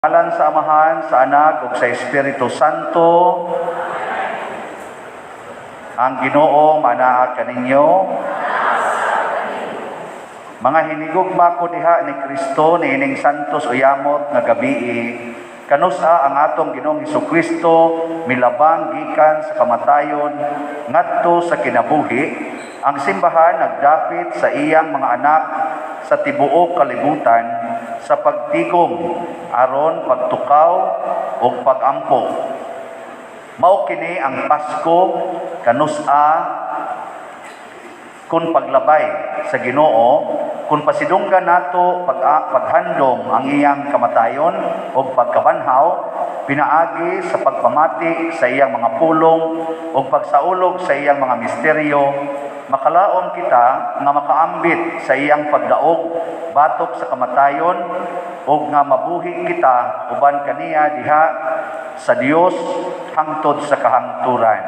Ngalan sa Amahan, sa Anak, ug sa Espiritu Santo. Ang Ginoo manaa kaninyo. Mga hinigugma ko diha ni Kristo niining santos uyamot nga gabii, kanusa ang atong Ginoong Hesukristo milabang gikan sa kamatayon ngadto sa kinabuhi, ang simbahan nagdapit sa iyang mga anak sa tibuok kalibutan sa pagtigom aron pagtukaw ug pagampo. Mao kini ang Pasko, kanusa kun paglabay sa Ginoo, kun pasidunggan nato paghandom ang iyang kamatayon ug pagkabanhaw pinaagi sa pagpamati sa iyang mga pulong ug pagsaulog sa iyang mga misteryo, makalaom kita nga makaambit sa iyang pagdaog batok sa kamatayon ug nga mabuhi kita uban kaniya diha sa Dios hangtod sa kahangturan.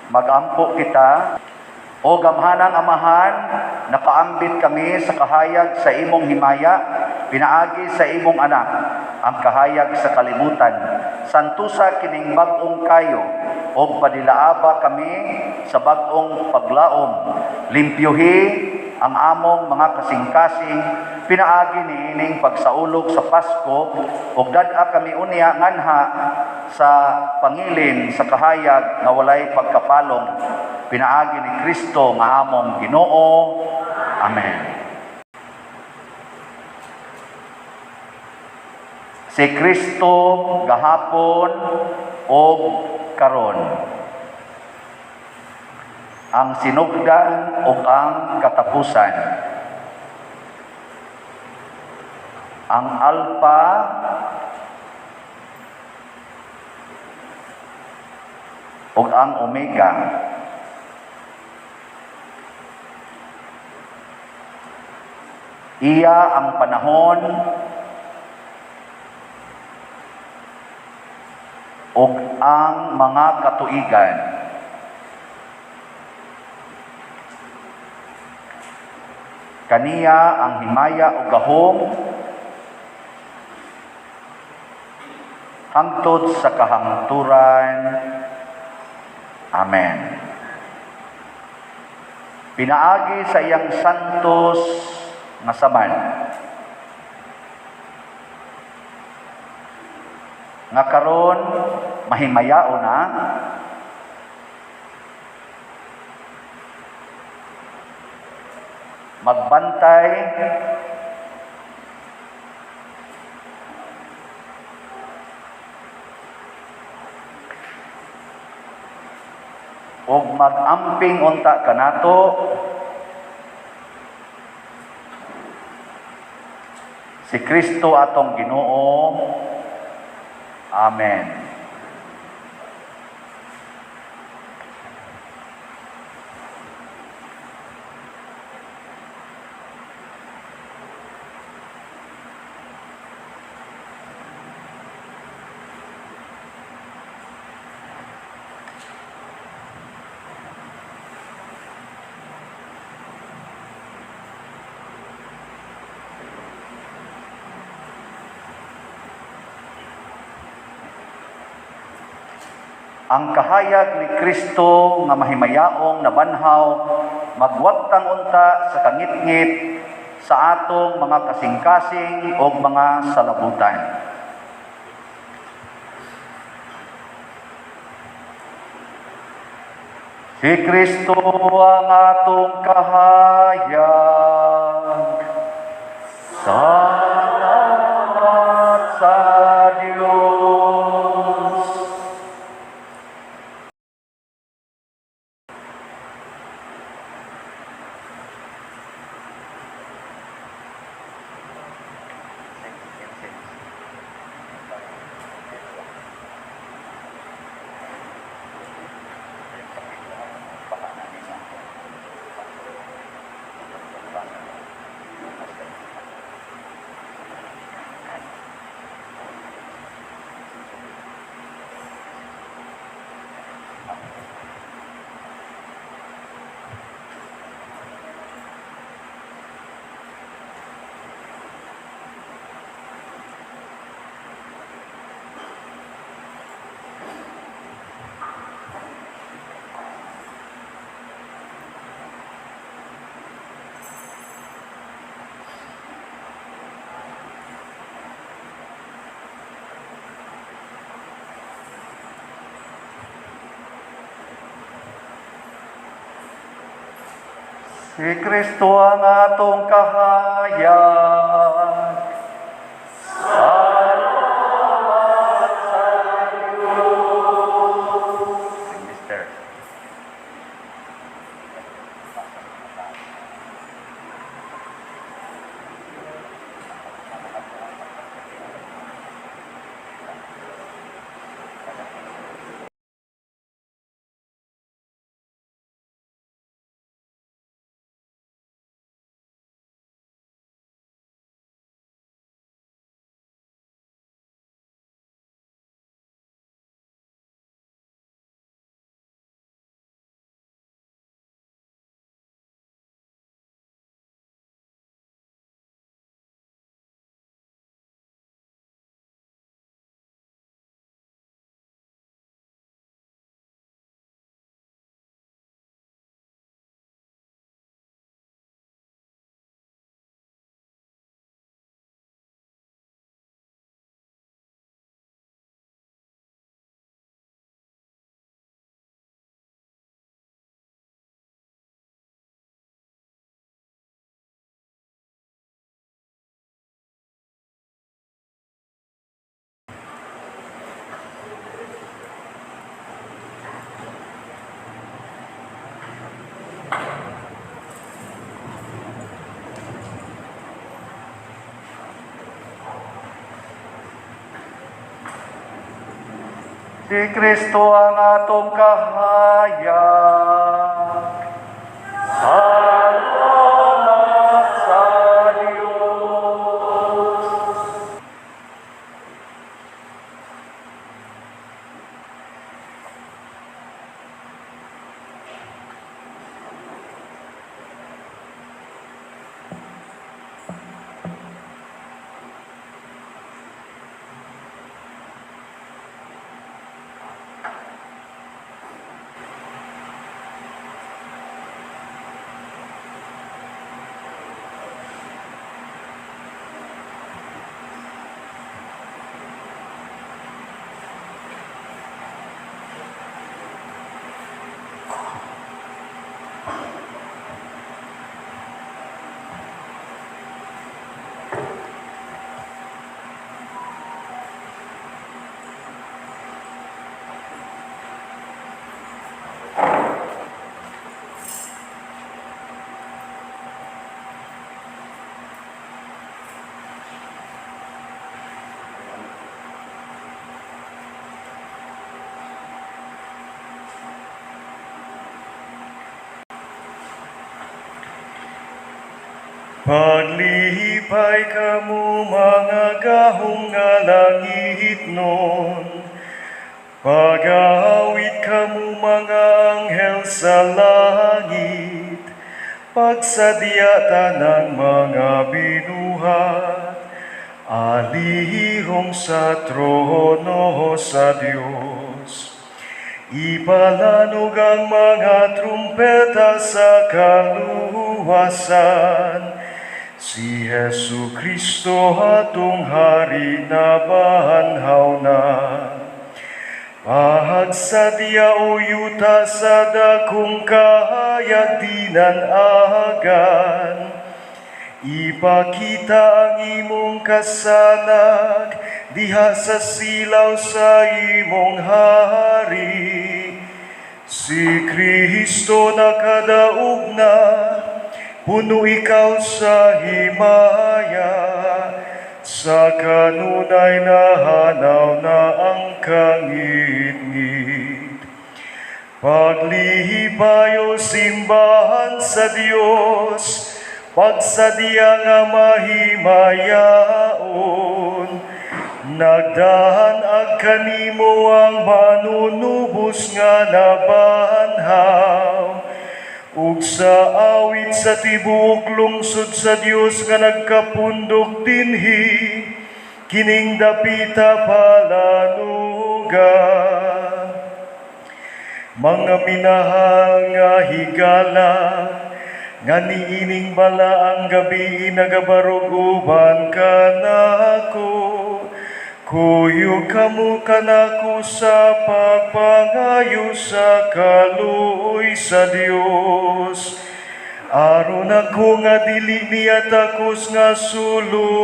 Magampo kita. O gamhanang Amahan, nakaambit kami sa kahayag sa imong himaya, pinaagi sa imong anak, ang kahayag sa kalibutan. Santusa kining bag-ong kayo, og padilaaba kami sa bag-ong paglaom. Limpyuhi ang among mga kasing-kasing, pinaagi niining pagsaulog sa Pasko, ug dad-a kami unya nganha sa pangilin sa kahayag nga walay pagkapalong, pinaagi ni Kristo nga among Ginoo. Amen. Si Kristo gahapon og karon, ang sinugdan ug ang katapusan, ang Alpha ug ang Omega. Iya ang panahon ug ang mga katuigan. Kaniya ang himaya ug gahom hangtod sa kahangturan. Amen. Pinaagi sa iyang santos nga saman, nga karon mahimayao na, magbantay ug magamping unta kanato si Kristo atong Ginoo. Amen. Ang kahayag ni Kristo nga mahimayaong nabanhaw magwagtang unta sa kangitngit sa atong mga kasing-kasing o mga salabutan. Si Kristo ang atong kahayag. Salamat sa Diyos. Si Kristo ang atong kahayag. Salamat sa Diyos. Mister. Si Kristo ang atong kahayag. Salamat sa Diyos. Paglipay kamo mga gahom nga langitnon, pag-awit kamo mga anghel sa langit, pagsadya tanang mga binuhat, alihong sa trono sa Dios. Ipalanog ang mga trumpeta sa kaluwasan, si Hesu Kristo atong hari na banhaw na. Pagsadya o yuta sa dakong kahayag dinanagan, ipakita ang imong kasanag diha sa silaw sa imong hari. Si Kristo nakadaog na, puno ikaw sa himaya, sa kanunay nahanaw na ang kangitngit. Paglihipay o simbahan sa Dios, pagsadya nga mahimayaon, nagdahan ag kanimo ang manunubos nga nabanhaw, ug sa awit sa tibuok lungsod sa Dios nga nagkapundok dinhi, kining dapita palanuga. Mga minahal nga higala, nga niining bala ang gabi nagabarog uban kanako, kuyo kamo kanako sa pagpangayo sa kaluoy sa Dios. Aron ako nga dili niya takos nga sulugoon,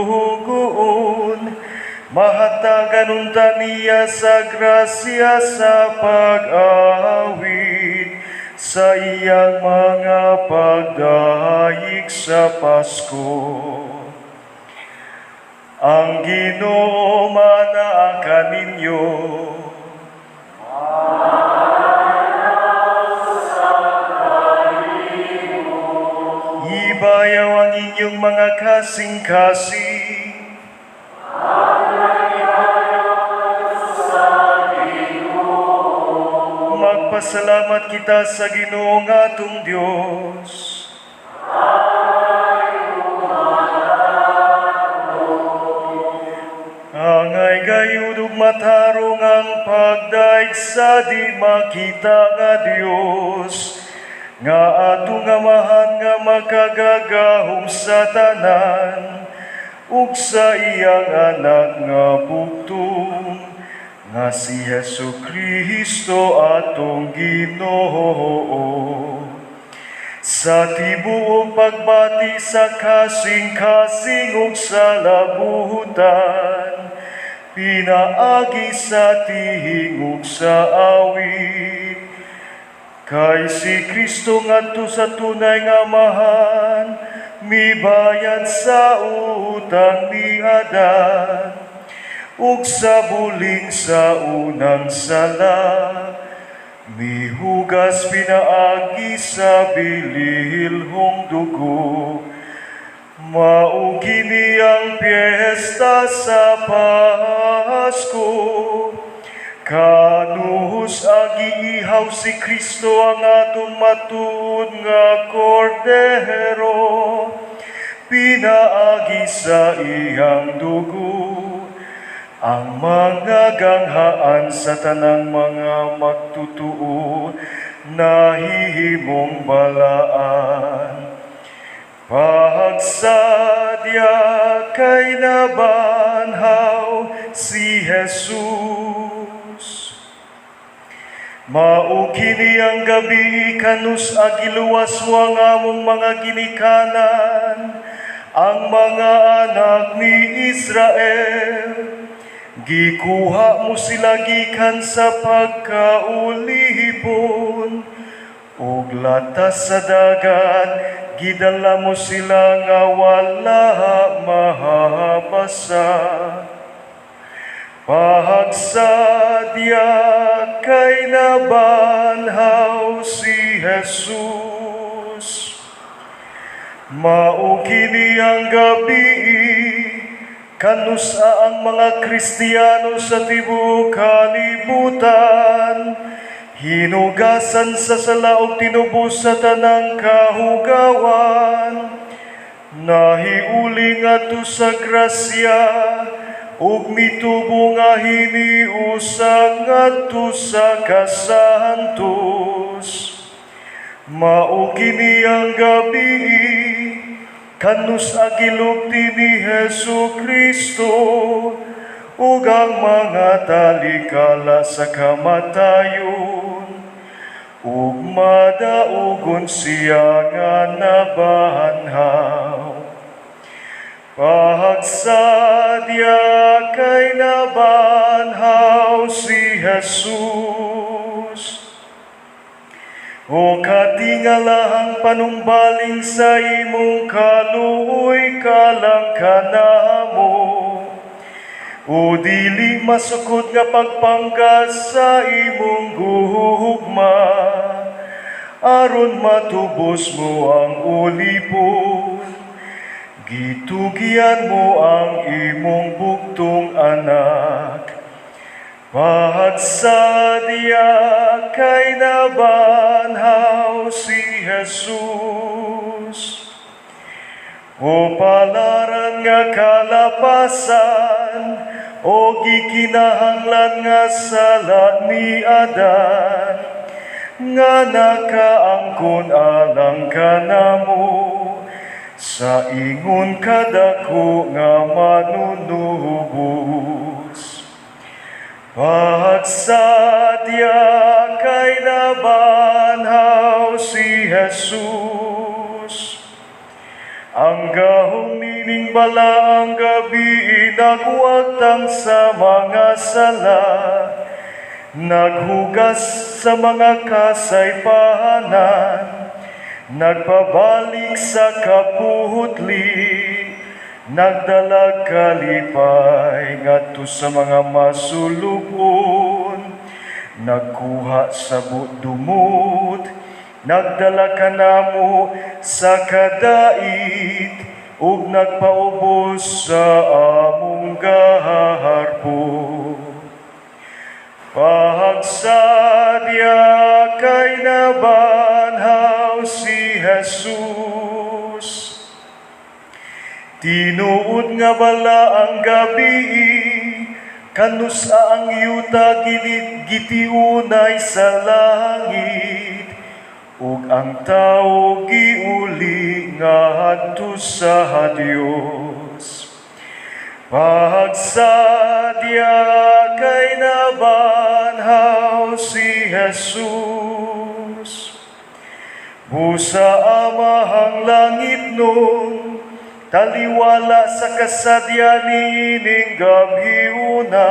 mahatagan unta niya sa grasya sa pag-awit sa iyang mga pagdayeg sa Pasko. Ang Ginoo manaa kaninyo. Ibayaw ang inyong mga kasing-kasing. Magpasalamat kita sa Ginoo nga atong Dios. Angay gayud ug matarong ang pagdaig sa di makita nga Dios, nga atong Amahan nga makagagahom sa tanan, ug sa iyang anak nga bugtong, nga si Hesu Kristo atong Ginoo. Sa tibuok pagbati sa kasing-kasing ug sa labutan, pinaagi sa tingog sa awit, kay si Kristo ngadto sa tunay nga Amahan, mibayad sa utang ni Adan, ug sa buling sa unang sala, mihugas pinaagi sa bililhong dugo. Mao kini ang piyesta sa Pasko. Kanus giihaw si Kristo ang atong matuod nga kordero, pinaagi sa iyang dugo, ang mga ganghaan sa tanang mga magtutuo nahihimong balaan. Pagsadya kay nabanhaw si Jesus. Mao kini ang gabi kanus giluwas mo ang among mga ginikanan, ang mga anak ni Israel. Gikuha mo sila gikan sa pagkaulipon, ug latas sa dagat gidala mo sila nga wala mahabasa. Pagsadya kay nabanhaw si Jesus. Mao kini ang gabi kanus ang mga Kristiyano sa tibuok kalibutan hinugasan sa sala ug tinubos sa tanang kahugawan, nahiuli ngadto sa grasya ug mitubo nga hiniusa ngadto sa kasantos. Mao kini ang gabi kanus gilupti ni Hesu Kristo ug ang mga talikala sa kamatayon, ug madaugon siya nga nabanhaw. Pagsadya kay nabanhaw si Jesus. O katingalahang panumbaling sa imong kaluoy kalang kanamo, o dili masukod nga pagpanggas sa imong gugma, aron matubos mo ang ulipon, gitugyan mo ang imong bugtong anak. Pagsadya kay nabanhaw si Jesus. O palaran nga kalapasan, o gikinahanglan nga sala ni Adan, nga nakaangkon alang kanamo, sa ingon kadako nga manunubos. Pagsadya kay nabanhaw si Jesus. Ang gahom nining balaang gabi nagwagtang sa mga sala, naghugas sa mga kasaypahanan, nagpabalik sa kapuhutli, nagdalag kalipay ngadto sa mga masulubon, nagkuha sa dumot, nagdala kanamo sa kadait, ug nagpaubos sa among gaharpo. Pagsadya kay nabanhaw si Jesus. Tinuod nga bala ang gabi, kanus-a ang yuta gitiunay sa langit, ug ang tawo giuli ngadto sa Dios. Pagsadya kay nabanhaw si Jesus. Busa Amahang langitnon, taliwala sa kasadya niining gabhiuna,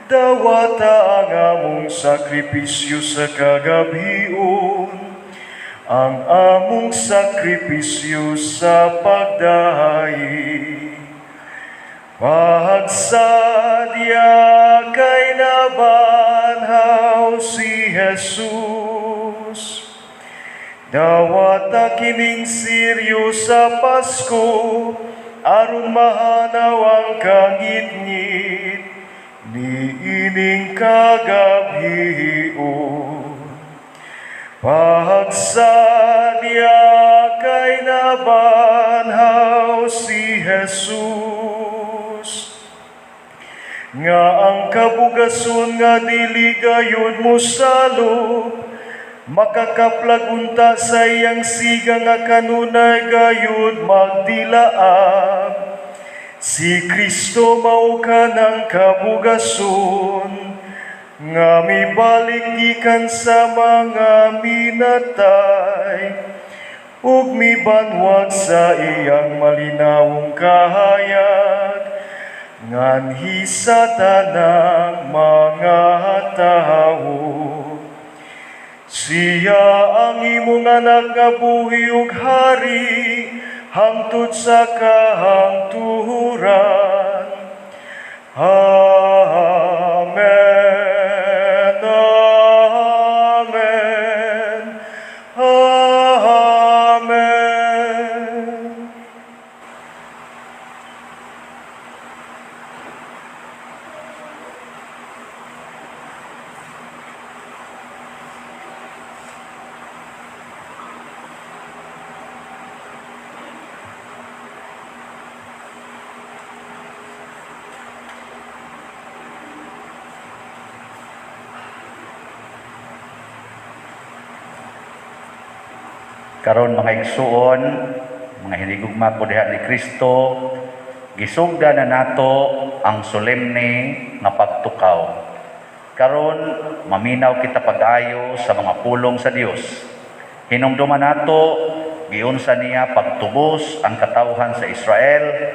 dawata ang among sakripisyo sa kagabhion, ang among sakripisyo sa pagdayi. Pagsadya kay nabanhaw si Jesus. Dawata kining siryo sa Pasko, aron mahanaw ang kangitngit niining kagabhion. Pagsadya kay nabanhaw si Jesus. Nga ang kabugason nga dili gayud mosalop, makakaplag unta sa iyang siga nga kanunay gayud magdilaab. Si Kristo mao kanang kabugason nga mibalik gikan sa mga minatay ug mibanwag sa iyang malinawong kahayag nganhi sa tanang mga tawo. Siya ang imong anak nga buhi ug hari hangtod sa kahangturan. Amen. Amen. Amen. Karon, mga igsuon, mga hinigugma ko diha ni Kristo, gisugda na nato ang solemne nga pagtukaw. Karon maminaw kita pag-ayo sa mga pulong sa Dios. Hinumduman nato giunsa niya pagtubos ang katawhan sa Israel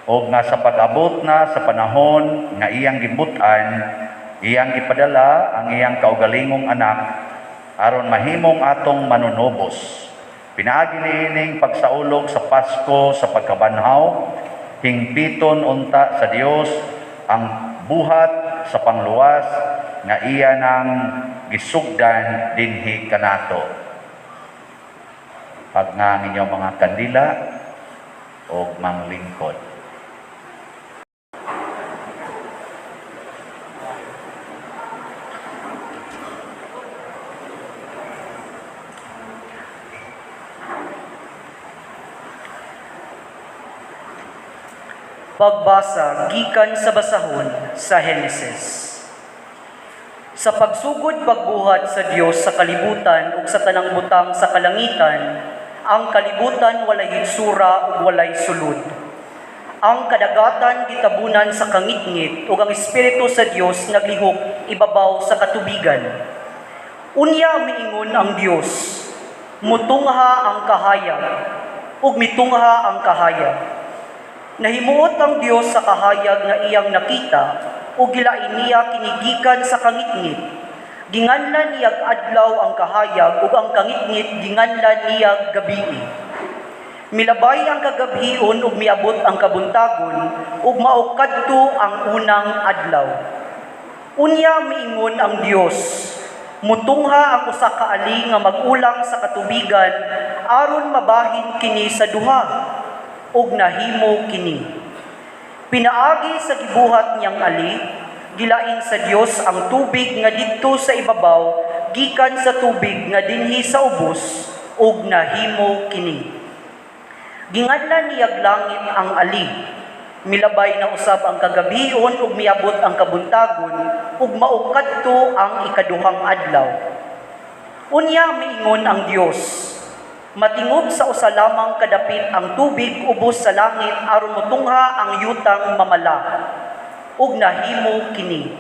og nga sa pag-abot na sa panahon nga iyang gimbut-an, iyang gipadala ang iyang kaugalingong anak aron mahimong atong manunubos. Pinaagi niining pagsaulog sa Pasko sa pagkabanhaw, hingpiton unta sa Dios ang buhat sa pangluwas nga iya nang gisugdan dinhi kanato. Pag-nga ang inyong mga kandila og manglingkod. Pagbasa gikan sa basahon sa Henesis. Sa pagsugod pagbuhat sa Dios sa kalibutan ug sa tanang butang sa kalangitan, ang kalibutan walay hitsura ug walay sulod. Ang kadagatan gitabunan sa kangitngit ug ang espiritu sa Dios naglihok ibabaw sa katubigan. Unya miingon ang Dios, mutungha ang kahayag, Ug mitungha ang kahayag. Nahimuot ang Dios sa kahayag nga iyang nakita ug gilain niya kini gikan sa kangitngit. Ginganlan niyag adlaw ang kahayag ug ang kangitngit ginganlan niyag gabii. Milabay ang kagabhion ug miabot ang kabuntagon ug mao kadto ang unang adlaw. Unya miingon ang Dios, "Mutungha ang usa ka ali nga mag-ulang sa katubigan aron mabahin kini sa duha." Ug nahimo kini. Pinaagi sa gibuhat niyang ali, gilain sa Dios ang tubig nga didto sa ibabaw gikan sa tubig nga dinhi sa ubos, ug nahimo kini. Ginganlan niyag langit ang ali. Milabay na usab ang kagabhion ug miabot ang kabuntagon ug mao kadto ang ikaduhang adlaw. Unya miingon ang Dios, "Matingob sa usa lamang kadapit ang tubig ubos sa langit aron motungha ang yutang mamala." Ug nahimo kini.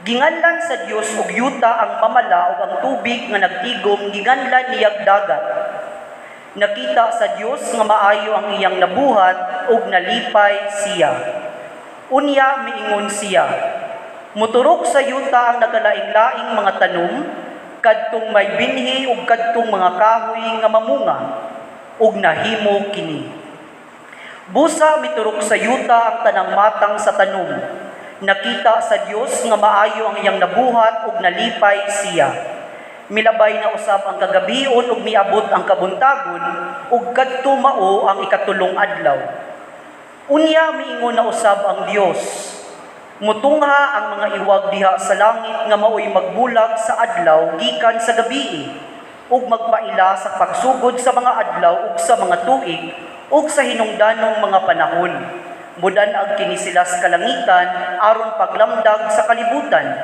Ginganlan sa Dios og yuta ang mamala ug ang tubig nga nagtigom ginganlan niyag dagat. Nakita sa Dios nga maayo ang iyang nabuhat ug nalipay siya. Unya miingon siya, "Muturok sa yuta ang nagkalaing-laing mga tanom, kadtong may binhi ug kadtong mga kahoy nga mamunga." Ug nahimo kini. Busa miturok sa yuta ang tanang matang sa tanom. Nakita sa Dios nga maayo ang iyang nabuhat ug nalipay siya. Milabay na usab ang kagabhion ug miabot ang kabuntagon ug kadto mao ang ikatulong adlaw. Unya miingon na usab ang Dios, "Mutungha ang mga iwag diha sa langit nga maoy magbulag sa adlaw gikan sa gabii ug magpaila sa pagsugod sa mga adlaw ug sa mga tuig ug sa hinungdanong mga panahon. Mudan-ag kini sila sa kalangitan aron paglamdag sa kalibutan."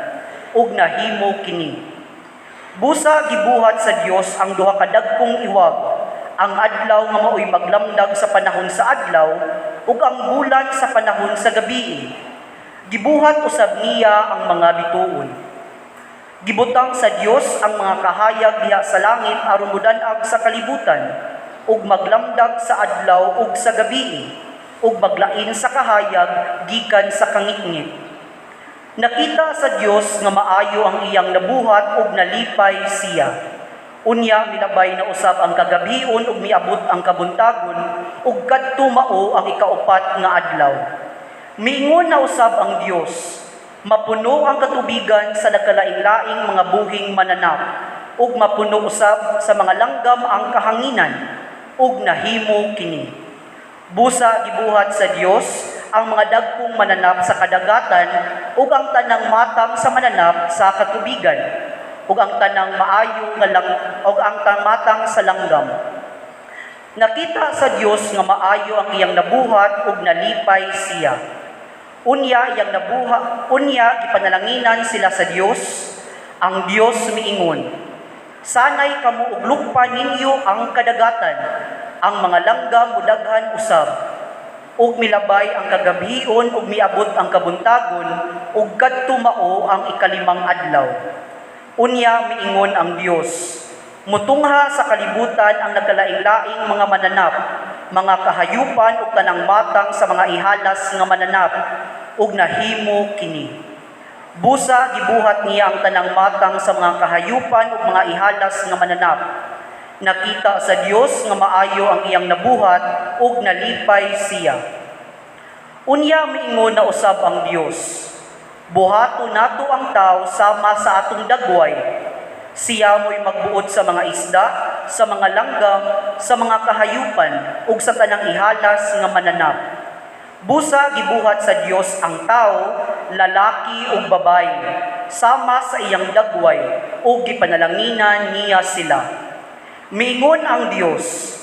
Ug nahimo kini. Busa gibuhat sa Dios ang duha ka dagkong iwag, ang adlaw nga maoy maglamdag sa panahon sa adlaw ug ang bulan sa panahon sa gabii. Gibuhat usab niya ang mga bituon. Gibutang sa Dios ang mga kahayag diha sa langit aron mudan-ag sa kalibutan ug maglamdag sa adlaw ug sa gabii ug maglain sa kahayag gikan sa kangitngit. Nakita sa Dios nga maayo ang iyang nabuhat ug nalipay siya. Unya milabay na usab ang kagabhion ug miabot ang kabuntagon ug kadto mao ang ikaupat nga adlaw. Miingon na usab ang Dios, "Mapuno ang katubigan sa nagkalaing-laing mga buhing mananap ug mapuno usab sa mga langgam ang kahanginan." Ug nahimo kini. Busa gibuhat sa Dios ang mga dagkong mananap sa kadagatan ug ang tanang matang sa mananap sa katubigan ug ang tanang maayo nga lang ug ang matang sa langgam. Nakita sa Dios nga maayo ang iyang nabuhat ug nalipay siya. Unya iyang nabuhat, unya gipanalanginan sila sa Dios. Ang Dios miingon, "Sanay kamo ug lukpa ninyo ang kadagatan, ang mga langgam mudaghan usab." Ug milabay ang kagabhion ug miabot ang kabuntagon ug kadto mao ang ikalimang adlaw. Unya miingon ang Dios, "Mutungha sa kalibutan ang nagkalaing-laing mga mananap, mga kahayupan ug tanang matang sa mga ihalas nga mananap." Ug nahimo kini. Busa gibuhat niya ang tanang matang sa mga kahayupan ug mga ihalas nga mananap. Nakita sa Dios nga maayo ang iyang nabuhat ug nalipay siya. Unya miingon na usab ang Dios, "Buhaton nato ang tao sama sa atong dagway. Siya mo'y magbuot sa mga isda, sa mga langgam, sa mga kahayupan ug sa tanang ihalas nga mananap." Busa gibuhat sa Dios ang tao, lalaki ug babayi, sama sa iyang dagway, ug gipanalanginan niya sila. Miingon ang Dios,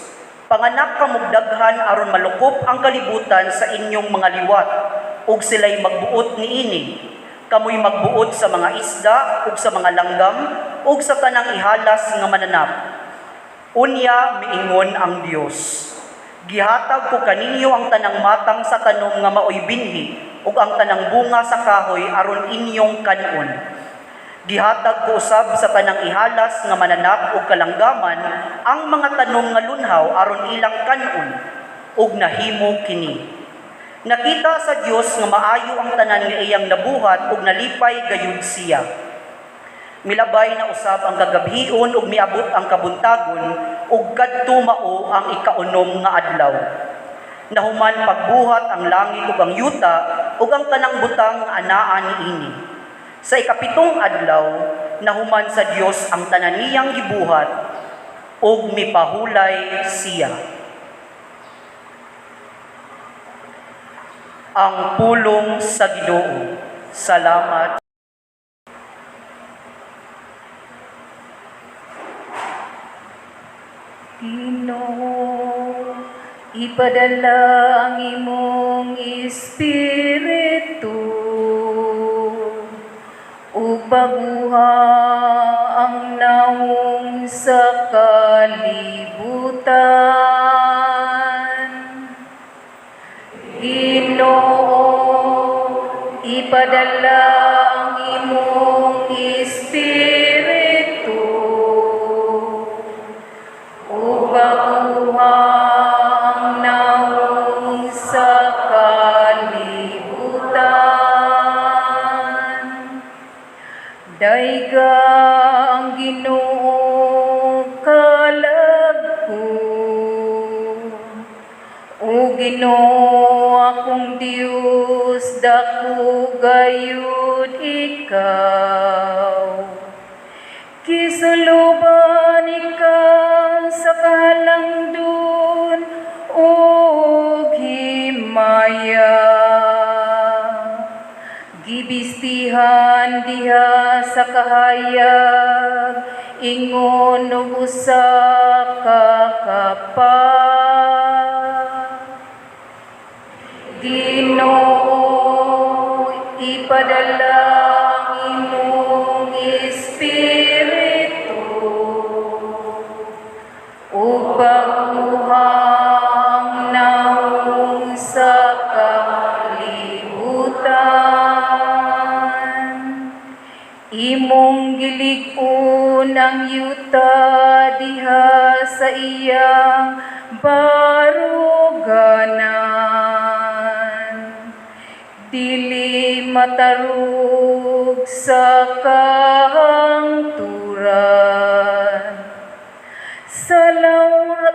"Panganak kamog daghan aron malukop ang kalibutan sa inyong mga liwat, ug sila'y magbuot niini. Kamoy magbuot sa mga isda ug sa mga langgam ug sa tanang ihalas nga mananap." Unya miingon ang Dios, "Gihatag ko kaninyo ang tanang matang sa tanom nga maoy binhi ug ang tanang bunga sa kahoy aron inyong kan-on. Gihatag ko usab sa tanang ihalas nga mananak og kalanggaman ang mga tanom nga lunhaw aron ilang kan-on, ug nahimo kini. Nakita sa Dios nga maayo ang tanan nga iyang nabuhat ug nalipay gayud siya. Milabay na usab ang kagabhion ug miabot ang kabuntagon ug kadto mao ang ikaunom nga adlaw. Nahuman pagbuhat ang langit ug ang yuta ug ang tanang butang nga anaa niini. Sa ikapitong adlaw, nahuman sa Dios ang tanan niyang gibuhat ug mipahulay siya. Ang pulong sa Ginoo. Salamat. Ginoo, ipadala ang imong espiritu ug baguha ang nawong sa kalibutan. Ginoo, ipadala ang imong espiritu ug baguha ang nawong sa kalibutan. Dayga ang Ginoo kalag ko, o Ginoo akong Dios, dako gayud ikaw. Kisuluban ikaw sa kahalangdon ug himaya. Gibistihan diha sa kahayag, ingon og usa ka kapa. Ginoo, ipadala ang imong espiritu ug baguha ang nawong sa kalibutan. Imong gilig-on ang yuta diha sa iyang baruganan. Dili matarog sa kahangturan. Sa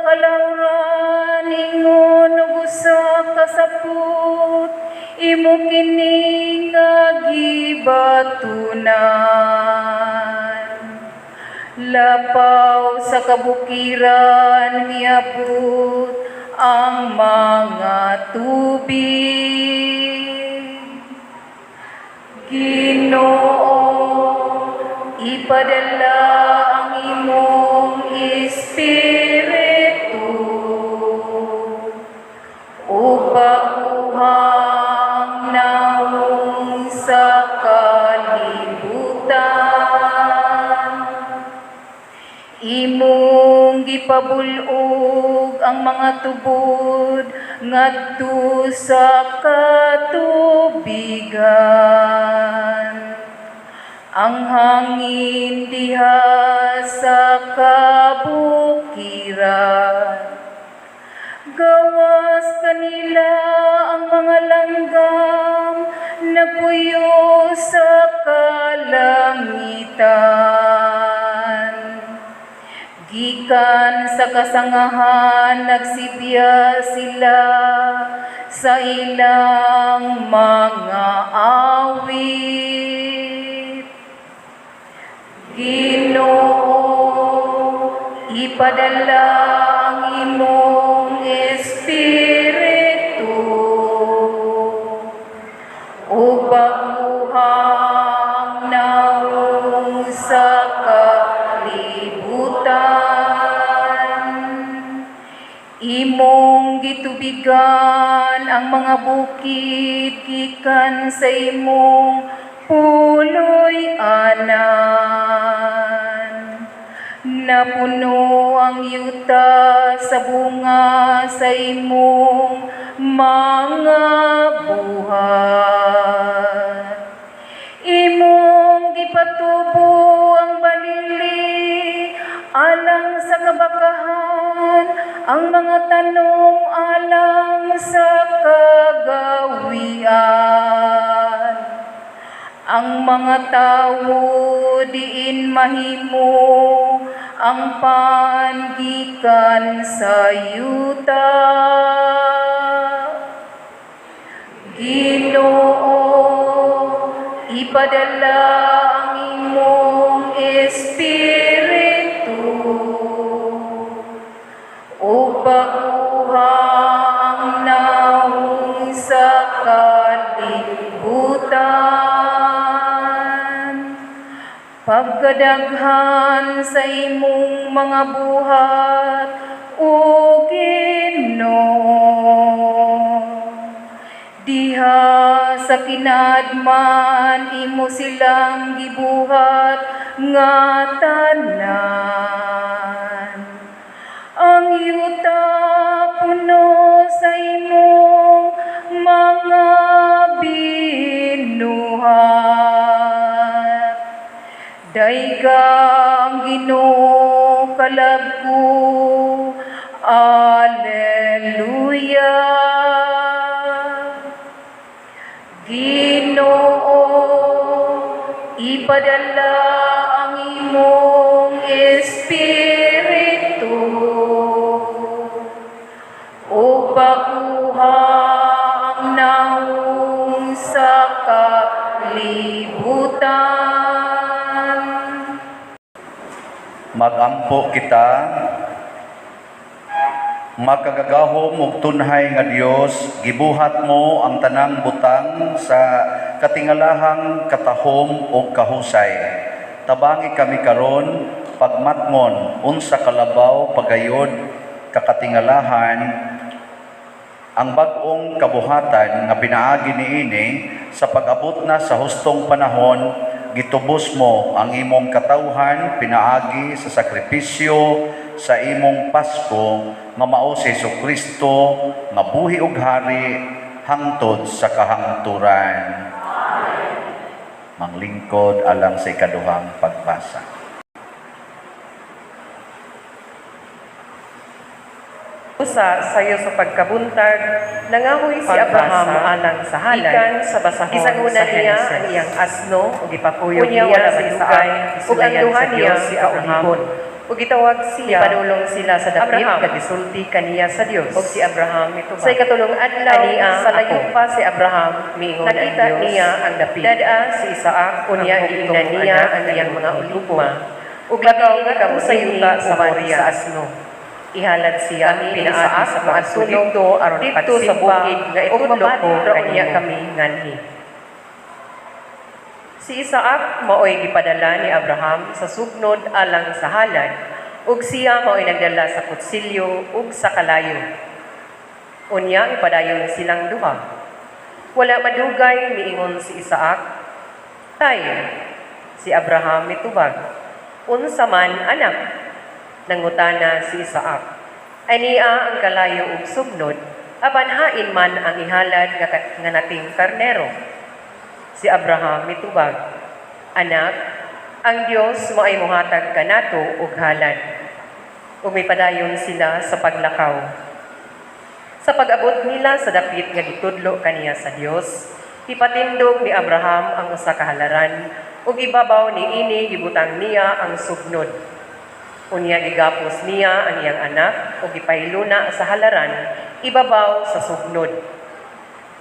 kalawran ingon og usa ka saput, imo kini nga gibatunan. Lapaw sa kabukiran miabot ang mga tubig. Ginoo, ipadala ang imong espiritu ug baguha ang nawong sa kalibutan. Imong gipabul-og ang mga tubod ngadto sa katubigan. Ang hangin diha sa kabukiran. Gawas kanila ang mga langgam, nagpuyo sa kalangitan. Gikan sa kasangahan, nagsibya sila sa ilang mga awit. Ginoo, ipadala ang imong espiritu ug baguha ang nawong sa kalibutan. Imong gitubigan ang mga bukid gikan sa imong puloy-anan. Napuno ang yuta sa bunga sa imong mga buhat. Imong gipatubo ang mga tanom alang sa kagawian. Ang mga tawo diin mahimo ang pan gikan sa yuta. Ginoo, ipadala ang imong Espiritu ug bag-oha ang nawong sa kalibutan. Pagkadaghan sa imong mga buhat, O Ginoo, diha sa kinadman imo silang gibuhat nga tanan. Ang yuta puno sa imong mga binuhat. Dayga ang Ginoo, kalag ko. Alleluia. Ginoo, ipadala ang imong Espiritu ug bag-oha ang nawong sa kalibutan. Magampo kita. Makagagahom ug tunhay nga Dios, gibuhat mo ang tanang butang sa katingalahang katahom ug kahusay. Tabangi kami karon pagmatngon unsa kalabaw pagayod kakatingalahan ang bag-ong kabuhatan nga pinaagi niini. Sa pag-abot na sa hustong panahon, gitubos mo ang imong katawhan pinaagi sa sakripisyo sa imong Pasko nga mao si Kristo nga buhi ug hari hangtod sa kahangturan. Manglingkod alang sa ikaduhang pagbasa. Usa sayo sa pagkabuntag, nangahoy si Pagbasa, Abraham alang sa halad. Gikan sa basahon Gisanguna sa niya Henesis. ang iyang asno ug gipakuyog Unya niya wala si madugay, Isaac ug ang gisulayan duha sa niya Dios si Abraham. kaulipon. Ug gitawag siya Ipadulong sila sa dapit Abraham. kag gisulti kaniya sa Dios. Ug si Abraham mitubag. Sa ikatulong adlaw, Ania sa layo ako. pa si Abraham, miingon ang Nakita Dios, niya ang dapit. Dad-a si Isaac, Unya ang giingnan bugtong niya anak ang nga iyang imong mga higugma. uligma. Ug Lakaw mabilin ngadto kamo sa dinhi yuta sa uban Moria. sa asno. Ihalad siya Kami ni pinaagi Isaac sa moadto pagsunog didto aron didto sa pagsimba bukid nga ug itudlo mabati ko ra unya kanimo. Kami nganhi. Si Isaac maoy gipadala ni Abraham sa sugnod alang sa halad, ug siya maoy nagdala sa kutsilyo ug sa kalayo. Unya ipadayon silang duha. Wala madugay miingon si Isaac, "Tay." Si Abraham mitubag, "Unsa man, anak?" Nangutana si Isaac, "Ania ang kalayo ug sugnod, apan hain man ang ihalad nga nating karnero?" Si Abraham mitubag, "Anak, ang Dios maoy mohatag kanato og halad." Ug mipadayon sila sa paglakaw. Sa pag-abot nila sa dapit nga gitudlo kaniya sa Dios, ipatindog ni Abraham ang usa ka halaran ug ibabaw niini gibutang niya ang sugnod. Unya gigapos niya ang iyang anak ug gipailuna sa halaran ibabaw sa sugnod.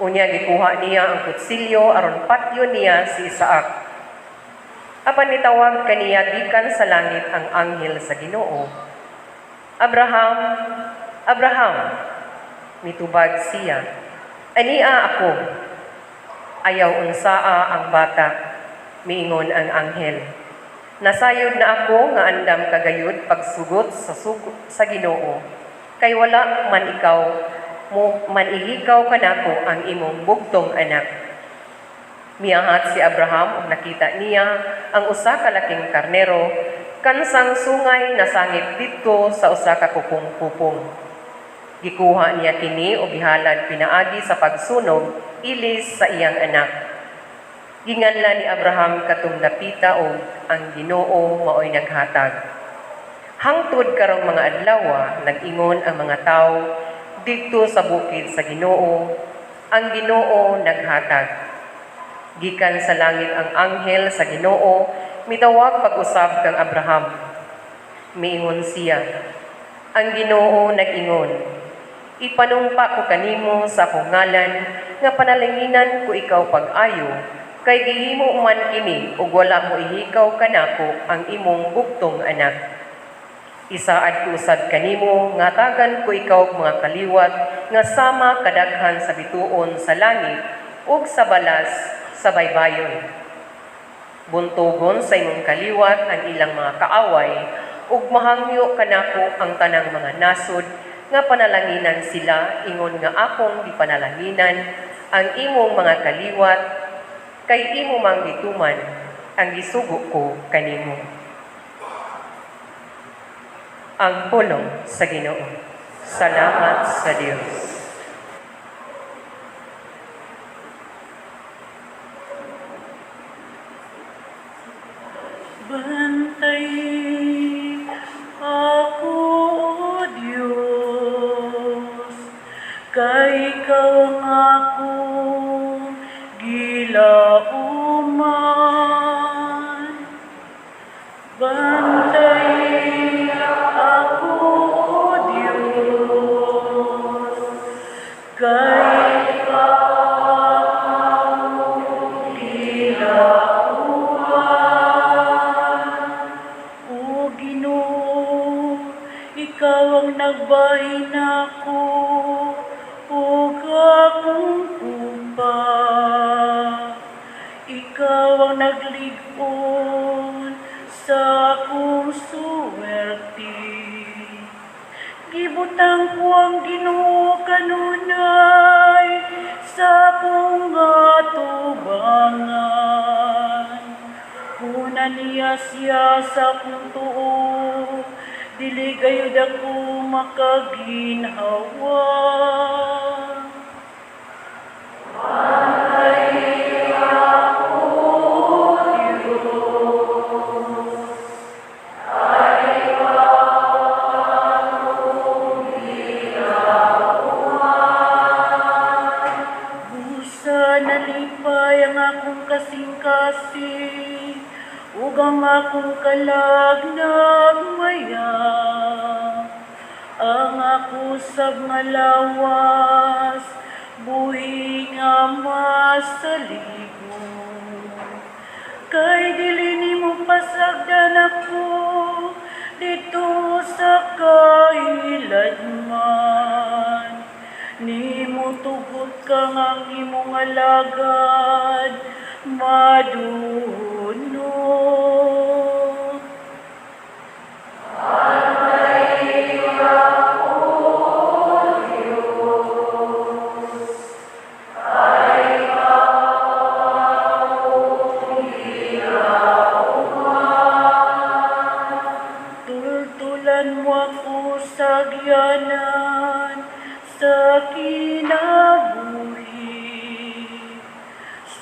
Unya gikuha niya ang kutsilyo aron patyon niya si Isaac. Apan nitawag kaniya gikan sa langit ang anghel sa Ginoo, "Abraham, Abraham!" Mitubag siya, "Ania ako." "Ayaw unsaa ang bata," miingon ang anghel. "Nasayod na ako nga andam kagayod pagsugot sa Ginoo, kay wala man ikaw mo manihikaw kanako ang imong bugtong anak." Miahat si Abraham ug nakita niya ang usa ka laking karnero kansang sungay nasangit didto sa usa ka kupong-kupong. Gikuha niya kini ug gihalad pinaagi sa pagsunog ilis sa iyang anak. Ginganlan ni Abraham katong dapita og "Ang Ginoo maoy naghatag." Hangtod karong mga adlawa, nag-ingon ang mga tawo didto sa bukid sa Ginoo, ang Ginoo naghatag. Gikan sa langit ang anghel sa Ginoo mitawag pag-usab kang Abraham. Miingon siya, ang Ginoo nag-ingon, ipanumpa ko kanimo sa akong ngalan nga panalanginan ko ikaw pag-ayo, kay gihimo man kini ug wala mo ihikaw kanako ang imong bugtong anak. Isaad ko usab kanimo nga tagan ko ikaw og mga kaliwat nga sama kadaghan sa bituon sa langit ug sa balas sa baybayon. Buntugon sa imong kaliwat ang ilang mga kaaway ug mahangyo kanako ang tanang mga nasod nga panalanginan sila, ingon nga akong gipanalanginan ang imong mga kaliwat, kay imo mang gituman ang gisugo ko kanimo. Ang pulong sa Ginoo. Salamat sa Dios. Bantay ako, O Diyos, kay ikaw ang akong gilauman. Bantay ako, O Diyos, kay ikaw ang akong gilauman. O Ginoo, ikaw ang nagbahin ako ug akong kupa. Ikaw ang naglig-on sa akong suwerte. Gibutang ko ang Ginoo kanunay sa akong atubangan. Kuna niya siya sa akong tuo, dili gayud ako makaginhawa. Busa nalipay ang akong kasing-kasing, ug ang akong kalag nagmaya. Ang ako sab nga lawas, buhi nga masaligon. Kay dili nimo pasagdan ako didto sa kahiladman. Nimo tugot kang ang imong alagad madunot. Tultulan mo ako sa agyanan sa kinabuhi,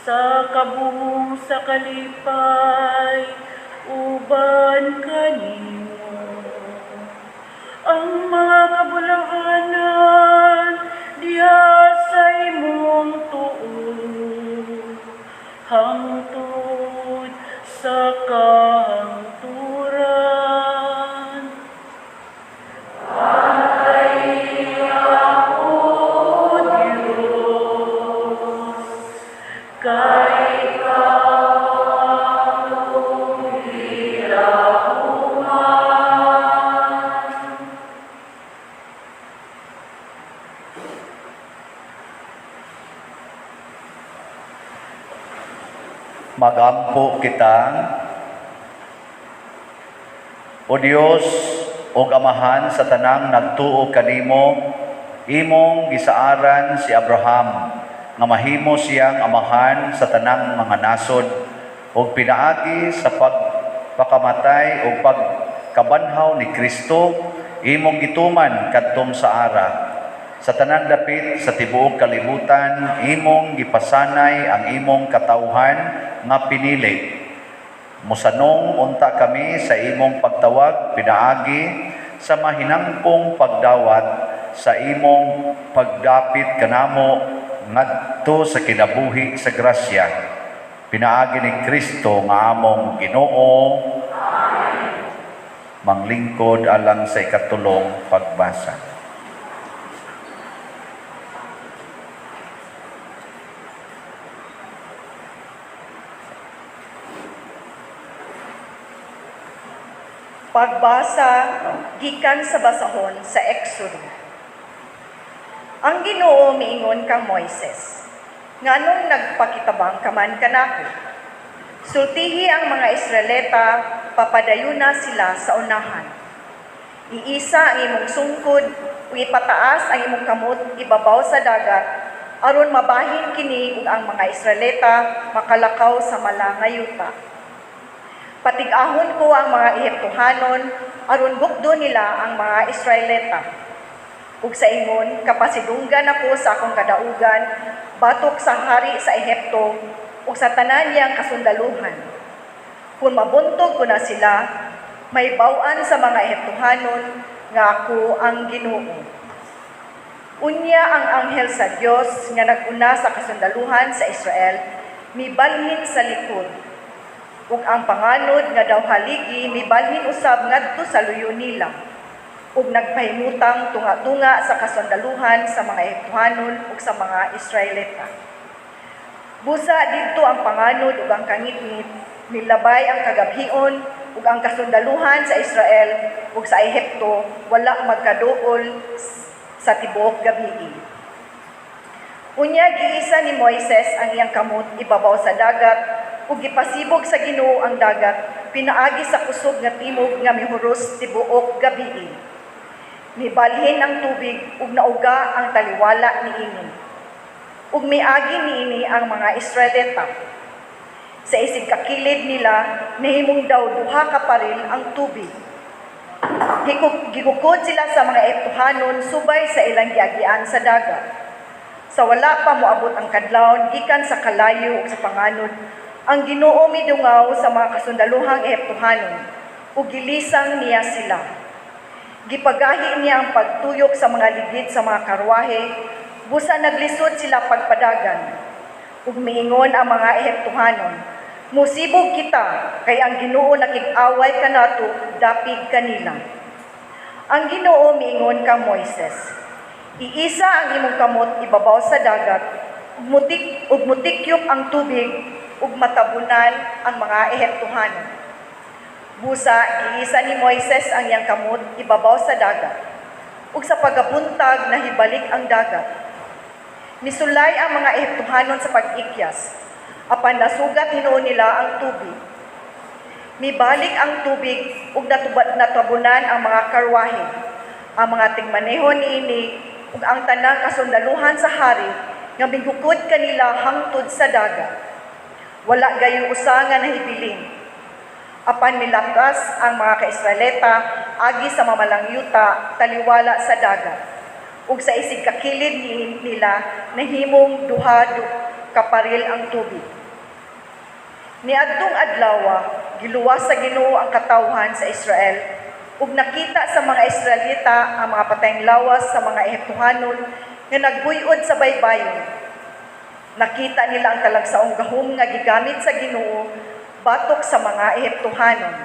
sa kabuhong sa kalipay, uban kanimo. Ang mga kabulahanan diha sa imong tuo, hangtod sa kahangturan. Kay ikaw akong gilauman. Magampo kita. O Dios, o Amahan sa tanang nagtuo kanimo, imong gisaaran si Abraham nga mahimo siyang amahan sa tanang mga nasod, ug pinaagi sa pagpakamatay ug pagkabanhaw ni Kristo, imong gituman kadtong sa ara. Sa tanang dapit sa tibuok kalibutan, imong gipasanay ang imong katawhan nga pinili. Musanong unta kami sa imong pagtawag pinaagi sa mahinangpong pagdawat sa imong pagdapit kanamo ngadto sa kinabuhi sa grasya. Pinaagi ni Kristo nga among Ginoo. Amen. Manglingkod alang sa ikatulong pagbasa. Pagbasa gikan sa basahon sa Exodo. Ang Ginoo miingon kang Moises, nganong nagpakitabang ka man kanako? Sultihi ang mga Israelita, papadayuna sila sa unahan. Iisa ang imong sungkod ug ipataas ang imong kamot ibabaw sa dagat aron mabahin kini ug ang mga Israelita makalakaw sa mala nga yuta. Patig-ahon ko ang mga Ehiptohanon aron gukdo nila ang mga Israelita. Ug sa ingon, kapasidunggan ako sa akong kadaugan batok sa hari sa Ehipto ug sa tanan niyang kasundaluhan. Kung mabuntog ko na sila, may baw-an sa mga Ehiptohanon nga ako ang Ginoo. Unya ang anghel sa Dios nga nag-una sa kasundaluhan sa Israel, mibalhin sa likod. Ug ang panganod nga daw haligi mibalhin usab ngadto sa luyo nila. Ug nagpahimutang tunga-tunga sa kasundaluhan sa mga Ehiptohanon ug sa mga Israelita. Busa didto ang panganod ug ang kangitngit, milabay ang kagabhion ug ang kasundaluhan sa Israel ug sa Ehipto wala magkaduol sa tibuok gabii. Unya giisa ni Moises ang iyang kamot ibabaw sa dagat ug gipasibog sa Ginoo ang dagat pinaagi sa kusog nga timog nga mihuros tibuok gabii. Mibalhin ang tubig ug nauga ang taliwala niini. Ug miagi niini ang mga Israelita. Sa isig kakilid nila nahimong daw duha ka paril ang tubig. Gigukod sila sa mga Ehiptohanon subay sa ilang giagian sa dagat. Sa wala pa moabot ang kadlawon gikan sa kalayo ug sa panganod, ang Ginoo midungaw sa mga kasundaluhang Ehiptohanon ug gilisang niya sila. Gipagahi niya ang pagtuyok sa mga ligid sa mga karwahe, busa naglisod sila pagpadagan. Ug miingon ang mga Ehiptohanon, musibog kita kay ang Ginoo nakig-away kanato dapig kanila. Ang Ginoo miingon kang Moises, iisa ang imong kamot ibabaw sa dagat, ug mutikyop ang tubig ug matabunan ang mga Ehiptohanon. Busa giisa ni Moises ang iyang kamot ibabaw sa dagat, ug sa pagabuntag nahibalik ang dagat. Misulay ang mga Ehiptohanon sa pag-ikyas, apan nasugat hinuon nila ang tubig. Mibalik ang tubig ug natabunan ang mga karwahe, ang mga tigmaneho niini ug ang tanang kasundaluhan sa hari nga migukod kanila hangtod sa dagat. Wala gayong usa nga nahibilin. Apan milakas ang mga ka-Israelita agi sa mamalang yuta taliwala sa dagat. Ug sa isig kakilid nila nahimong duha kaparil ang tubig. Niadtong adlawa, giluwas sa Ginoo ang katawhan sa Israel ug nakita sa mga Israelita ang mga patayng lawas sa mga Ehiptohanon nga nagbuyod sa baybayon. Nakita nila ang talagsaong gahom nga gigamit sa Ginoo batok sa mga Ehiptohanon.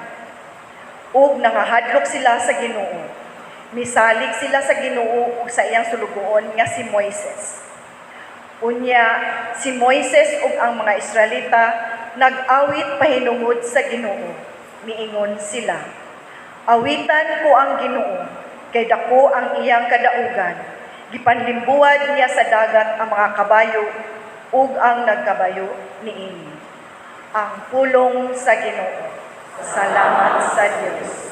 Ug nangahadlok sila sa Ginoo. Misalig sila sa Ginoo ug sa iyang sulugoon nga si Moises. Unya si Moises ug ang mga Israelita nag-awit pahinungod sa Ginoo. Miingon sila, awitan ko ang Ginoo, kay dako ang iyang kadaugan. Gipanlimbuwad niya sa dagat ang mga kabayo ug ang nagkabayo niini. Ang pulong sa Ginoo. Salamat sa Dios.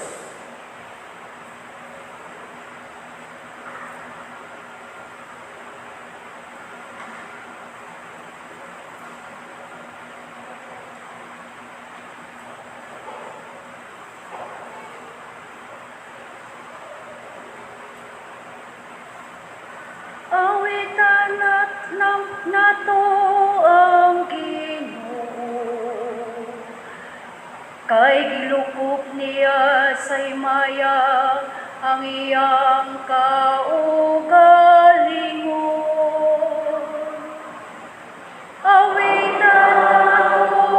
Awitan nato ang Ginoo. sa himaya ang iyang kaugalingon. Awitan nato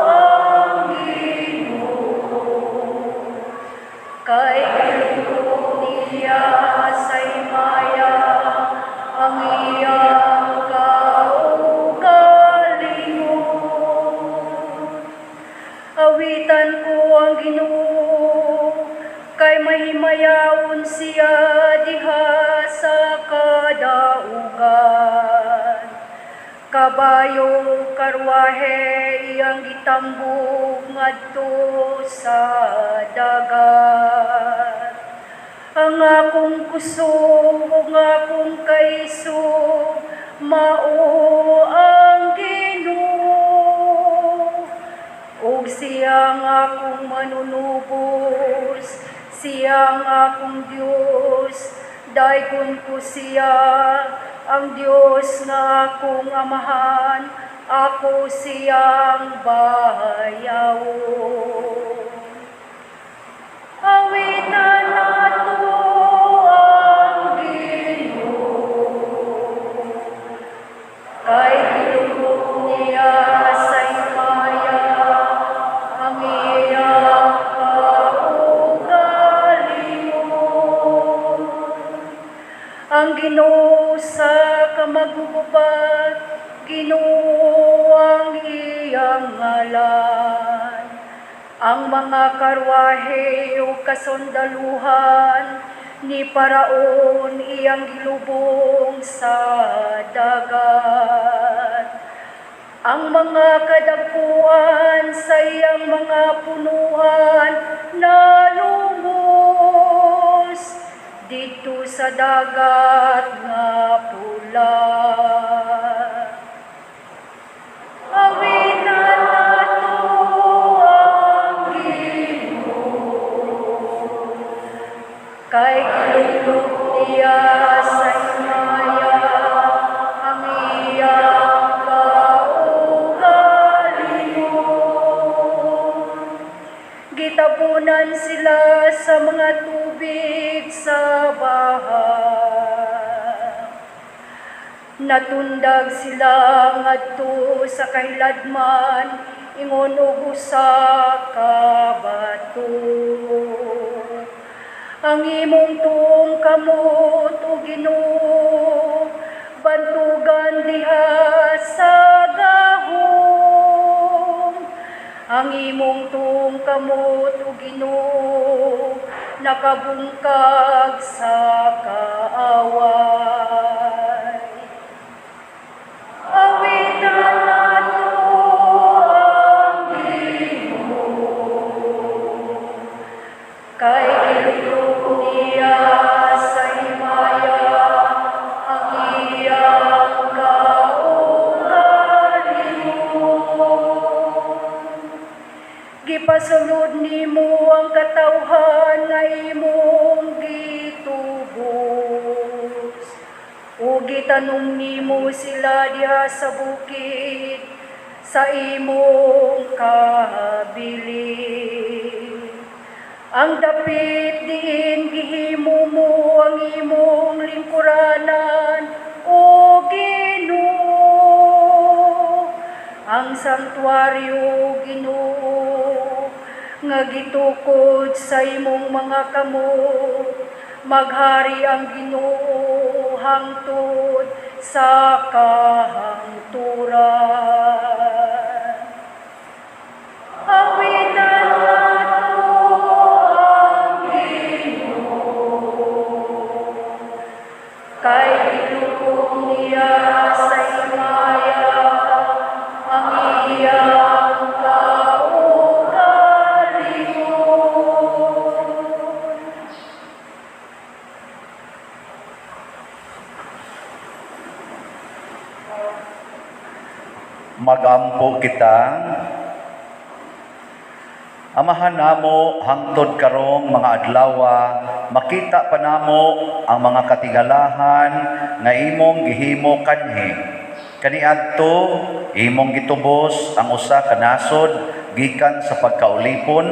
ang Ginoo, kay gilukop niya sa himaya ang iyang kaugalingon. Awitan ko ang Ginoo, kay mahimayaon siya diha sa kadaugan. Kabayo karwahe iyang gitambog ngadto sa dagat. Ang akong kusog ug akong kaisog mao ang Ginoo, ug siya ang akong manunubos, siya ang akong Dios, daygon ko siya, ang Dios nga akong amahan, ako siyang bayawon. Awitan nato ang Ginoo, kay gilukop niya sa himaya ang iyang kaugalingon. Ang Ginoo sa kamaghubat, Ginoo ang iyang ngalan. Ang mga karwahe ug kasundaluhan ni Paraon iyang gilubong sa dagat. Ang mga kadagkuan sa iyang mga punuan nalumos didto sa Dagat nga Pula. Awitan nato ang Ginoo, kay gilukop niya sa himaya ang iyang kaugalingon. Gitabunan sila sa mga tubig sa baha. Natundag sila ngadto sa kahiladman, ingon og usa ka bato. Ang imong tuong kamot, o Ginoo, bantugan diha sa gahom. Ang imong tuong kamot, o Ginoo, nakabungkag sa kaaway. Awitan nato ang Ginoo, kay gilukop niya sa himaya ang iyang kaugalingon. Gipasulod nimo ang katawhan nga imong gitubos, ug gitanom nimo sila diha sa bukid sa imong kabilin. Ang dapit diin gihimo mo ang imong lingkuranan, o Ginoo, ang santuario, Ginoo, nga gitukod sa imong mga kamot. Maghari ang Ginoo hangtod sa kahangturan. Awitan nato ang Ginoo, kay gilukop niya sa himaya ang iyang kaugalingon. Magampo kita. Amahan namo, hangtod karong mga adlawa, makita pa namo ang mga katigalahan nga imong gihimo kanhi. Kaniadto imong gitubos ang usa ka nasod gikan sa pagkaulipon.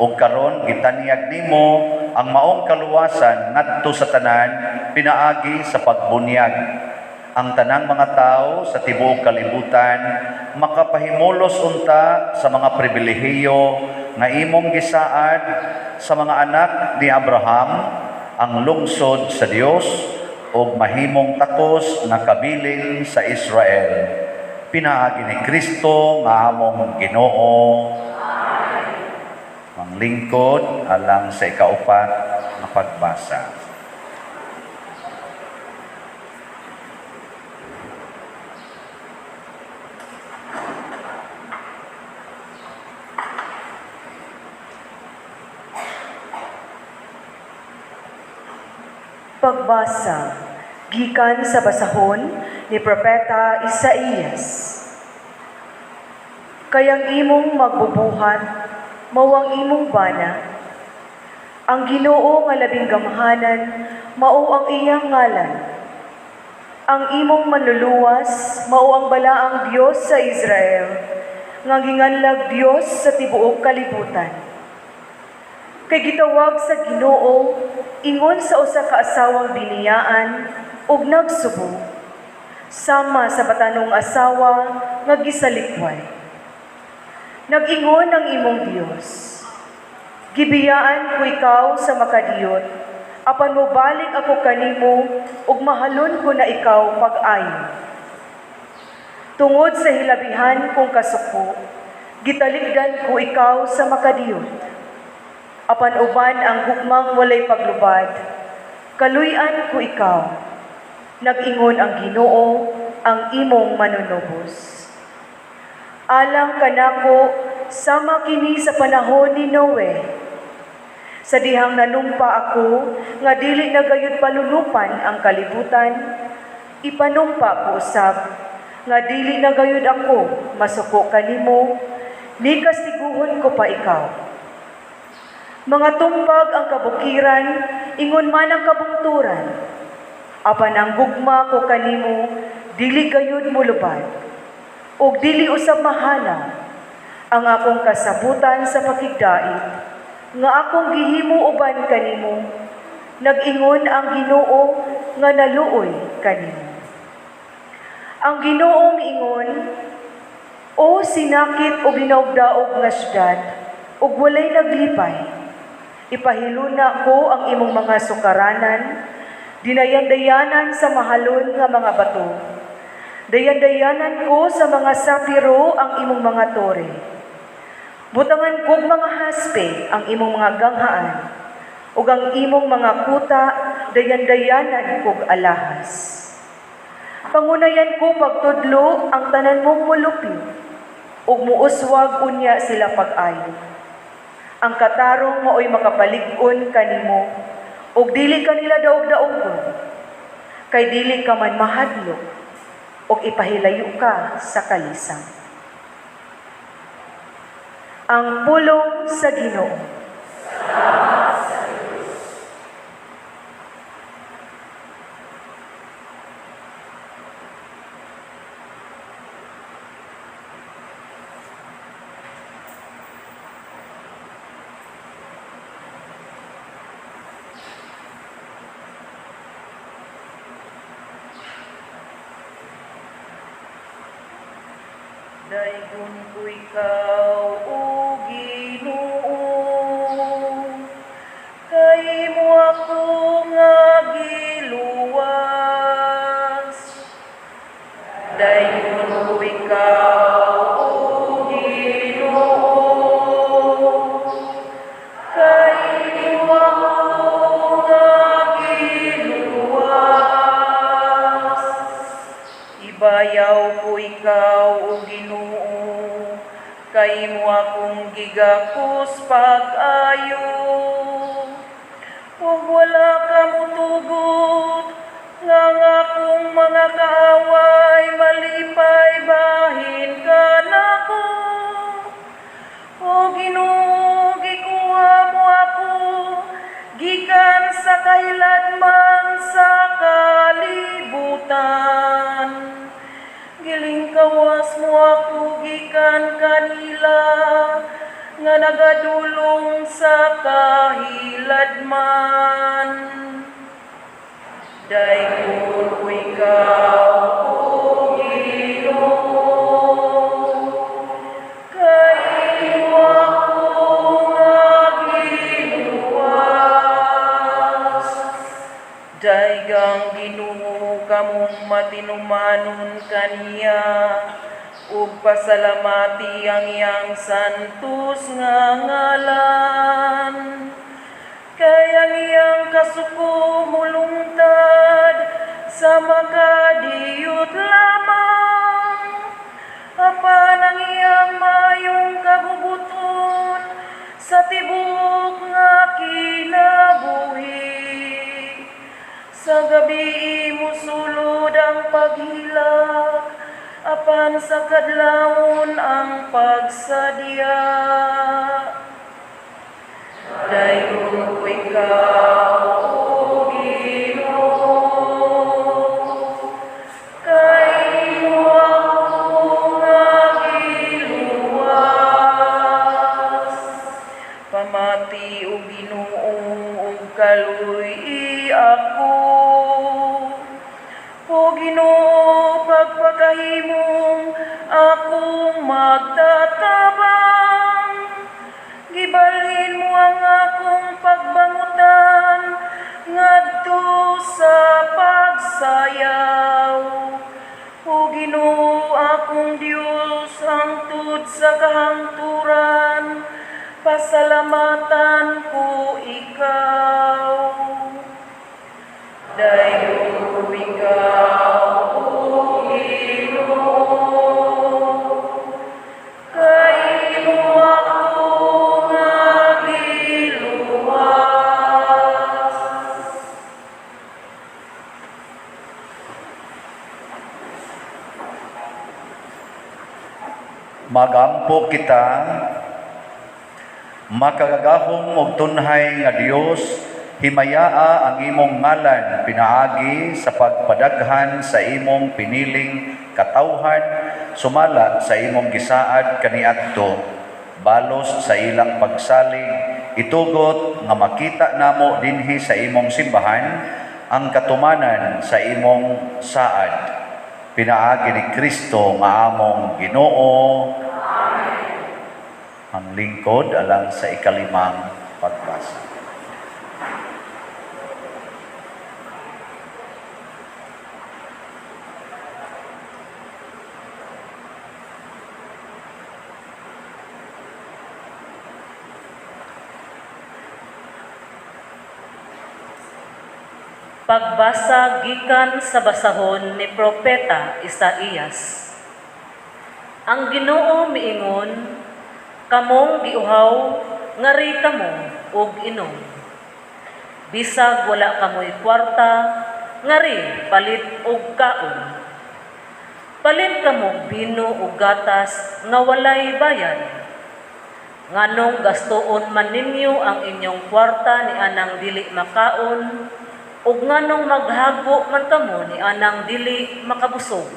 Ug karon gitanyag nimo ang maong kaluwasan ngadto sa tanan pinaagi sa pagbunyag. Ang tanang mga tawo sa tibuok kalibutan makapahimulos unta sa mga pribilehiyo nga imong gisaad sa mga anak ni Abraham, ang lungsod sa Dios, ug mahimong takos nga kabilin sa Israel. Pinaagi ni Kristo nga among Ginoo. Manglingkod alang sa ikaupat nga pagbasa. Pagbasa gikan sa basahon ni Propeta Isaías. Kayang imong magbubuhat, mao ang imong bana. Ang Ginoo nga labing gamhanan, mao ang iyang ngalan. Ang imong manluluwas, mao ang balaang Dios sa Israel, nga ginganlag Dios sa tibuok kalibutan. Kay gitawag sa Ginoo ingon sa usa ka asawang biniyaan ug nagsubo, sama sa batanong asawa nga gisalikway. Nag-ingon ang imong Dios, gibiyaan ko ikaw sa makadiyot, apan mobalik ako kanimo ug mahalon ko na ikaw pag-ayo. Tungod sa hilabihan kong kasuko, gitalikdan ko ikaw sa makadiyot. Apan uban ang gugmang walay paglubad, kaluy-an ko ikaw. Nag-ingon ang Ginoo, ang imong manunubos. Alang kanako, sama kini sa panahon ni Noe. Sa dihang nanumpa ako, nga dili na gayud palunupan ang kalibutan, ipanumpa ko usab, nga dili na gayud ako masuko kanimo, ni kastiguhon ko pa ikaw. Mga tumpag ang kabukiran, ingon man ang kabungturan. Apan ang gugma ko kanimo, dili gayud molubad, ug dili usab mahanaw ang akong kasabutan sa pakigdait, nga akong gihimo uban kanimo. Nag-ingon ang Ginoo nga naluoy kanimo. Ang Ginoo miingon, o sinakit o ginaugdaog nga syudad, ug walay naglipay, ipahiluna ko ang imong mga sukaranan, dinayandayanan sa mahalon nga mga bato. Dayandayanan ko sa mga sapiro ang imong mga tore. Butangan kog mga haspe ang imong mga ganghaan, ug ang imong mga kuta dayandayanan kog alahas. Pangunayan ko pagtudlo ang tanan mong mulupyo, ug muuswag unya sila pag-ayo. Ang katarong maoy makapalig-on kanimo, ug dili kanila daog-daogon, kay dili ka man mahadlok, ug ipahilayo ka sa kalisang. Ang pulong sa Ginoo. Daygon ko ikaw, O Ginoo, kay imo ako nga giluwas. Daygon ko ikaw, O Ginoo, kay imo ako nga giluwas. Ibayaw ko ikaw, O Ginoo, kay imo akong gigakos pag-ayo. Ug wala ka motugot nga ang akong mga kaaway malipay bahin kanako. O Ginoo, gikuha mo ako gikan sa kahiladman sa kalibutan. Gilingkawas mo ako gikan kanila, nga nagadulong sa kahiladman. Daygon ko ikaw, O Ginoo, kay imo ako nga giluwas. Daygang Ginoo kamong matinumanon kaniya, ug pasalamati ang iyang santos nga ngalan. Kay ang iyang kasuko mulungtad sa makadiyot lamang, apan ang iyang maayong kabubuton sa tibuok nga kinabuhi. Sa gabi musulod ang paghilak, apan sa kadlawon ang pagsadya. Daygon ko ikaw, O Ginoo, kay imo ako nga giluwas. Pamati, O Ginoo, ug kaluy-i ako. O Ginoo, pagpakahimong akong magtatabang. Gibalhin mo ang akong pagbangutan ngadto sa pagsayaw. O Ginoo, akong Dios, hangtod sa kahangturan, pasalamatan ko ikaw. Daygon ko ikaw, O Ginoo, kay imo ako nga giluwas. Magampo kita, makagagahom og tunhay nga Dios, himayaa ang imong ngalan pinaagi sa pagpadaghan sa imong piniling katawhan sumala sa imong gisaad kaniadto, balos sa ilang pagsalig, itugot nga makita namo dinhi sa imong simbahan ang katumanan sa imong saad. Pinaagi ni Kristo nga among Ginoo. Amen. Ang lingkod alang sa ikalimang pagbasa. Pagbasa gikan sa basahon ni Propeta Isaías. Ang Ginoo miingon, kamong giuhaw, ngari kamo og inom. Bisag wala kamoy kwarta, ngari palit og kaon. Palit kamo bino og gatas nga walay bayad. Nganong gastuon man ninyo ang inyong kwarta ni anang dili makaon, ug nganong maghago man kamo ni anang dili makabusog.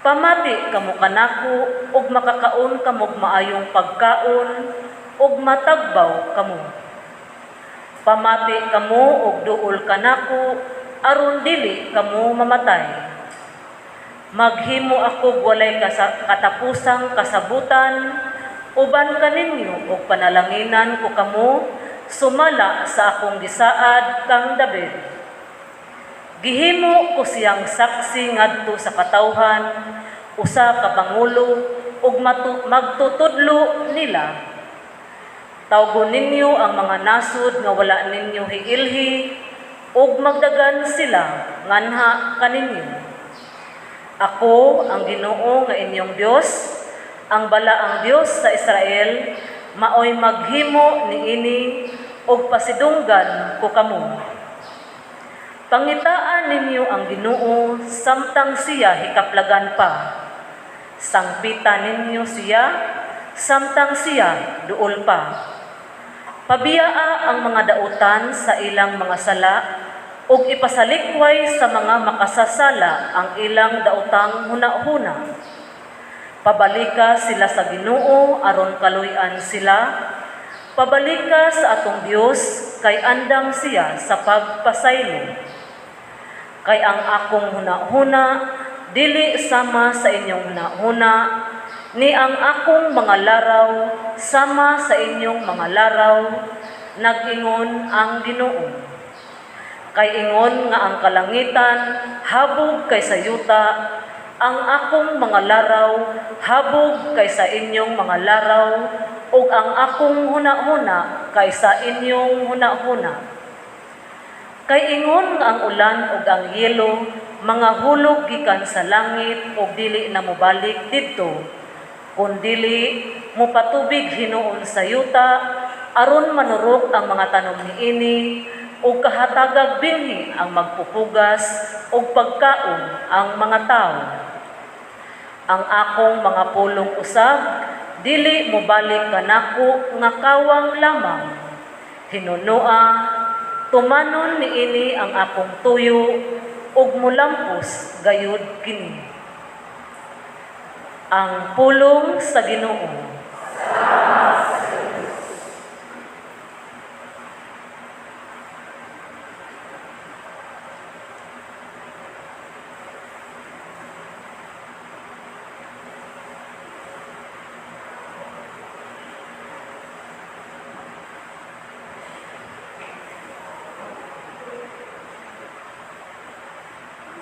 Pamati kamo kanako ug makakaon kamog maayong pagkaon ug matagbaw kamo. Pamati kamo ug duol kanako aron dili kamo mamatay. Maghimo ako walay katapusang kasabutan uban kaninyo ug panalanginan ko kamo sumala sa akong gisaad kang David. Gihimo ko siyang saksi ngadto sa katawhan, usa ka pangulo ug magtutudlo nila. Tawgon ninyo ang mga nasod nga wala ninyo hiilhi ug magdagan sila nganha kaninyo. Ako ang Ginoo nga inyong Dios, ang balaang Dios sa Israel, maoy maghimo niini ug pasidunggan ko kamo. Pangitaan ninyo ang Ginoo samtang siya hikaplagan pa. Sangpitan ninyo siya samtang siya duol pa. Pabiyaa ang mga dautan sa ilang mga sala ug ipasalikway sa mga makasasala ang ilang dautang hunahuna. Pabalika sila sa Ginoo aron kaluy-an sila. Pabalika sa atong Dios kay andam siya sa pagpasaylo. Kay ang akong hunahuna dili sama sa inyong hunahuna, ni ang akong mga laraw sama sa inyong mga laraw, nag-ingon ang Ginoo. Kay ingon nga ang kalangitan habog kaysa yuta, ang akong mga laraw habog kaysa inyong mga laraw, ug ang akong hunahuna kaysa inyong hunahuna. Kay ingon nga ang ulan ug ang yelo mga hulog gikan sa langit ug dili na mobalik didto, kundili mopatubig hinuon sa yuta aron manurok ang mga tanom niini ug kahatagag binhi ang magpupugas ug pagkaon ang mga tawo. Ang akong mga pulong usab dili mobalik kanako nga kawang lamang. Hinunoa, tumanon niini ang akong tuyo ug molampos gayud kini. Ang pulong sa Ginoo.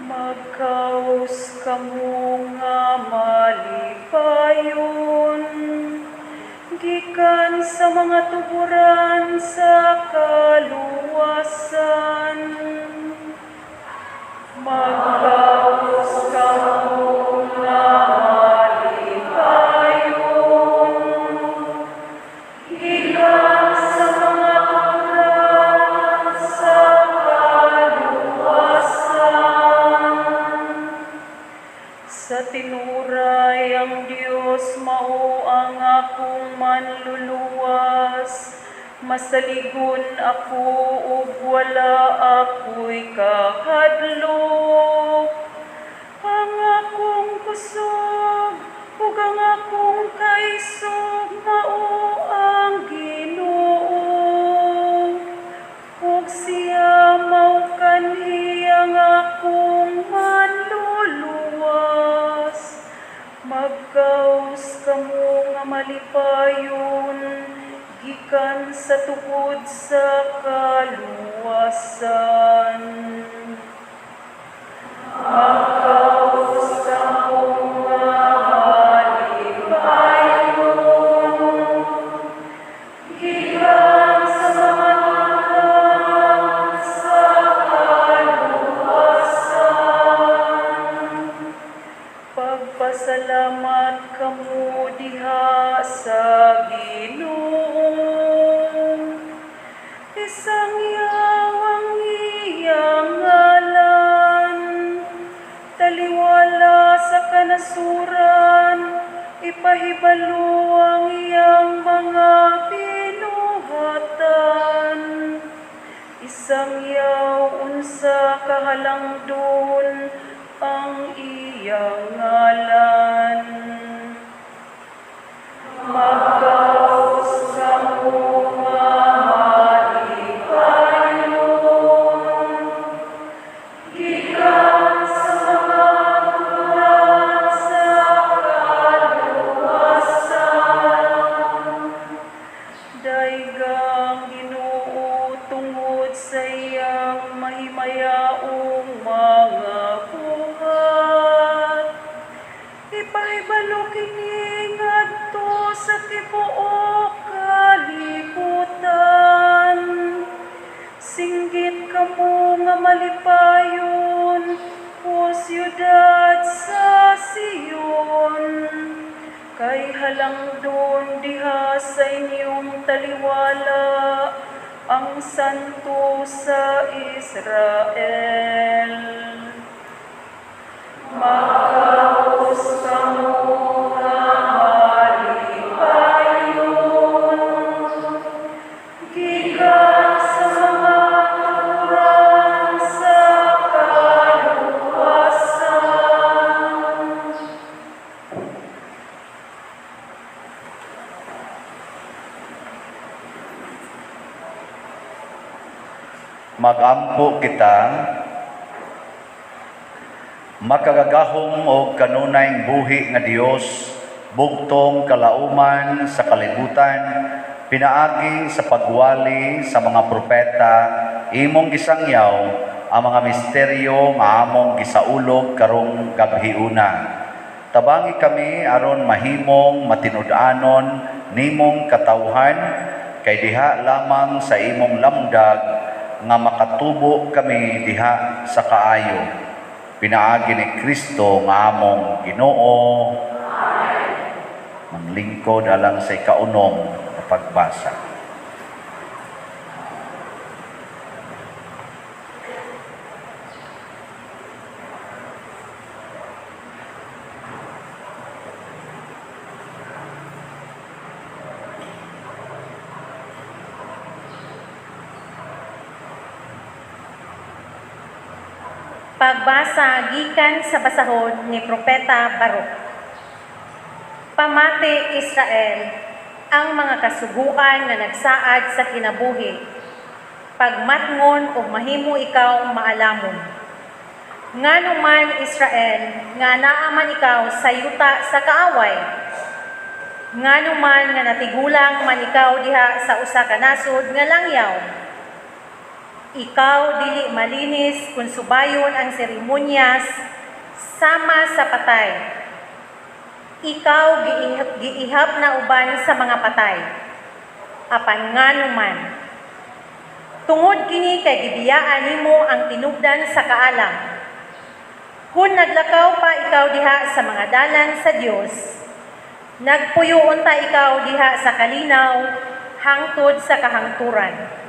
Magkaos kamo nga malipayon, gikan sa mga tuburan sa kaluwasan. Magkaos kamo nga malipayon, gikan sa mga tuburan sa kaluwasan. Sa tinuray ang Dios mao ang akong manluluwas, masaligon ako ug wala ako'y kahadlok. Ang akong kusog ug ang akong kaisog mao ang Ginoo, ug siya mao kanhi ang akong manluluwas. Magkaos kamo nga malipayon, gikan sa tukod sa kaluwasan. Magkaos kamo nga malipayon, gikan sa mga tuburan sa kaluwasan. Pagpasalamat kamo diha sa Ginoo, isangyaw ang iyang ngalan, taliwala sa kanasuran, ipahibalo ang iyang mga binuhatan. Isangyaw unsa kahalangdon ang iyang ngalan. Magkaos kamo nga malipayon, gikan sa mga tuburan sa kaluwasan. Daygang Ginoo tungod sa iyang mahimayaong mga buhat. Ipahibalo kini ngadto sa tibuok kalibutan. Singgit kamo nga malipayon, o siyudad sa Sion, kay halangdon diha sa inyong taliwala ang Santo sa Israel. Magkaos kamo nga malipayon, gikan sa mga tuburan sa kaluwasan. Magampo kita. Makagagahom og kanunayng buhi nga Dios, bugtong kalauman sa kalibutan, pinaagi sa pagwali sa mga propeta, imong gisangyaw ang mga misteryo nga among gisaulog karong gabhiuna. Tabangi kami aron mahimong matinud-anon nimong katawhan, kay diha lamang sa imong lamdag nga makatubo kami diha sa kaayo. Pinaagi ni Kristo nga among Ginoo. Amen. Manglingkod alang sa ikaunom na pagbasa. Pagbasa gikan sa basahon ni Propeta Baruch. Pamati Israel ang mga kasuguan nga nagsaad sa kinabuhi. Pagmatngon og mahimo ikaw maalamon. Ngano man Israel nga naa man ikaw sa yuta sa kaaway. Ngano man nga natigulang man ikaw diha sa usa ka nasod nga langyaw. Ikaw dili malinis kung subayon ang seremonyas sama sa patay. Ikaw giihap na uban sa mga patay. Apan ngano man. Tungod kini kay gibiyaan nimo ang tinubdan sa kaalam. Kun naglakaw pa ikaw diha sa mga dalan sa Dios, nagpuyo unta ikaw diha sa kalinaw hangtod sa kahangturan.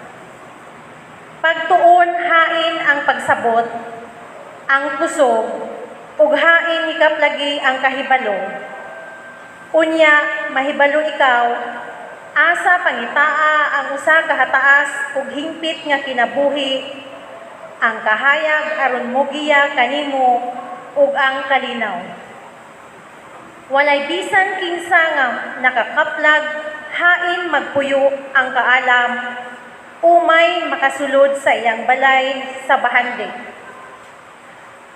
Pagtuon hain ang pagsabot, ang kusog, ug hain hikap lagi ang kahibalo. Unya mahibalo ikaw, asa pangitaa ang usa ka hataas ug hingpit nga kinabuhi, ang kahayag aron mogiya kanimo ug ang kalinaw. Walay bisan kinsa nga nakakaplag, hain magpuyo ang kaalam, umay makasulod sa iyang balay sa bahandi.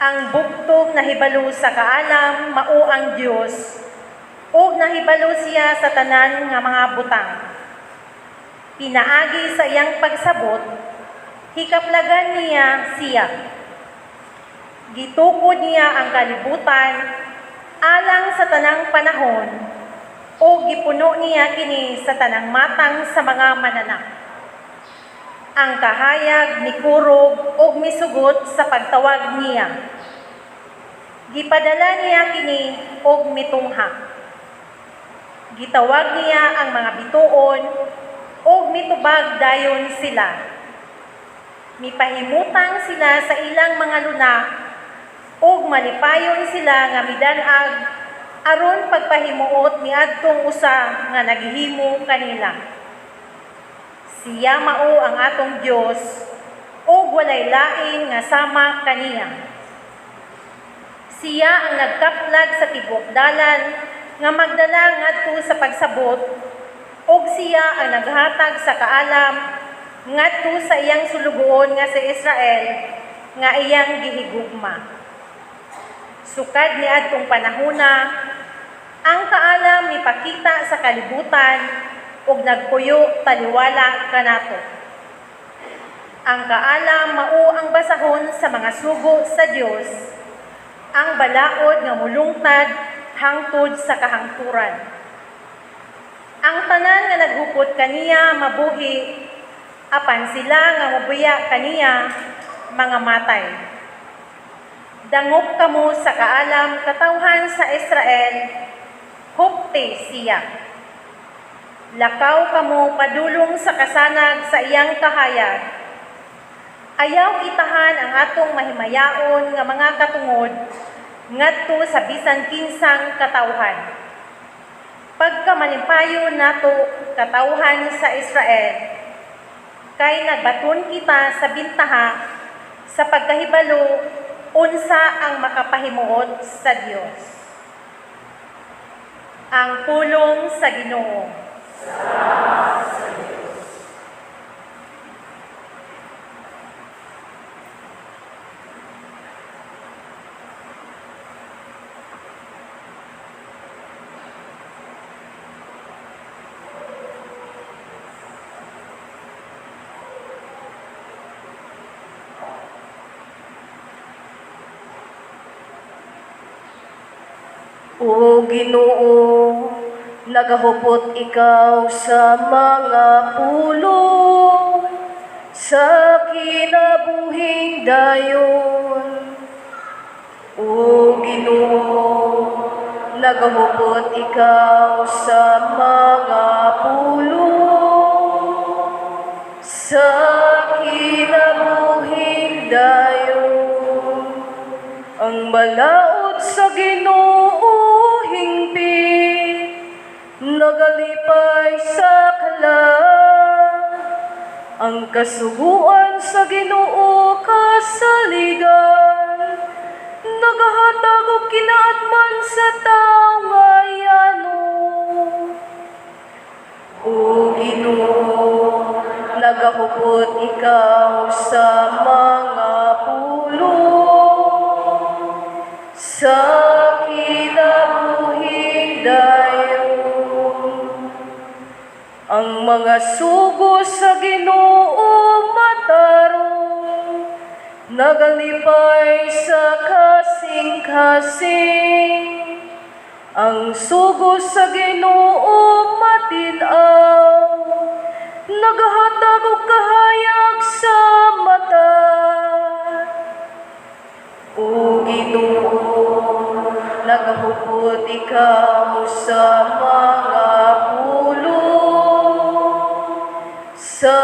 Ang bugtong nahibalo sa kaalam mao ang Dios, ug nahibalo siya sa tanan nga mga butang. Pinaagi sa iyang pagsabot, hikaplagan niya siya. Gitukod niya ang kalibutan alang sa tanang panahon, ug gipuno niya kini sa tanang matang sa mga mananak. Ang kahayag mikurog ug misugot sa pagtawag niya. Gipadala niya kini og mitungha. Gitawag niya ang mga bituon ug mitubag dayon sila. Mipahimutang sila sa ilang mga luna ug malipayon sila nga midan-ag aron pagpahimuot niadtong usa nga naghihimo kanila. Siya mao ang atong Dios ug walay lain nga sama kaniya. Siya ang nagkaplag sa tibuok dalan nga magdala ngadto sa pagsabot, ug siya ang naghatag sa kaalam ngadto sa iyang sulugoon nga si Israel nga iyang gihigugma. Sukad niadtong panahona, ang kaalam mipakita sa kalibutan ug nagpuyo taliwala kanato. Ang kaalam mao ang basahon sa mga sugo sa Dios, ang balaod nga mulungtad hangtod sa kahangturan. Ang tanan nga naghupot kaniya mabuhi, apan sila nga mobuya kaniya mga matay. Dangop kamo sa kaalam katawhan sa Israel, hupte siya. Lakaw kamo padulong sa kasanag sa iyang kahayag. Ayaw itahan ang atong mahimayaon nga mga katungod ngadto sa bisan kinsang katawhan. Pagkamalimpayo nato katawhan sa Israel, kay nagbaton kita sa bintaha sa pagkahibalo unsa ang makapahimuot sa Dios. Ang pulong sa Ginoo. Salamat sa Diyos. O Ginoo, nagahupot ikaw sa mga pulong sa kinabuhing dayon. O Ginoo, nagahupot ikaw sa mga pulong sa kinabuhing dayon. Ang balaod sa Ginoo hingpit, nagalipay sa kalag. Ang kasuguan sa Ginoo kasaligan, nagahatag og kinaatman sa tawo nga yano. O Ginoo, nagahupot ikaw sa mga pulong sa kinabuhing dayon. Ang mga sugo sa Ginoo matarong, nagalipay sa kasing-kasing. Ang sugo sa Ginoo matin-aw, nagahatag og kahayag sa mata. O Ginoo, nagahupot ikaw sa mga pulong sa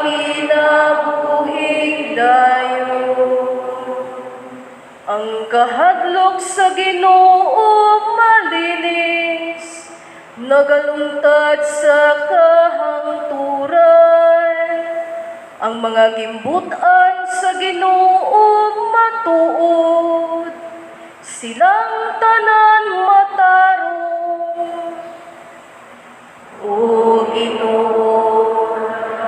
kinabuhing dayon. Ang kahadlok sa Ginoo malinis, nagalungtad sa kahangturan. Ang mga gimbut-an sa Ginoo matuod, silang tanan matarong. O Ginoo,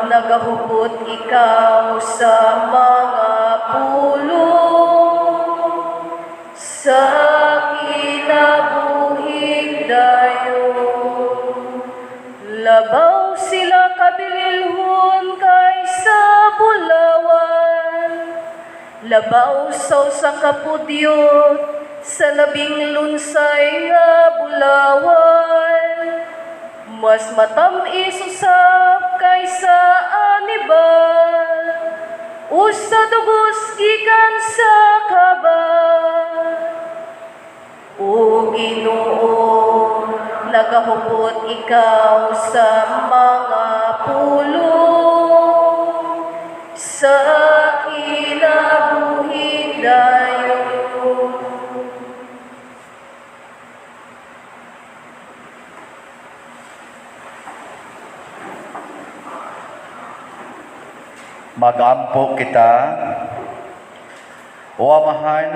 nagahupot ikaw sa mga pulong sa kinabuhing dayon. Labaw sila kabililhon kaysa bulawan, labaw sa usa ka pudyot sa labing lunsay nga bulawan. Mas matam-is usab kaysa anibal, usa dugos gikan sa kaba. O Ginoo, nagahupot ikaw sa mga pulong sa kinabuhing dayon. Magampo kita. O Amahan,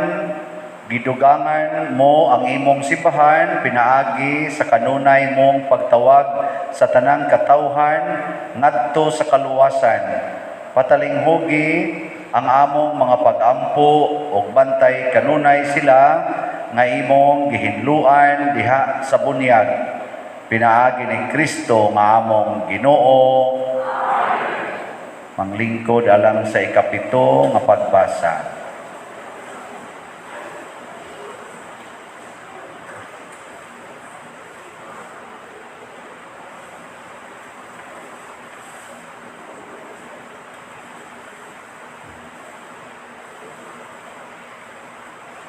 gidugangan mo ang imong simbahan pinaagi sa kanunay mong pagtawag sa tanang katawhan ngadto sa kaluwasan. Patalinghugi ang among mga pagampo ug bantay kanunay sila nga imong gihinluan diha sa bunyag. Pinaagi ni Kristo nga among Ginoo. Manglingkod alang sa ikapito nga pagbasa.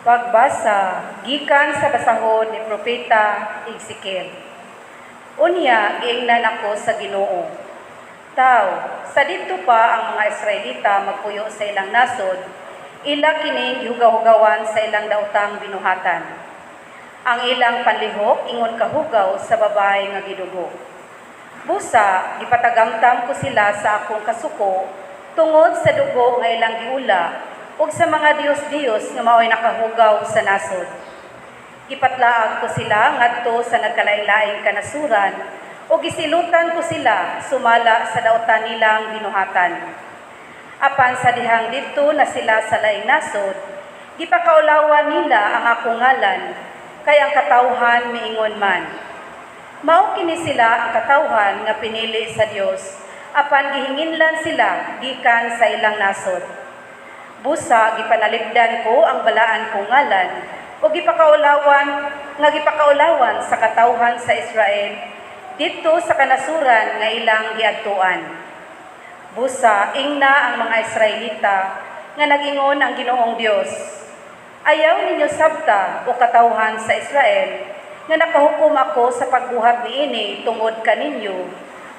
Pagbasa gikan sa basahon ni Propeta Ezekiel. Unya giingnan ako sa Ginoo. Taw, sa didto pa ang mga Israelita magpuyo sa ilang nasod, ila kining gihugaw-hugawan sa ilang daotang binuhatan. Ang ilang panlihok ingon kahugaw sa babae nga gidugo. Busa, gipatagamtam ko sila sa akong kasuko tungod sa dugo nga ilang giula ug sa mga diyos-diyos nga maoy nakahugaw sa nasod. Gipatlaag ko sila ngadto sa nagkalain-laing kanasuran ug gisilutan ko sila sumala sa dautan nilang binuhatan. Apan sa dihang didto na sila sa laing nasod, gipakaulawan nila ang akong ngalan, kay ang katawhan miingon man. Mao kini sila ang katawhan nga pinili sa Dios, apan gihinginlan sila gikan sa ilang nasod. Busa gipanalipdan ko ang balaan kong ngalan ug gipakaulawan nga gipakaulawan sa katawhan sa Israel didto sa kanasuran nga ilang giadtuan. Busa ingna ang mga Israelita nga nag-ingon ang Ginoong Dios, ayaw ninyo sabta, o katawhan sa Israel, nga nakahukom ako sa pagbuhat niini tungod kaninyo,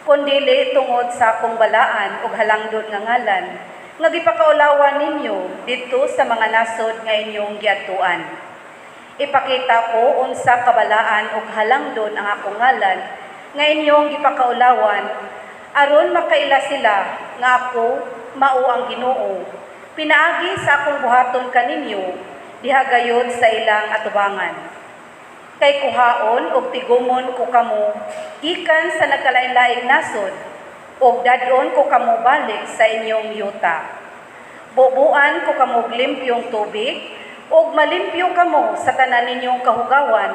kundili tungod sa akong balaan ug halangdon nga ngalan nga gipakaulawan ninyo didto sa mga nasod nga inyong giadtuan. Ipakita ko unsa kabalaan ug halangdon ang akong ngalan nga inyong gipakaulawan, aron makaila sila nga ako mao ang Ginoo, pinaagi sa akong buhaton kaninyo diha gayod sa ilang atubangan. Kay kuhaon og tigumon ko kamo gikan sa nagkalain-laing nasod, ug dad-on ko kamo balik sa inyong yuta. Bubuan ko kamo og limpyong tubig, ug malimpyo kamo sa tanan ninyong kahugawan,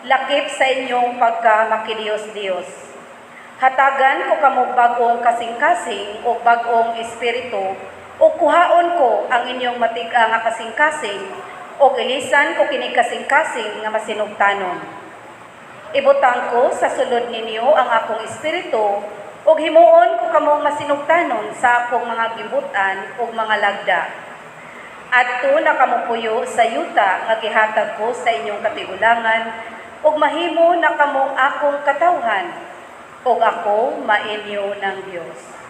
lakip sa inyong pagkamakidiyos-diyos. Hatagan ko kamo og bag-ong kasing-kasing ug bag-ong espiritu, ug kuhaon ko ang inyong matig-a nga kasing-kasing, ug ilisan ko kini kasing-kasing nga masinugtanon. Ibutang ko sa sulod ninyo ang akong espiritu, ug himuon ko kamong masinugtanon sa akong mga gimbut-an ug mga lagda. Adto na kamo puyo sa yuta nga gihatag ko sa inyong katigulangan, ug mahimo na kamong akong katawhan, ug ako mainyo ng Dios.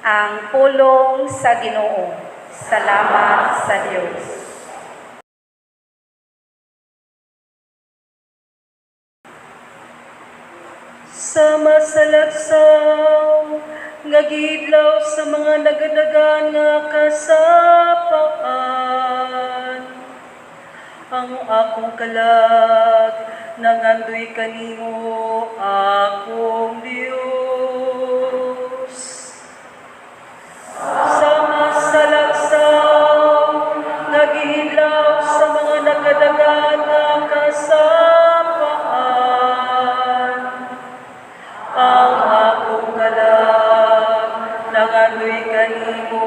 Ang pulong sa Ginoo. Salamat sa Dios. Sama sa lagsaw nga gidlaw sa mga nagadagan nga kasapaan, ang akong kalag nangandoy kanimo, akong Dios. Sama sa lagsaw nga gidlaw sa mga nagadagan nga kasapaan, ang akong kalag nangandoy kanimo,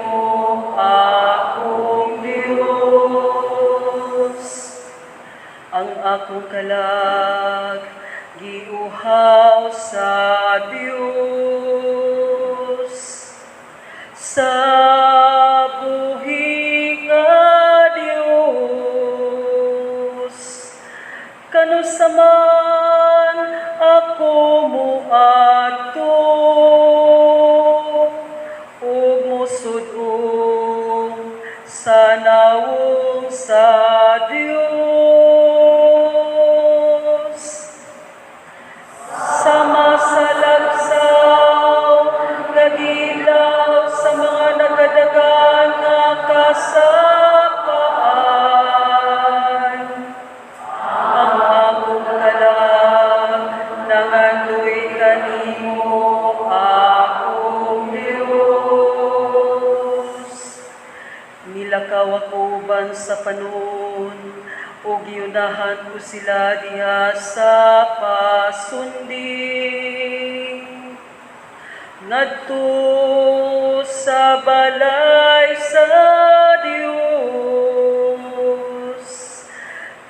akong Dios. Ang akong kalag giuhaw sa Dios, sa buhi nga Dios. Kanusa man ako moadto ug mosud-ong sa nawong sa Dios. Sama sa lagsaw nga gilaw sa mga nagadagan nga kasapaan, ang akong kalag nangandoy kanimo, akong Dios. Nilakaw ako uban sa panon, ug giunahan ko sila diha sa pasunding, ngadto sa balay sa Dios.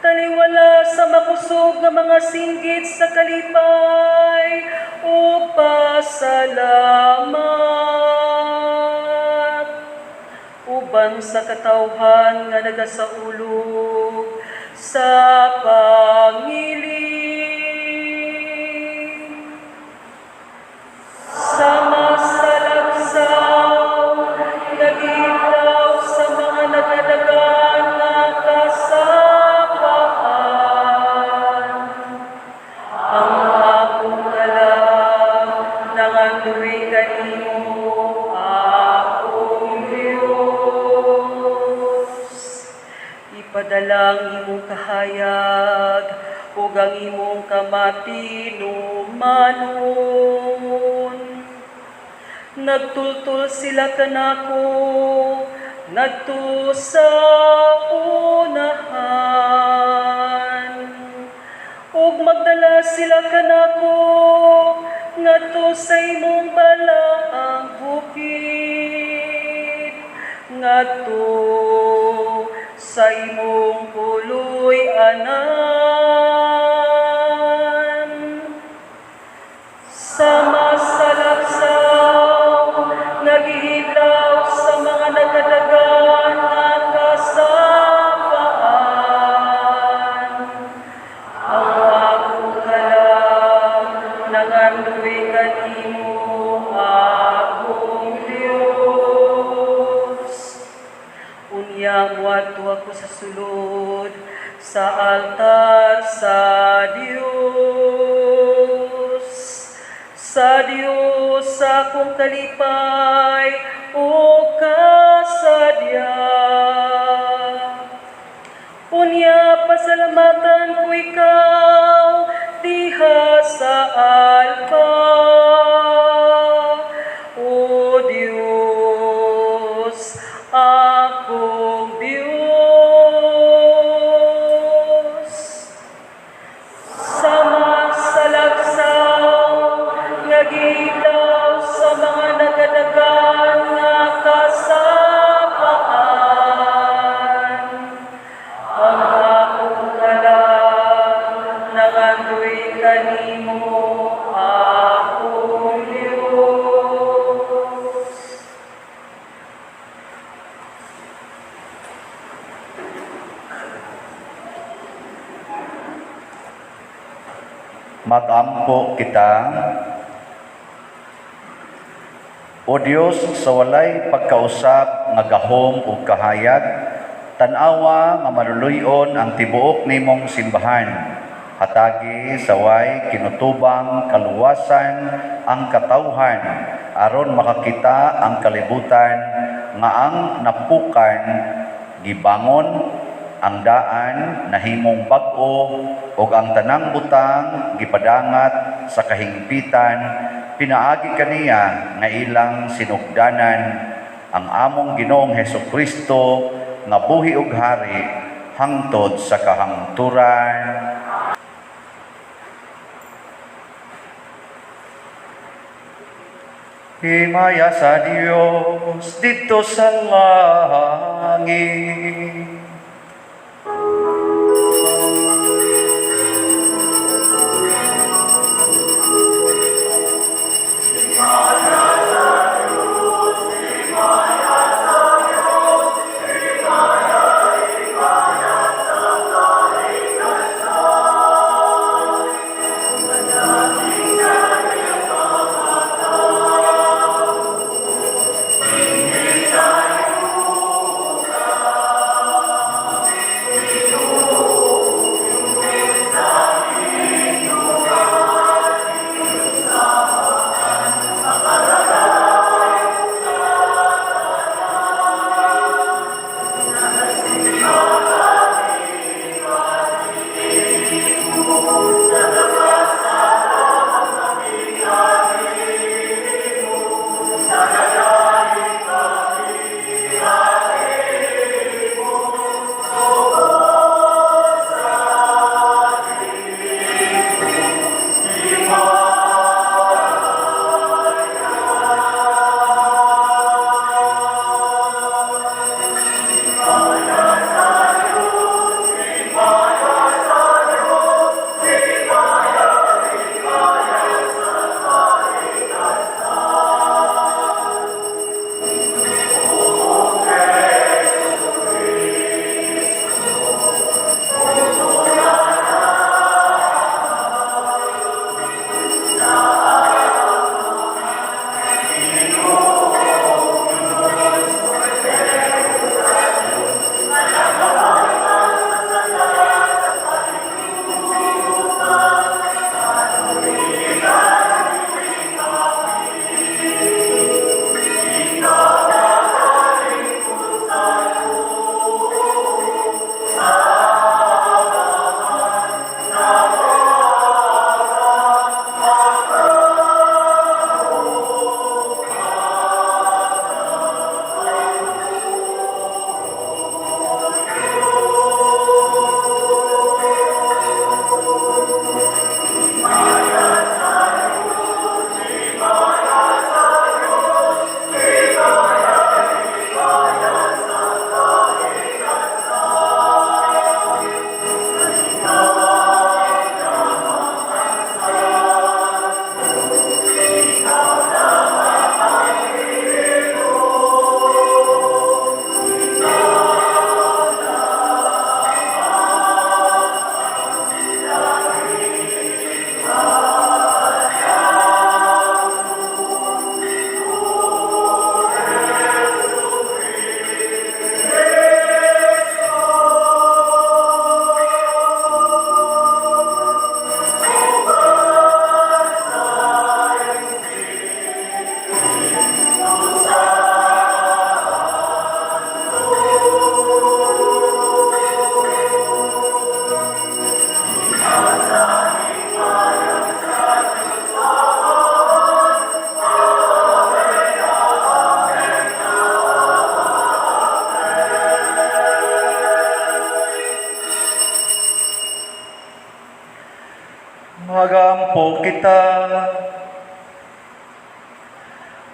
Taliwala sa makusog nga mga singgit sa kalipay ug pasalamat, uban sa katawhan nga nagasaulog sa pangiling. Sama sa lagsaw nga gilaw sa mga nagadagan nga kasapaan, ang akong kalag nangandoy kanimo, akong Dios. Ipadala ang imong kahayag ug ang imong kamatinumanon. Nagtultol sila kanako ngadto sa unahan, ug magdala sila kanako ngadto sa imong balaang bukid, ngadto sa sa imong puloy-anan. Sama sa lagsaw nga gihidlaw sa mga nagadagan nga kasapaan, ang akong kalag nangandoy kanimo, akong Dios. Unya muadto ako sa sulod sa altar sa Dios. Sa Dios akong kalipay ug kasadya. Unya pasalamatan ko ikaw diha sa altar. O Dios, akong Dios. Sama sa lagsaw nga gihidlaw sa mga nagadagan nga kasapaan, ang akong kalag nangandoy kanimo, akong Dios. Magampo kita. O Dios, sa walay pagkausap nga gahom ug kahayag, tan-awa nga maluluy-on ang tibuok nimong simbahan. Hatagi sa way kinutubang kaluwasan ang katawhan aron makakita ang kalibutan nga ang napukan gibangon, ang daan nahimong bag-o, ug ang tanang butang gipadangat sa kahingpitan pinaagi kaniya nga ilang sinugdanan, ang among Ginoong Hesukristo nga buhi ug hari hangtod sa kahangturan. Himaya sa Dios didto sa langit. Mag-ampo kita.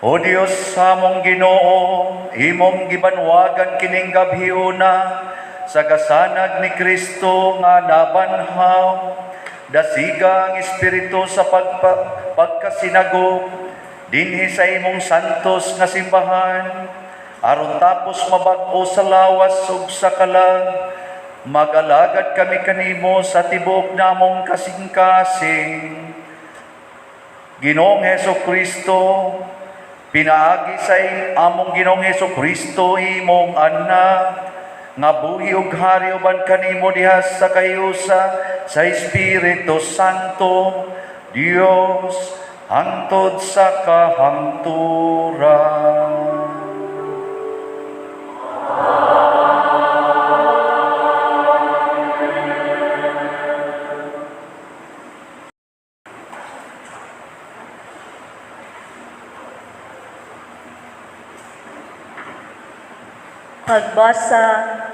O Dios among Ginoo, imong gibanwagan kining gabhiona sa kasanag ni Kristo nga nabanhaw. Dasiga ang Espiritu sa pagkasinagop dinhi sa imong santos nga simbahan, aron tapos mabag-o sa lawas ug sa kalag, mag-alagad kami kanimo sa tibuok namong kasing-kasing. Ginoong Hesus Kristo, pinaagi sa among Ginoong Hesus Kristo imong anak, nga buhi ug hari uban kanimo diha sa kahiusa sa Espiritu Santo, Dios, hangtod sa kahangturan. Pagbasa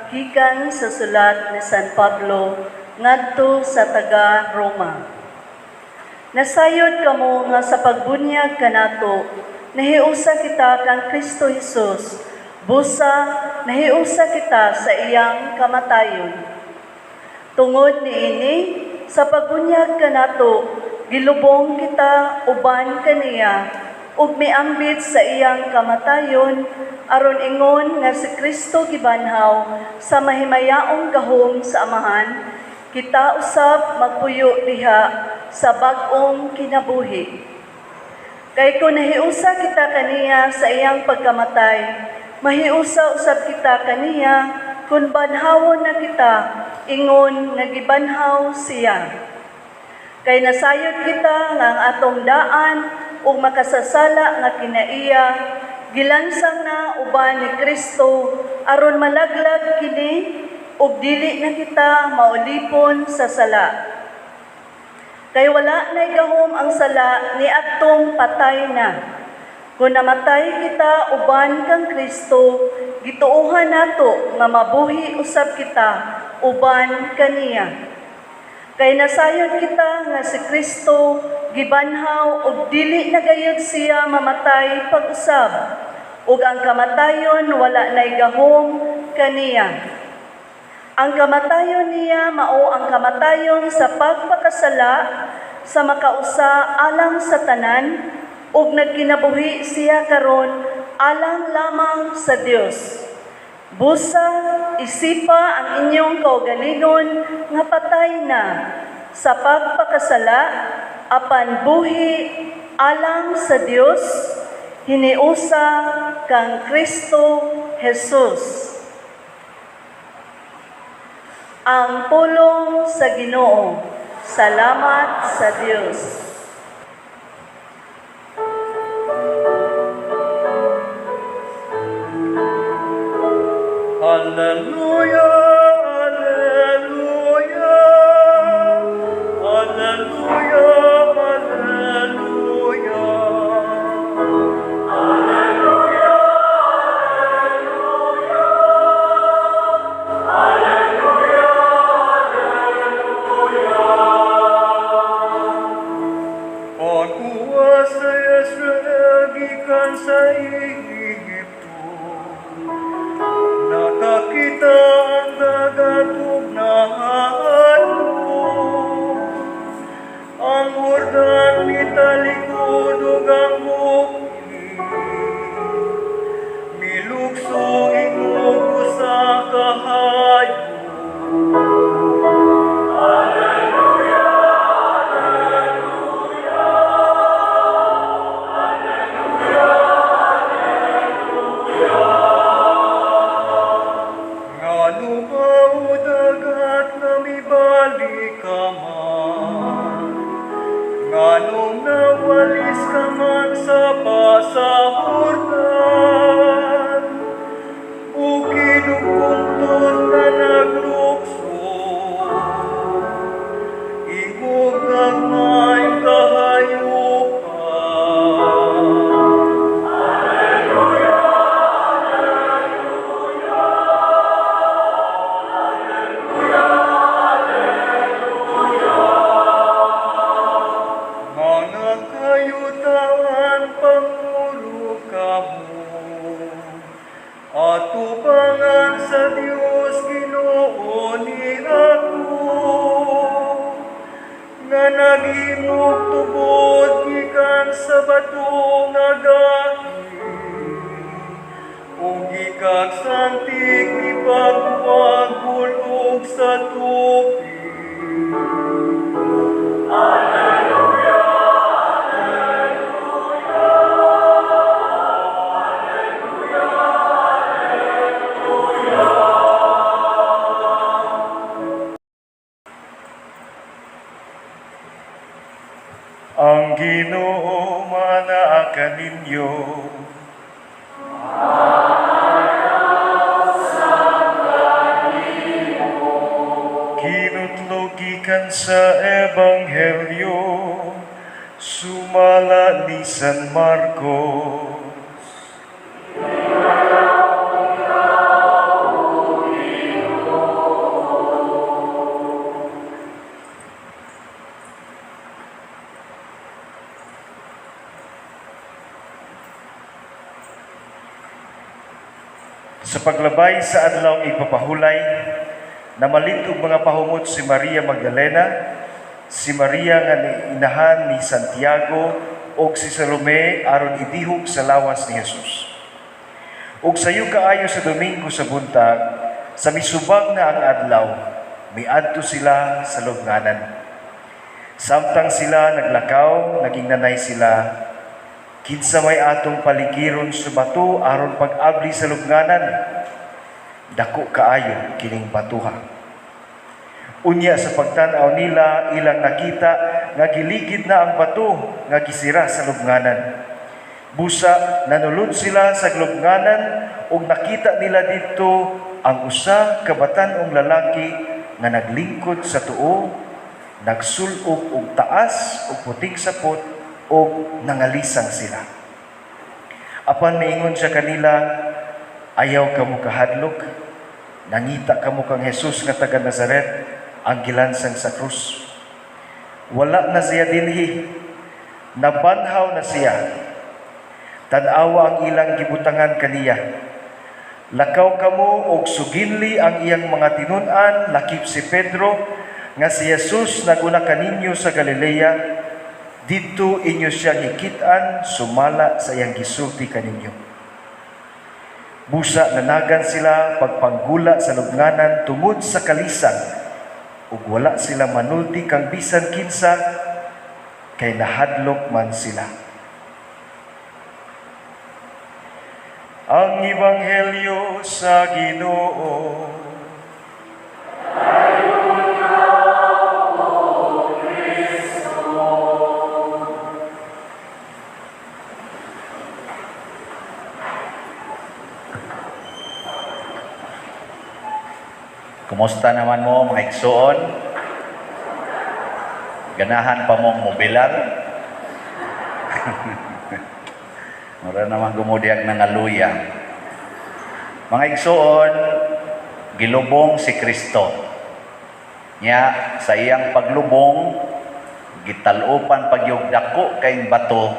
gikan sa sulat ni San Pablo ngadto sa taga Roma. Nasayod kamo nga sa pagbunyag kanato nahiusa kita kang Kristo Hesus, busa nahiusa kita sa iyang kamatayon. Tungod niini sa pagbunyag kanato gilubong kita uban kaniya ug miambit sa iyang kamatayon, aron ingon nga si Kristo gibanhaw sa mahimayaong gahom sa Amahan, kita usab magpuyo diha sa bag-ong kinabuhi. Kay kung nahiusa kita kaniya sa iyang pagkamatay, mahiusa usab kita kaniya kung banhawon na kita, ingon nga gibanhaw siya. Kay nasayod kita nga ang atong daan ug makasasala nga kinaiya, gilansang na uban ni Kristo aron malaglag kini ug dili na kita maulipon sa sala. Kay wala na'y gahom ang sala ni adtong patay na. Kung namatay kita uban kang Kristo, gituohan nato nga mabuhi usab kita uban kaniya. Kay nasayod kita nga si Kristo gibanhaw ug dili na gayud siya mamatay pag-usab, ug ang kamatayon wala na'y gahom kaniya. Ang kamatayon niya mao ang kamatayon sa pagpakasala sa makausa alang sa tanan, ug nagkinabuhi siya karon alang lamang sa Dios. Busa, isipa ang inyong kaugalingon nga patay na sa pagpakasala, apan buhi alang sa Dios, hiniusa kang Kristo Jesus. Ang pulong sa Ginoo. Salamat sa Dios. Alleluia, alleluia, alleluia, alleluia. Alleluia, alleluia, alleluia. Pagkuha sa Israel gikan sa Ehipto, nakakita ang dagat ug nahadlok. Ang Jordan mitalikod ug ang bukid milukso ingog usa ka hayop. Alleluia, alleluia, alleluia, alleluia. Ngano ba o dagat na mibalik ka man? Nganong nawalis ka man sa pasahordan? Bukid ug puntod na naglukso, ingog gagmay kahayupan. Alleluia, alleluia, alleluia, alleluia. imong tubod gikan sa bato nga gahi, ug gikagsantik ni pagpagulog sa tubig. Alleluia, Alleluia, Alleluia, Alleluia. Ang Ginoo manaa kaninyo. Kinutlo gikan sa Ebanghelyo sumala ni San Marcos. Sa paglabay sa adlaw igpapahulay, namalit og mga pahumot si Maria Magdalena, si Maria nga inahan ni Santiago ug si Salome aron idihog sa lawas ni Jesus. Ug sayo kaayo sa Domingo sa buntag, sa misubag na ang adlaw, miadto sila sa lubnganan. Samtang sila naglakaw, naging nanay sila, kinsa may atong paligiron sa bato aron pag-abli sa lubnganan, dako kaayo kining batuha. Unya sa pagtan-aw nila, ilang nakita nga giligid na ang bato nga gisira sa lubnganan. Busa nanulod sila sa lubnganan ug nakita nila didto ang usa ka batan-ong lalaki nga naglingkod sa tuo, nagsul-ob og taas ug puting sapot og nangalisang sila. Apan miingon siya kanila, ayaw kamo kahadlok, nangita kamo kang Jesus nga taga Nazaret ang gilansang sa krus. Wala na siya dinhi, nabanhaw na siya. Tan-awa ang ilang gibutangan kaniya. Lakaw kamo og suginli ang iyang mga tinun-an, lakip si Pedro, nga si Jesus naguna kaninyo sa Galilea, didto inyo siyang hikit-an sumala sa iyang gisulti kaninyo. Busa nanagan sila pagpanggula sa lubnganan tungod sa kalisang, ug wala sila manulti kang bisan kinsa, kay nahadlok man sila. Ang Ebanghelyo sa Ginoo. Kumusta naman mo mga igsuon? Ganahan pa mong mobilar? Mura naman gumudiyag ng aluya. Mga igsuon, gilubong si Kristo. Nya sa iyang paglubong, gitalupan pagyog dako kayong bato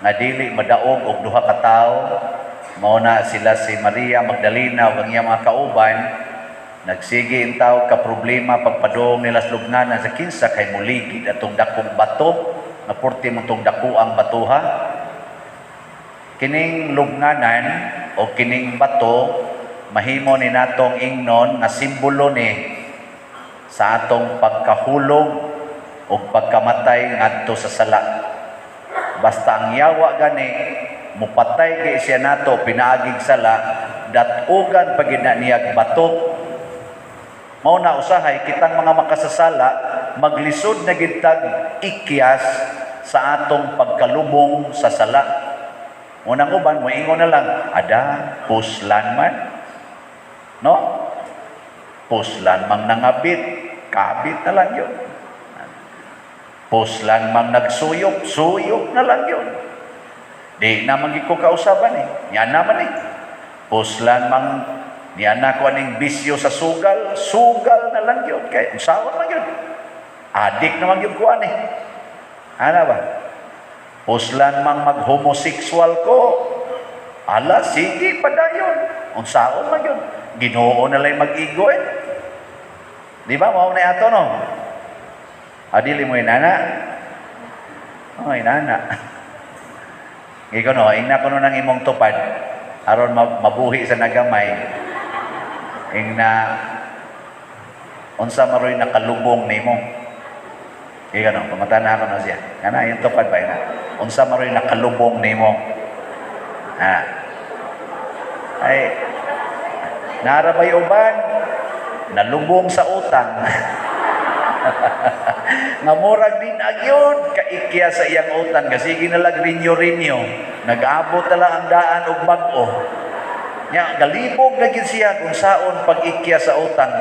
nga dili madaog og duha ka tawo. Mao na sila si Maria Magdalena ug ang iyang mga kauban. Nagsige in tao ka problema pagpadong nila sa lubnganan sa kinsa kay muligid atong dakong bato nga purti mo tong dako ang batuha. Kining lubnganan o kining bato mahimo ni natong ingnon nga simbolo ni sa atong pagkahulog o pagkamatay ngadto sa sala. Basta ang yawa gani mupatay kay siya nato pinaagig sala, datugan pagid na niyag bato. Mao na usahay kitang mga makasasala maglisod na gid tag ikyas sa atong pagkalubong sa sala. Unang uban moingon na lang, ada puslan man. No? Puslan mang nangabit, kabit na lang yun. Puslan mang nagsuyop, suyop na lang yun. Di naman gid ko kausaban eh. Yan naman eh. Puslan mang niya na ko aning bisyo sa sugal, sugal na lang yun. Kaya usawan man yun. Adik naman yun kuan eh. Ana ba? Puslan mang mag-homosexual ko, ala, sige, padayon. Unsaon man yun. Ginoo na lang mag-igo eh. Di ba? Mao na ato, no? Adili mo yun, ana. Oh, inana. Ikaw no, ingna kuno nang imong tupad aron mabuhi sa nagamay. Ingna unsa maroy nakalubong nimo. Ikaw no, pamata-na ako no siya. Kana yung tupad ba ina? Unsa maroy nakalubong nimo? Ha. Ay narabay uban nalubong sa utang. Nga murag din agyon kaikya sa iyang utang kasi ginalag rinyo-rinyo, nag-abot na lang ang daan og bag-o. Nya galibog na gid siya kung saon pag-ikya sa utang.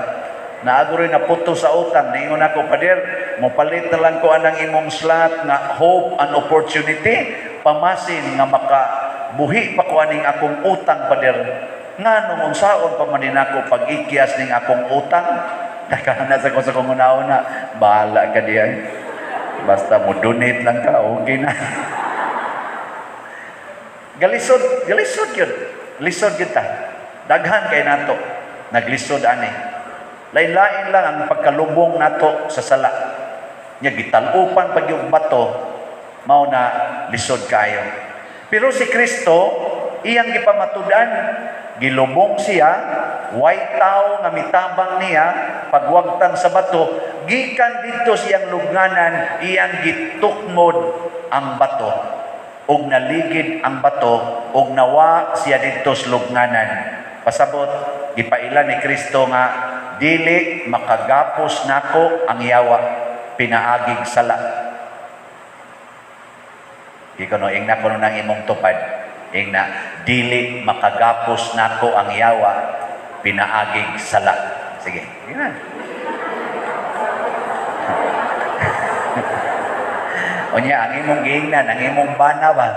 Naago rin naputo sa utang. Ningon ako, Pader, mopalit na lang ko anang imong slot nga hope and opportunity, pamasin nga makabuhi pa ko aning akong utang, Pader. Nganong unsaon pa man din ako pag-ikyas ning akong utang? Nakana sa ko sa kong una-una, bahala ka diyan. Basta mo donate lang ka, okay na. Galisod, galisod yun. Lisod kita. Daghan kay nato. Naglisod ani. Lain-lain lang ang pagkalubong nato sa sala. Nya gitalupan pag yung bato, mao na lisod kayo. Pero si Kristo, iyang gipamatud-an, gilubong siya, way tao nga mitabang niya, pagwagtang sa bato, gikan didto siyang lubnganan, iyang gitukmod ang bato. Og naligid ang bato, og nawa siya didto sa lubnganan. Pasabot, gipaila ni Kristo nga, dili makagapos nako ang yawa, pinaagig sala. Ikaw no, ingna ko nang imong tupad. Ingna, dili makagapos nako ang yawa, pinaagig sala. Sige, ingna. Unya, ang imong giingnan, ang imong bana ba?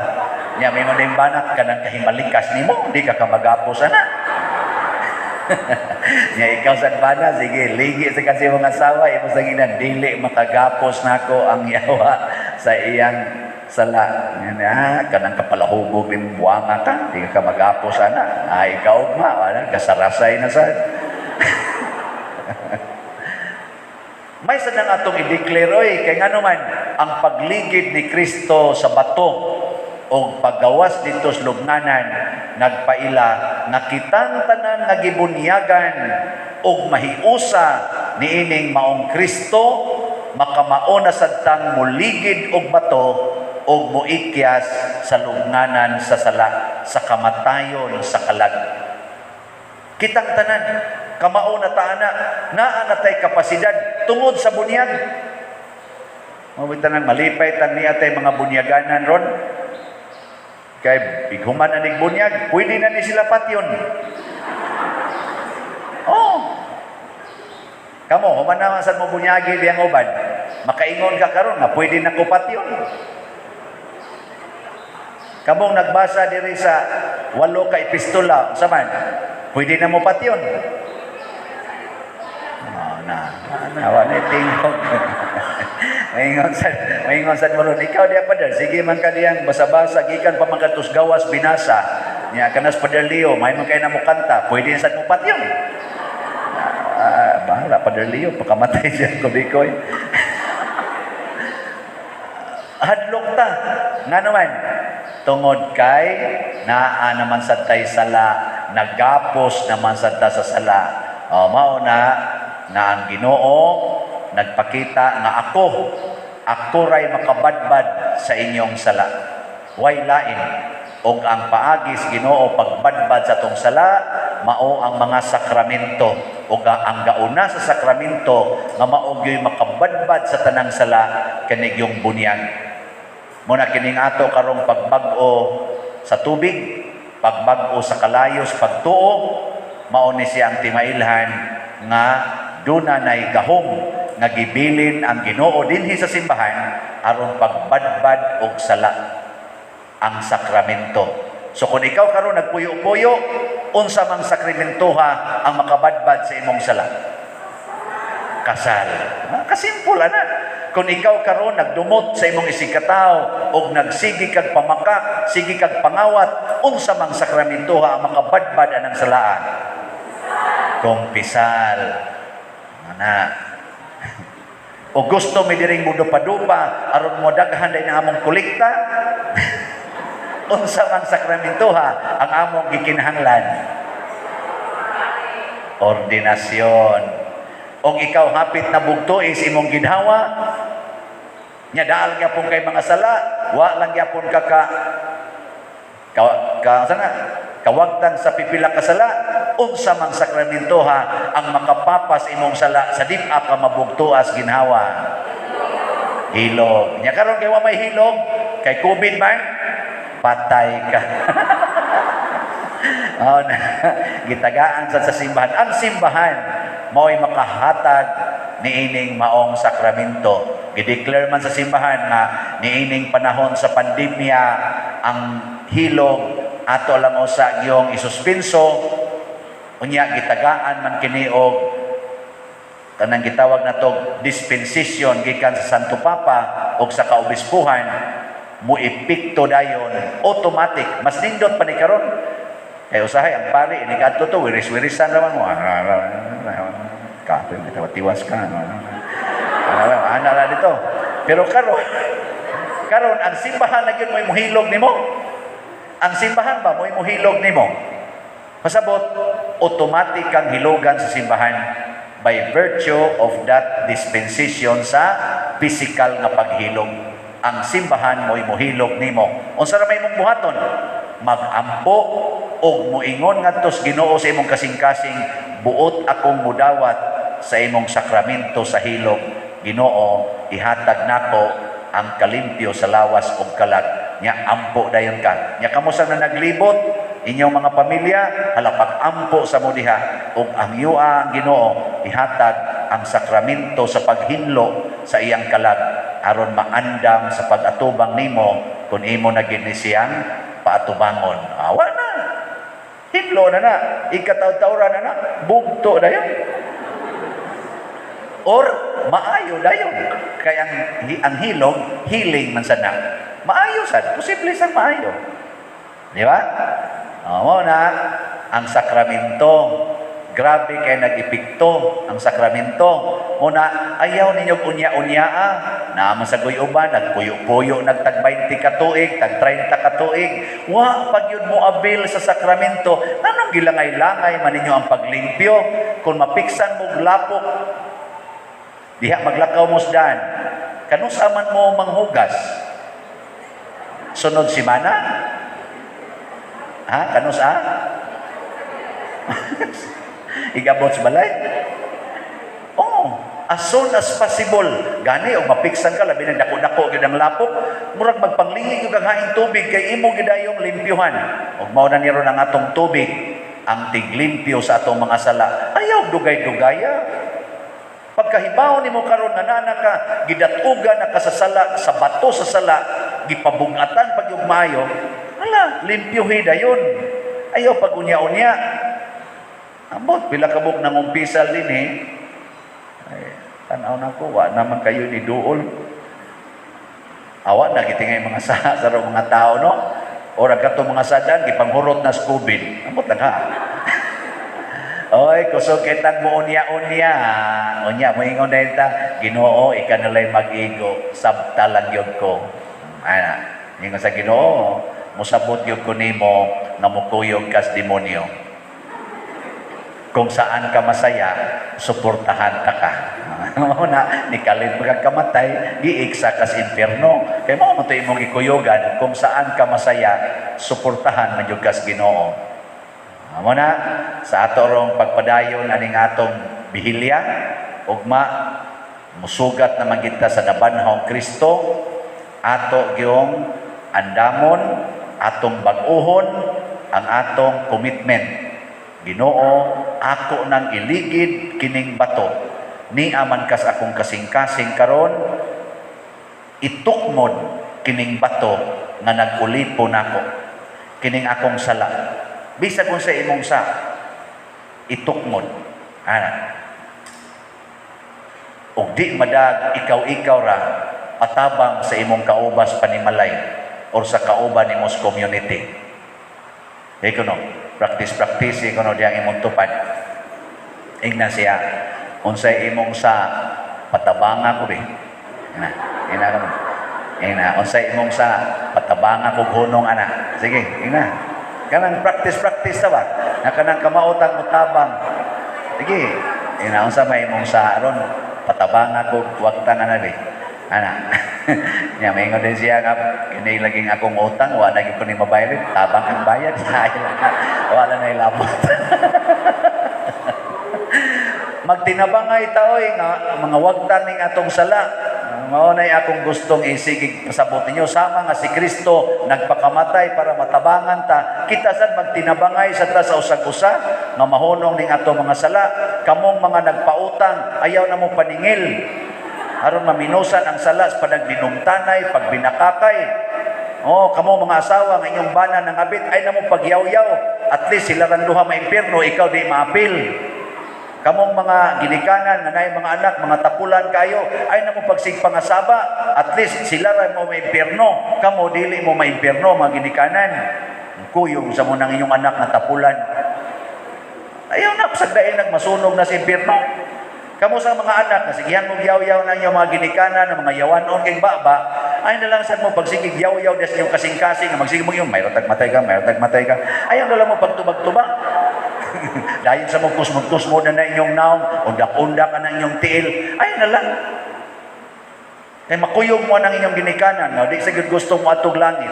Nya, may mo ding bana, kanang kahimalikas nimo, di ka kamagapos ana. Nya, ikaw sa bana, sige, ligi sa kasi mga asawa, imo sa ginan, dili makagapos nako ang yawa sa iyang sala. Nya, kanang kapalahubog ning buwanga ka, di ka kamagapos ana. Ay, ikaw ma, wala, kasarasay na sad. May sa nang atong i-declare, oy, kay ngano man, ang pagligid ni Kristo sa bato o paggawas dito sa lubnganan, nagpaila nga kitang tanan nga gibunyagan og mahiusa niining maong Kristo, makamao na sadtang muligid og bato og moikyas sa lubnganan sa sala, sa kamatayon sa kalag. Kitang tanan, kamao na taana, naa na tay kapasidad tungod sa bunyag. Mawit tanan, malipay tan niya tay mga bunyaganan ron. Kay bighuman na nig bunyag, pwede na ni sila patyon. Oh. Kamo, human naman sad mo bunyagi diyang uban. Makaingon ka karon nga pwede na ko patyon. Kamong nagbasa diri sa 8 ka epistola, unsa man? Pwede na mo patyon. Oh, na, na, wala tingog. Maingon sad mo ron, ikaw diya pa der, sige man ka diyang basa-basa, gikan pa man katus gawas binasa. Nya kanas Pader Leo, may man kay na mo kanta, pwede sad mo patyon. Bahala Pader Leo, pakamatay siya kubikoy. Hadlok ta. Ngano man? Tungod kay naa naman sad tay sala, nagapos naman sad ta sa sala. O, mao na nga ang Ginoo nagpakita nga ako ray makabadbad sa inyong sala. Way lain. Og ang paagis Ginoo pagbadbad sa tong sala, mao ang mga sakramento. Og ang gauna sa sakramento nga mao gyoy makabadbad sa tanang sala kanigyong bunyag. Muna kining ato karong pagbag-o sa tubig, pagbag-o sa kalayos, pagtuo, mao ni siya ang timailhan nga duna nay gahom nga gibilin ang Ginoo dinhi sa simbahan aron pagbadbad og sala, ang sakramento. So kung ikaw karon nagpuyo-puyo, unsa mang sakramentoha ang makabadbad sa imong sala? Kasal. Kasimple ana. Kung ikaw karon nagdumot sa imong isigkatawo og nagsigi kag pamakak, sige kag pangawat, unsa mang sakramentoha ang makabadbad anang salaan? Kumpisal. Ana. O gusto mi diring mudupa-dupa aron mo daghan din ang among kolekta? Unsa man sakramentoha ang among gikinahanglan? Ordinasyon. Og ikaw hapit na bugto is imong ginhawa, nya daal gyapon kay mga sala, wa lang gyapon ka ka ka, ka sana kawagtan sa pipila ka sala, unsa man sakramentoha ang makapapas imong sala sa di-a ka mabugtuas ginhawa? Hilog. Nya karon kay wa may hilog, kay COVID man, patay ka. Oh, na, gitagaan sa simbahan. Ang simbahan mao'y makahatag niining maong sakramento. Gideclare man sa simbahan nga niining panahon sa pandemya, ang hilog ato lang usa gyong isuspenso. Unya gitagaan man kini og kanang gitawag nato dispensation gikan sa Santo Papa og sa kaobispuhan, mo epekto dayon automatic. Mas nindot pa ni karon kay usahay ang pari ini kadto to wiris-wirisan raman mo, kape tiwas ka ana ra dito. Pero karon karon ang simbahan na gyud mo mohilog nimo. Ang simbahan ba mo mohilog nimo? Pasabot, automatic kang hilogan sa simbahan by virtue of that dispensation sa physical nga paghilog. Ang simbahan mo'y mohilog nimo. Unsa ra may imong buhaton? Magampo og moingon ngadto sa Ginoo sa imong kasing-kasing, buot akong mudawat sa imong sakramento sa hilog. Ginoo, ihatag nako ang kalimpyo sa lawas ug kalag. Nya ampo dayon ka. Nya kamo sa na naglibot inyong mga pamilya, hala pag-ampo sa mo diha ug ang yuа ang Ginoo ihatag ang sakramento sa paghinlo sa iyang kalag aron maandam sa pag-atubang nimo kung imo na gid ni siyang paatubangon. Awa na. Hinlo na na. Ikataw-tawra na na. Bugto dayon. Or maayo dayon. Kay ang hilog, healing man sad na. Maayo sad. Posible sang maayo. Di ba? O, mao na ang sakramento. Grabe kay nag-epekto ang sakramento. Muna, ayaw ninyo unya-unyaa. Naaman sa uban, nagpuyo-puyo, nagtag 20 ka tuig, tag 30 ka tuig. Wa pag yun mo abil sa sakramento. Anong gilangay-langay man ninyo ang paglimpyo? Kung mapiksan mo lapok, diha maglakaw mo sdan. Kanus aman mo manghugas? Sunod simana? Ha? Kanus a? Igabot sa balay? Oh, as soon as possible. Gani, og mapiksan ka, labi na dako-dako gyud ang lapok, murag magpanglingi gyud ang haing tubig kay imo gidayong limpyuhan. Og mao na ni ron ang atong tubig, ang tiglimpyo sa atong mga sala. Ayaw dugay-dugaya. Pagkahibaw nimo karon nga naa ka gidatugan na kasasala sa bato sa sala, gipabugatan pag yung maayo, hala, limpyuhi dayon. Ayaw pag unya-unya. Ambot, pila kabuk nang umpisal din eh. Ay, tanaw na ko, wa naman kayo ni duol. Awa na gitingay mga sa mga tao, no? Ora kato mga sadan, gipanghurot na sa COVID. Ambot lang ha. Oy, kusog kitang mo unya-unya. Unya, moingon dahil ta, Ginoo, ika nalay mag-igo, sabta lang yun ko. Ana, ingon sa Ginoo, musabot yun ko nimo nga mukuyog kas demonyo. Kung saan ka masaya, suportahan ta ka. Mao na, ni kalit magkamatay, giiksa kas impierno. Kay mao man to imong gikuyugan, kung saan ka masaya, suportahan man jud kas Ginoo. Mao na, sa ato rong pagpadayon aning atong bihilya, ugma musugat na man kita sa nabanhawng Kristo, ato gyung andamon, atong bag-uhon, ang atong commitment. Ginoo, ako nang iligid kining bato. Nia man kas akong kasing-kasing karon, itukmod kining bato nga nag-ulipo nako. Kining akong sala. Bisag unsa imong sa, itukmod. Ana. Og di madag ikaw-ikaw ra patabang sa imong kaubas panimalay or sa kauban nimo sa community. Iko no, practice iko no diyang imong tupad. Ingna siya unsay imong sa Patabanga ko be. Ina, ina ka mo. Ina, unsay imong sala? Patabanga ko hunong ana. Sige, ina. Kanang practice practice ta ba? Na kanang kamaotang mutabang. Sige, ina, unsa may imong sa aron? Patabanga ko wagtang ana be. Ana. Nya maingon din siya nga kini laging akong utang wa na gyud ko ni mabayad, tabang kang bayad. Wala na ilabot. Magtinabangay taoy nga mga wagtan ning atong sala. Mao nay akong gustong isigig pasabot ninyo, sama nga si Kristo nagpakamatay para matabangan ta, kita sad magtinabangay sa ta sa usag-usa nga mahunong ning atong mga sala. Kamong mga nagpautang, ayaw na mo paningil aron maminusan ang sala sa panagbinumtanay, pagbinakakay. Oh, kamo mga asawa nga inyong bana nang abit, ay na mo pagyaw-yaw. At least sila rang duha maimpierno, ikaw di maapil. Kamong mga ginikanan nga naay mga anak, mga tapulan kayo, ay na mo pagsigpangasaba. At least sila ra mo maimpierno, kamo dili mo maimpierno mga ginikanan. Kuyog sa mo nang inyong anak nga tapulan. Ayaw na pasagdain nagmasunog na sa impierno. Kamo sa mga anak, nasigihan mo yaw-yaw na inyong mga ginikanan, ng mga yawanon kay baba, ay na lang sad mo pagsigig yaw-yaw des inyong kasing-kasing, nga magsigig mo yung mayroon tagmatay ka, mayroon tagmatay ka. Ayaw na lang mo pagtubag-tubag. Dayon sa mo kusmod-kusmod na na inyong naong, undak-undak ka na inyong tiil, ayaw na lang. Kay makuyog mo ang inyong ginikanan, nga di sa gyud gusto mo atog langit.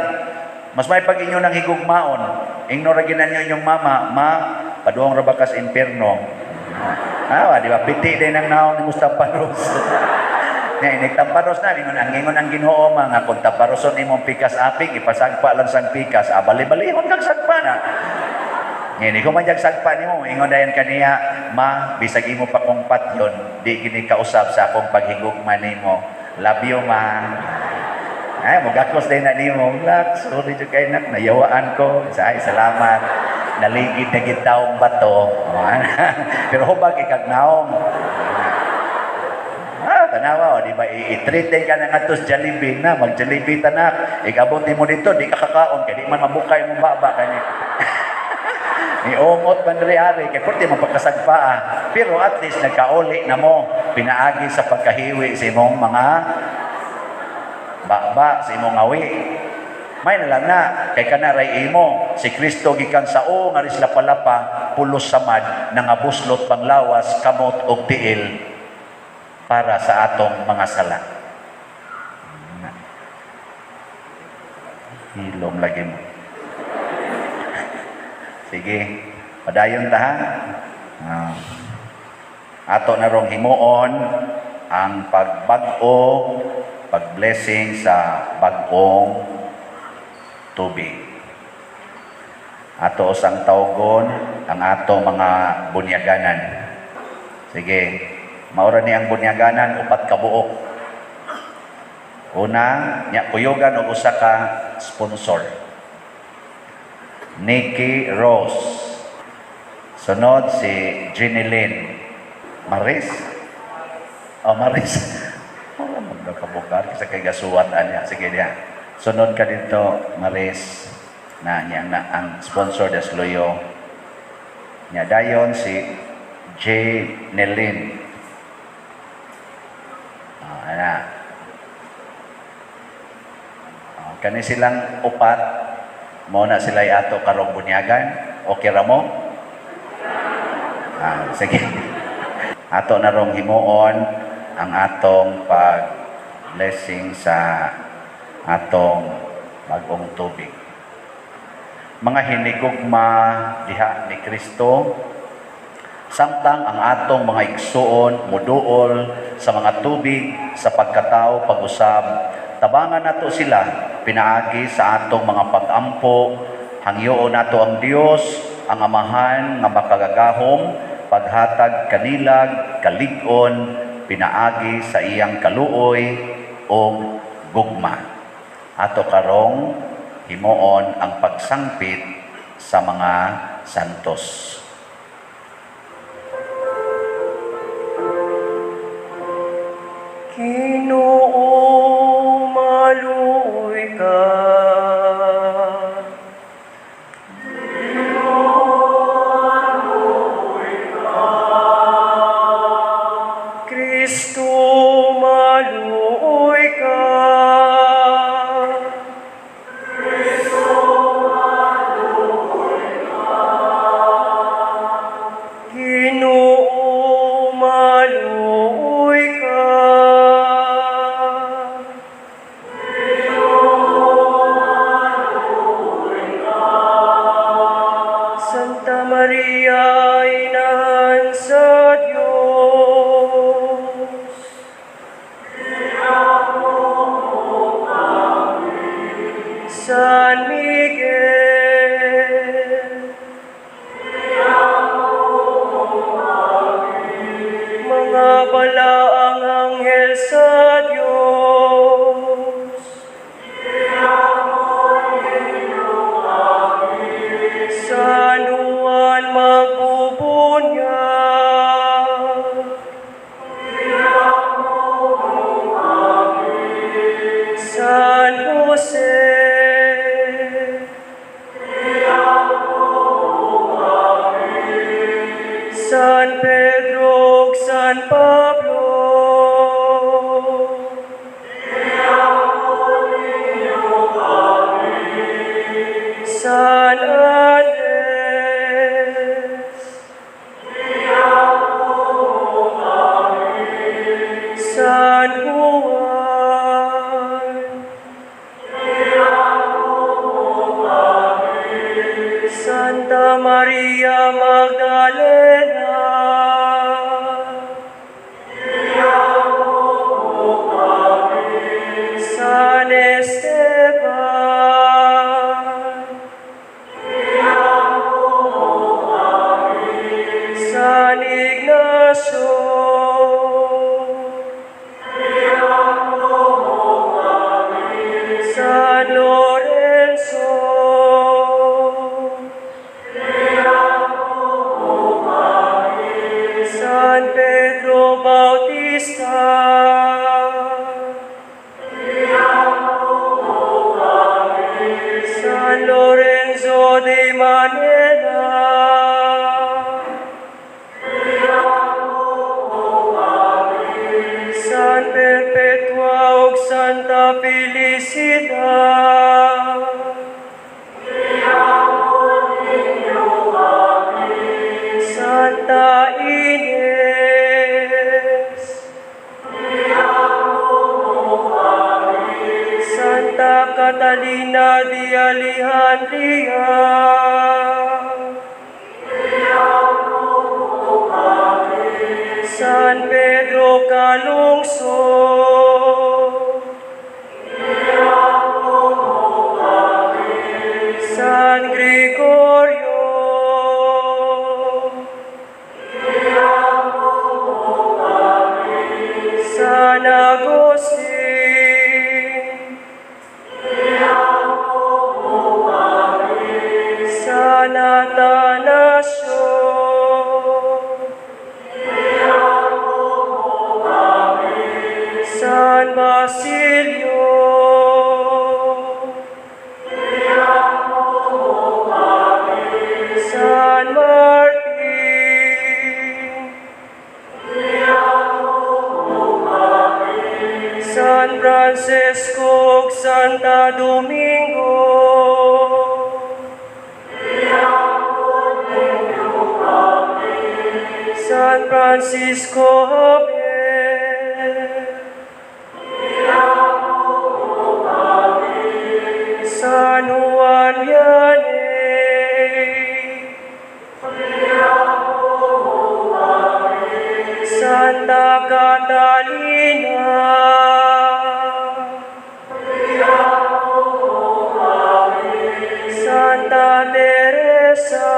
Mas may pag inyo ng higugmaon, ingno ra ginan niyo inyong mama, ma, paduong ra ba kas impierno? Ah, di ba? Piti din ang naon ni Mustaparos. Nya inigtamparos na ingon ang Ginoo mga kung tamparoson imong pikas apig ipasagpa lang sang pikas, ah, bali-balihon kag sagpa na. Nya ini ko man jag sagpa nimo, ingon dayon kaniya, ma, bisag imo pa kong patyon, di gini kausap sa akong paghigugma nimo. Love you, ma. Ay, mogakos din na nimo. Lak, sorry jud kay nak, nayawaan ko. Say, salamat. Naligid na gid taong bato. Pero hubag ikag naong. Ah, tanawa, o, di ba? I-treat din ka na nga to sa Jollibee na. Mag-Jollibee tanak. Ikabot nimo dito, di ka kakaon. Kaya di man mabukay mong baba. Kani. Iungot man diri ari. Kaya pwede mapagkasagpa ah. Pero at least nagkauli na mo. Pinaagi sa pagkahiwi sa imong mga baba, sa imong awi. May na lang na, kay kana ray imo, si Kristo gikan sa o nga ris lapalapa, pulos samad, nangabuslot panglawas, kamot og tiil para sa atong mga sala. Hilom lagi mo. Sige, padayon ta ha. Ato na rong himuon ang pagbag-o, pag-blessing sa bag-ong tubig. Ato usang tawgon ang ato mga bunyaganan. Sige, maura ni ang bunyaganan upat ka buok. Una, nya kuyogan og usa ka sponsor. Nikki Rose. Sunod si Jeneline Maris. Oh, Maris. Wala magkabukar kasi kay gasuwat anya. Sige niya. Sunod ka dito, Maris, na niya na ang sponsor des Loyo. Nya dayon si Jeneline. Oh, ana. Oh, kani silang upat mo na sila ato karong bunyagan. Okay ra mo? Ah, sige. Ato na rong himuon ang atong pag-blessing sa atong bag-ong tubig. Mga hinigugma diha ni Kristo, samtang ang atong mga igsuon muduol sa mga tubig sa pagkatao pag-usab, tabangan nato sila pinaagi sa atong mga pag-ampo, hangyoon nato ang Dios, ang Amahan nga makagagahom, paghatag kanilag kalig-on pinaagi sa iyang kaluoy o gugma. Ato karong himuon ang pagsangpit sa mga santos. Ginoo, maluoy ka. Ginoo, maluoy ka. Kristo, San Miguel. Mga balaang anghel sa Diyos, San Juan magbubunyag, San Jose, San Pedro ug San Pablo, San Andres, San Juan, Santa Maria Magdalena, San Esteban, San Ignacio, San Lorenzo, San Pedro Bautista, San Lorenzo de Manila, San Perpetua ug Santa Felicidad, Santa Ines, Santa Catalina de Alejandría, San Pedro Calungsod, San Gregorio, San Agustin, San Atanasio, San Basilio, San Martin, San Francisco ug Santa Domingo, San Francisco Javier, San Juan Vianney, Santa Catalina, Santa Teresa,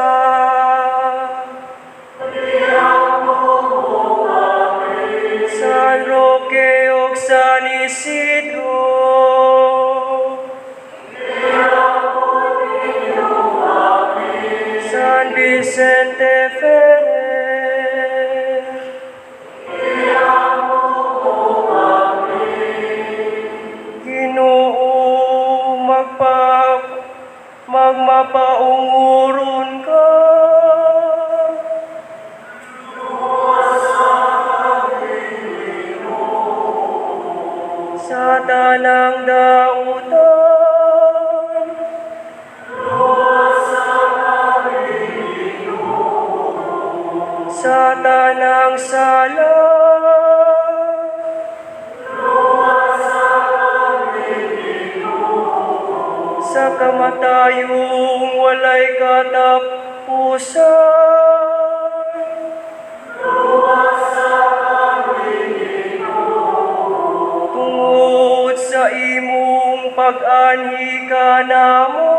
San Roque ug San Isidro, San Vicente Ferrer, Ginoo, magmapaunguron ka. Sa tanang dautan, sa tanang sala, sa kamatayong walay katapusan, tungod sa imong pag-anhi kanamo.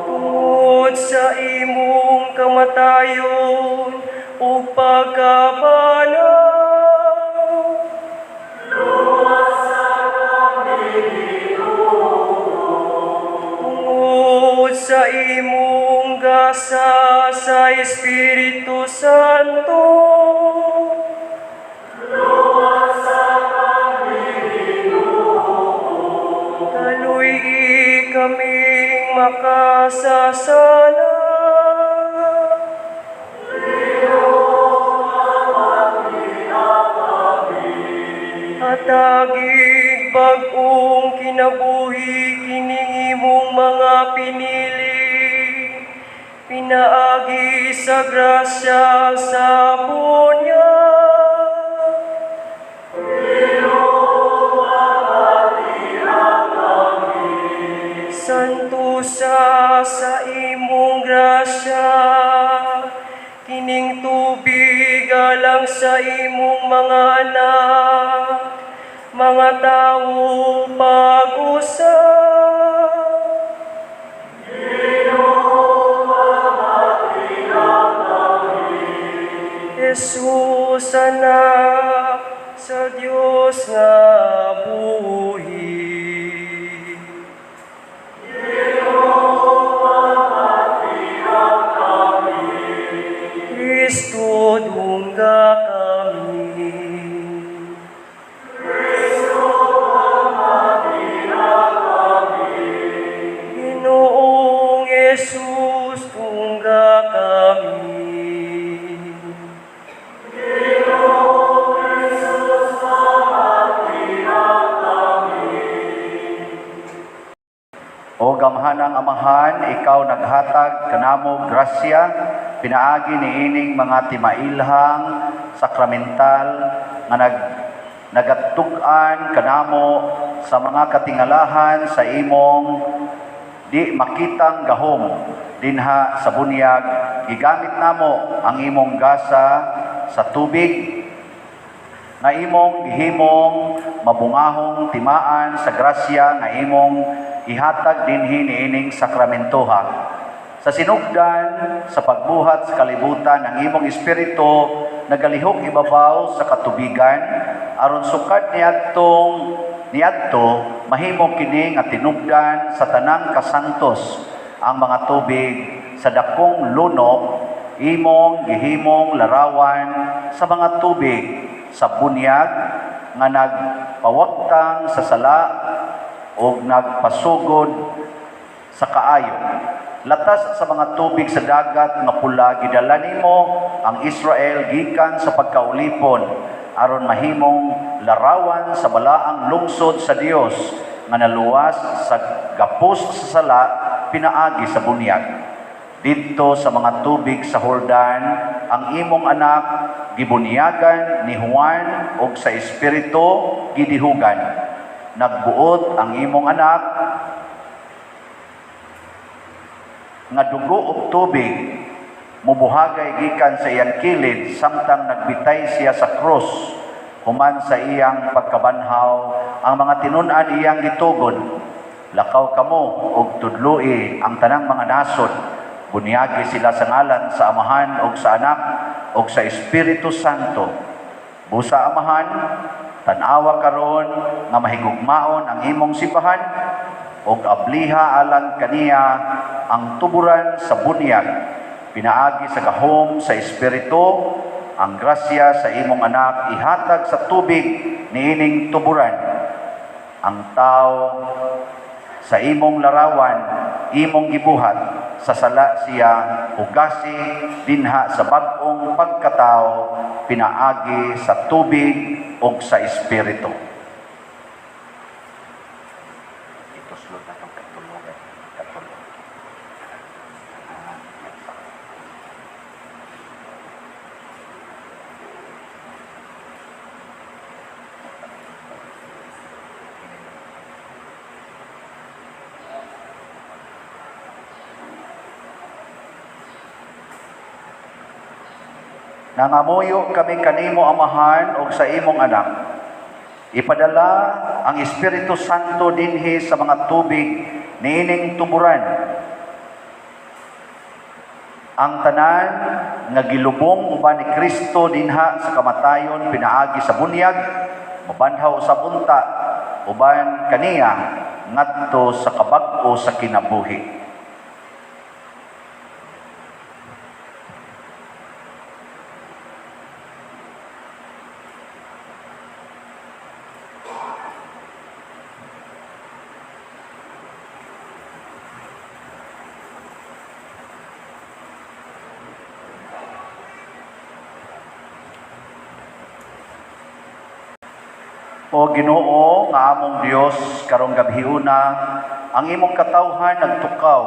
Tungod sa imong kamatayon ug pagkabanhaw. Tungod sa imong gasa sa Espiritu Santo. Kaluy-i kaming makasasala. Hatagig bag-ong kinabuhi kining imong mga pinili, pinaagi sa grasya sa bunyag. Santusa sa imong grasya kining tubig alang sa imong mga anak, mga tawo pag-usab. Jesus, anak sa Dios nga buhi. Kristo, dungga kami. Ginoong Jesus, tungga kami. O gamhanang Amahan, ikaw naghatag kanamo grasya pinaagi niining mga timailhang sakramental nga nagatug-an kanamo sa mga katingalahan sa imong di makitang gahom dinha sa bunyag. Gigamit namo ang imong gasa sa tubig nga imong gihimong mabungahong timaan sa grasya nga imong ihatag dinhi niining sakramentoha. Sa sinugdan sa pagbuhat sa kalibutan, ang imong espiritu nagalihok ibabaw sa katubigan aron sukad niadto mahimo kini nga tinubdan sa tanang kasantos ang mga tubig sa dakong lunop, imong gihimong larawan sa mga tubig sa bunyag nga nagpawagtang sa sala o nagpasugod sa kaayo. Latas sa mga tubig sa dagat nga pula, gidala nimo ang Israel gikan sa pagkaulipon aron mahimong larawan sa balaang lungsod sa Dios nga naluwas sa gapos sa sala pinaagi sa bunyag. Didto sa mga tubig sa Jordan, ang imong anak gibunyagan ni Juan og sa Espiritu gidihugan. Nagbuot ang imong anak nga dugo og tubig mubuhagay gikan sa iyang kilid samtang nagbitay siya sa krus. Human sa iyang pagkabanhaw, ang mga tinun-an iyang gitugon, lakaw kamo og tudloi ang tanang mga nasod, bunyagi sila sa ngalan sa Amahan og sa Anak og sa Espiritu Santo. Busa Amahan, tan-awa karon nga mahigugmaon ang imong simbahan og abliha alang kaniya ang tuburan sa bunyag pinaagi sa gahom sa Espiritu. Ang grasya sa imong anak ihatag sa tubig niining tuburan. Ang tao sa imong larawan imong gibuhat, sa sala siya hugasi dinha sa bag-ong pagkatao pinaagi sa tubig ug sa Espiritu. Ituslod na itong katulungan. Nangamuyo kami kanimo, Amahan, ug sa imong anak. Ipadala ang Espiritu Santo dinhi sa mga tubig niining tuburan. Ang tanan nga gilubong uban ni Kristo dinha sa kamatayon pinaagi sa bunyag, mabanhaw sa bunta uban kaniya ngadto sa kabag-o sa kinabuhi. O Ginoo nga among Dios, karong gabhiuna ang imong katawhan nagtukaw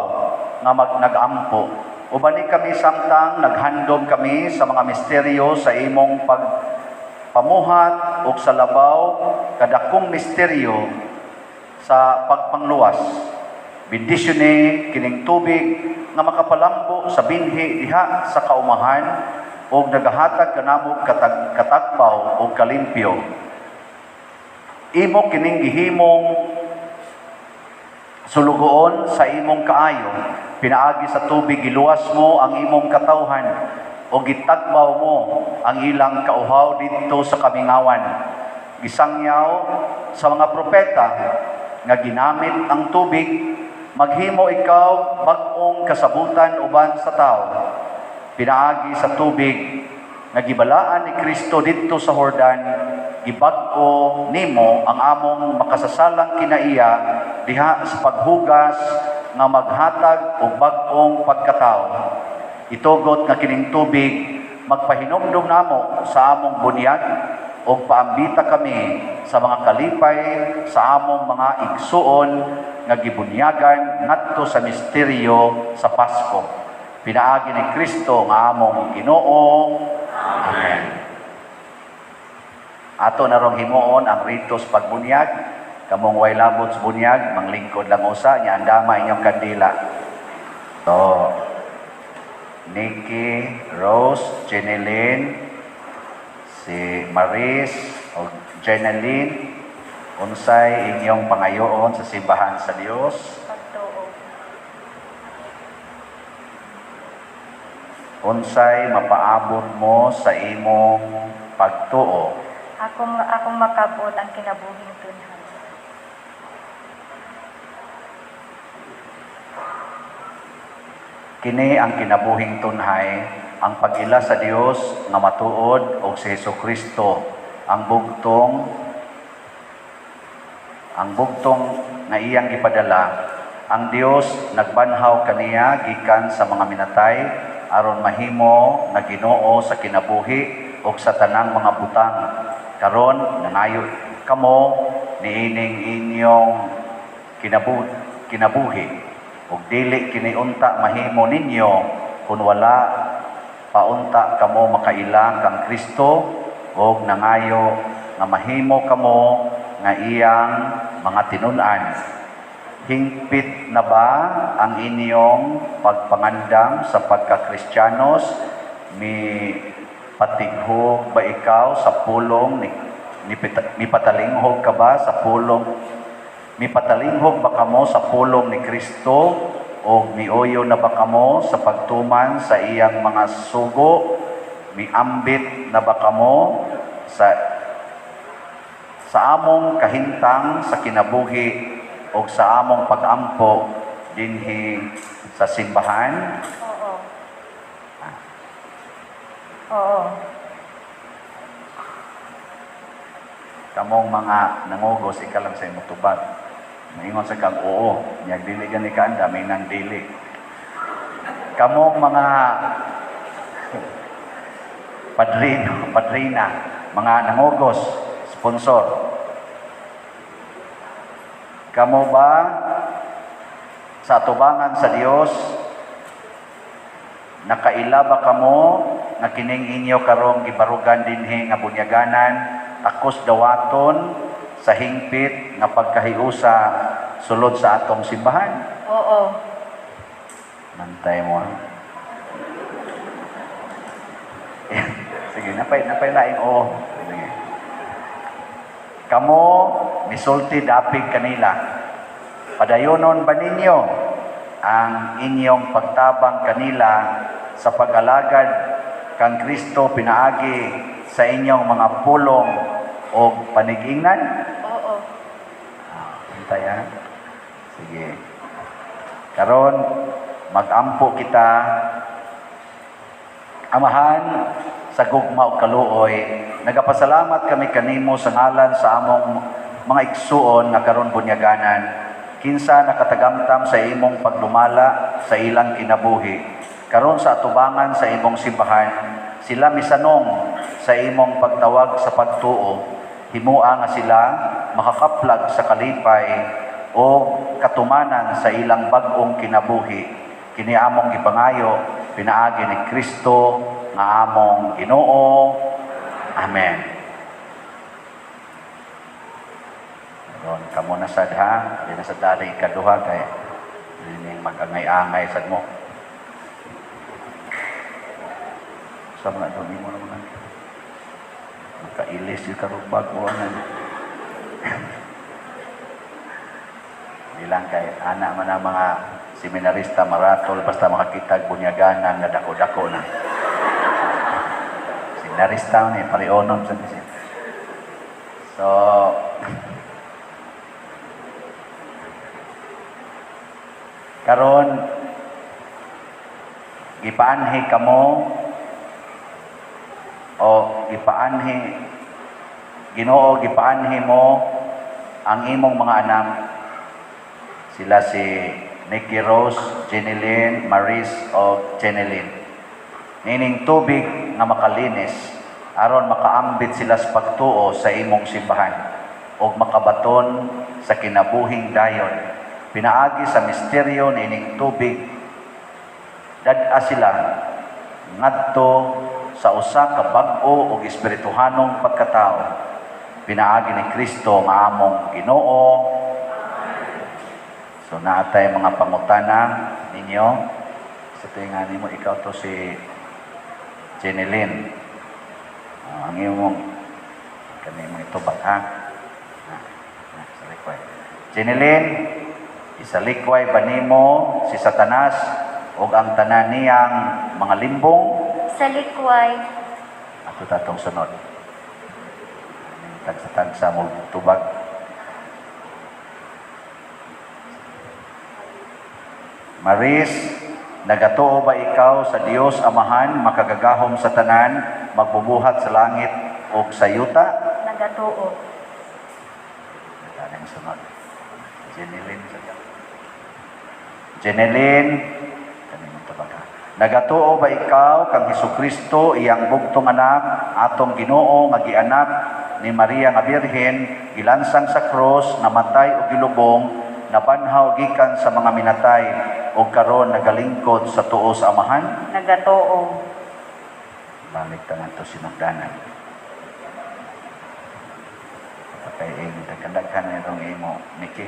nga nag-ampo. Uban ni kami samtang naghandom kami sa mga misteryo sa imong pagpamuhat ug sa labaw kadakong misteryo sa pagpangluwas. Bendisyone kining tubig nga makapalambo sa binhi diha sa kaumahan ug nagahatag kanamo katagpaw ug kalimpyo. Imo kining gihimong sulugoon sa imong kaayo, pinaagi sa tubig giluwas mo ang imong katawhan o gitagbaw mo ang ilang kauhaw didto sa kamingawan. Gisangyaw sa mga propeta nga ginamit ang tubig, maghimo ikaw bag-ong kasabutan uban sa tawo. Pinaagi sa tubig nga gibalaan ni Kristo didto sa Jordan, gibag-o nimo ang among makasasalang kinaiya diha sa paghugas nga maghatag og bag-ong pagkatao. Itugot nga kining tubig magpahinumdom namo sa among bunyag ug paambita kami sa mga kalipay sa among mga igsuon nga gibunyagan ngadto sa misteryo sa Pasko. Pinaagi ni Kristo nga among Ginoo. Amen. Ato na rong himuon ang ritos pagbunyag. Kamong way labot sa bunyag, manglingkod lang usa, nya andama inyong kandila. So, Nikki, Rose, Jeneline, si Maris, o Jeneline, unsay inyong pangayoon sa simbahan sa Dios? Pagtuo. Unsay mapaabot mo sa imong pagtuo? Akong makabot ang kinabuhing tunhay. Kini ang kinabuhing tunhay, ang pag-ila sa Dios nga matuod og si Hesukristo, ang bugtong nga iyang gipadala. Ang Dios nagbanhaw kaniya gikan sa mga minatay aron mahimo nga Ginoo sa kinabuhi ug sa tanang mga butang. Karon nangayo kamo niining inyong kinabuhi ug dili kini unta mahimo ninyo kun wala paunta kamo makaila kang Kristo ug nangayo nga mahimo kamo nga iyang mga tinun-an. Hingpit na ba ang inyong pagpangandam sa pagkakristiyanos? Mi patighog ba ikaw sa pulong mipatalinghog ka ba sa pulong? Mipatalinghog ba kamo sa pulong ni Kristo o miuyo na ba kamo sa pagtuman sa iyang mga sugo? Miambit na ba kamo sa among kahintang sa kinabuhi o sa among pag-ampo dinhi sa simbahan? Oo. Oo. Kamong mga nangugos, ika lang sa imong tubag. Maingon sa kang oo, niyag dili gani ka, dami nang dili. Kamong mga padrino, padrina, mga nangugos, sponsor. Kamo ba sa atubangan sa Dios nakaila ba kamo nga kining inyo karong gibarugan dinhi nga bunyaganan takos dawaton sa hingpit nga pagkahiusa sulod sa atong simbahan? Oo. Nantay mo. Sige, napay laing oo. Sige. Kamo misulti dapig kanila. Padayonon ba ninyo ang inyong pagtabang kanila sa pag-alagad kang Kristo pinaagi sa inyong mga pulong o panigingnan? Oo. Antay ha? Sige. Karon magampo kita. Amahan sa gugma ug kaluoy, nagapasalamat kami kanimo sa ngalan sa among mga igsuon nga karon bunyaganan, kinsa nakatagamtam sa imong pagdumala sa ilang kinabuhi. Karon sa atubangan sa imong simbahan, sila misanong sa imong pagtawag sa pagtuo. Himua nga sila makakaplag sa kalipay o katumanan sa ilang bag-ong kinabuhi. Kini among gipangayo pinaagi ni Kristo nga among Ginoo. Amen. Ron kamo na sad ha, dili na sad dali ikaduha kay dili mag-angay-angay sad mo. Sa mga doon mo naman. Makailis yung karong bago na. Bilang kay ana man ang mga seminarista maratol basta makakitag bunyaganan nga dako-dako na. Seminarista ni parionon sa siya. So karon gipaanhi kamo o gipaanhi Ginoo, gipaanhi mo ang imong mga anak. Sila si Nikki Rose, Jeneline, Maris o Jeneline. Nining tubig nga makalinis aron makaambit sila sa pagtuo sa imong simbahan ug makabaton sa kinabuhing dayon. Pinaagi sa misteryo nining tubig, dad-a sila ngadto sa usa ka bag-o ug espirituhanong pagkatao. Pinaagi ni Kristo nga among Ginoo. So naatay mga pangutana ninyo. Sa tinga nimo ikaw to si Jeneline. Ang imong kani imong itubag ha. Sa likway. Jeneline, isalikway ba nimo si Satanas ug ang tanan niyang mga limbong? Sa likway. Ato tatong sunod. Tagsa-tagsa mo tubag. Maris, nagatuo ba ikaw sa Dios Amahan, makagagahom sa tanan, magbubuhat sa langit o sa yuta? Nagatuo. Anong sunod? Jeneline. Jeneline, nagatuo ba ikaw kang Hesukristo iyang bugtong anak, atong Ginoo nga gianak ni Maria nga Birhen, gilansang sa krus, namatay ug gilubong, nabanhaw gikan sa mga minatay ug karon nagalingkod sa tuo sa Amahan? Nagatuo. Balik ta ngadto sinugdanan. Kay daghan-daghan na itong imo, Nikki.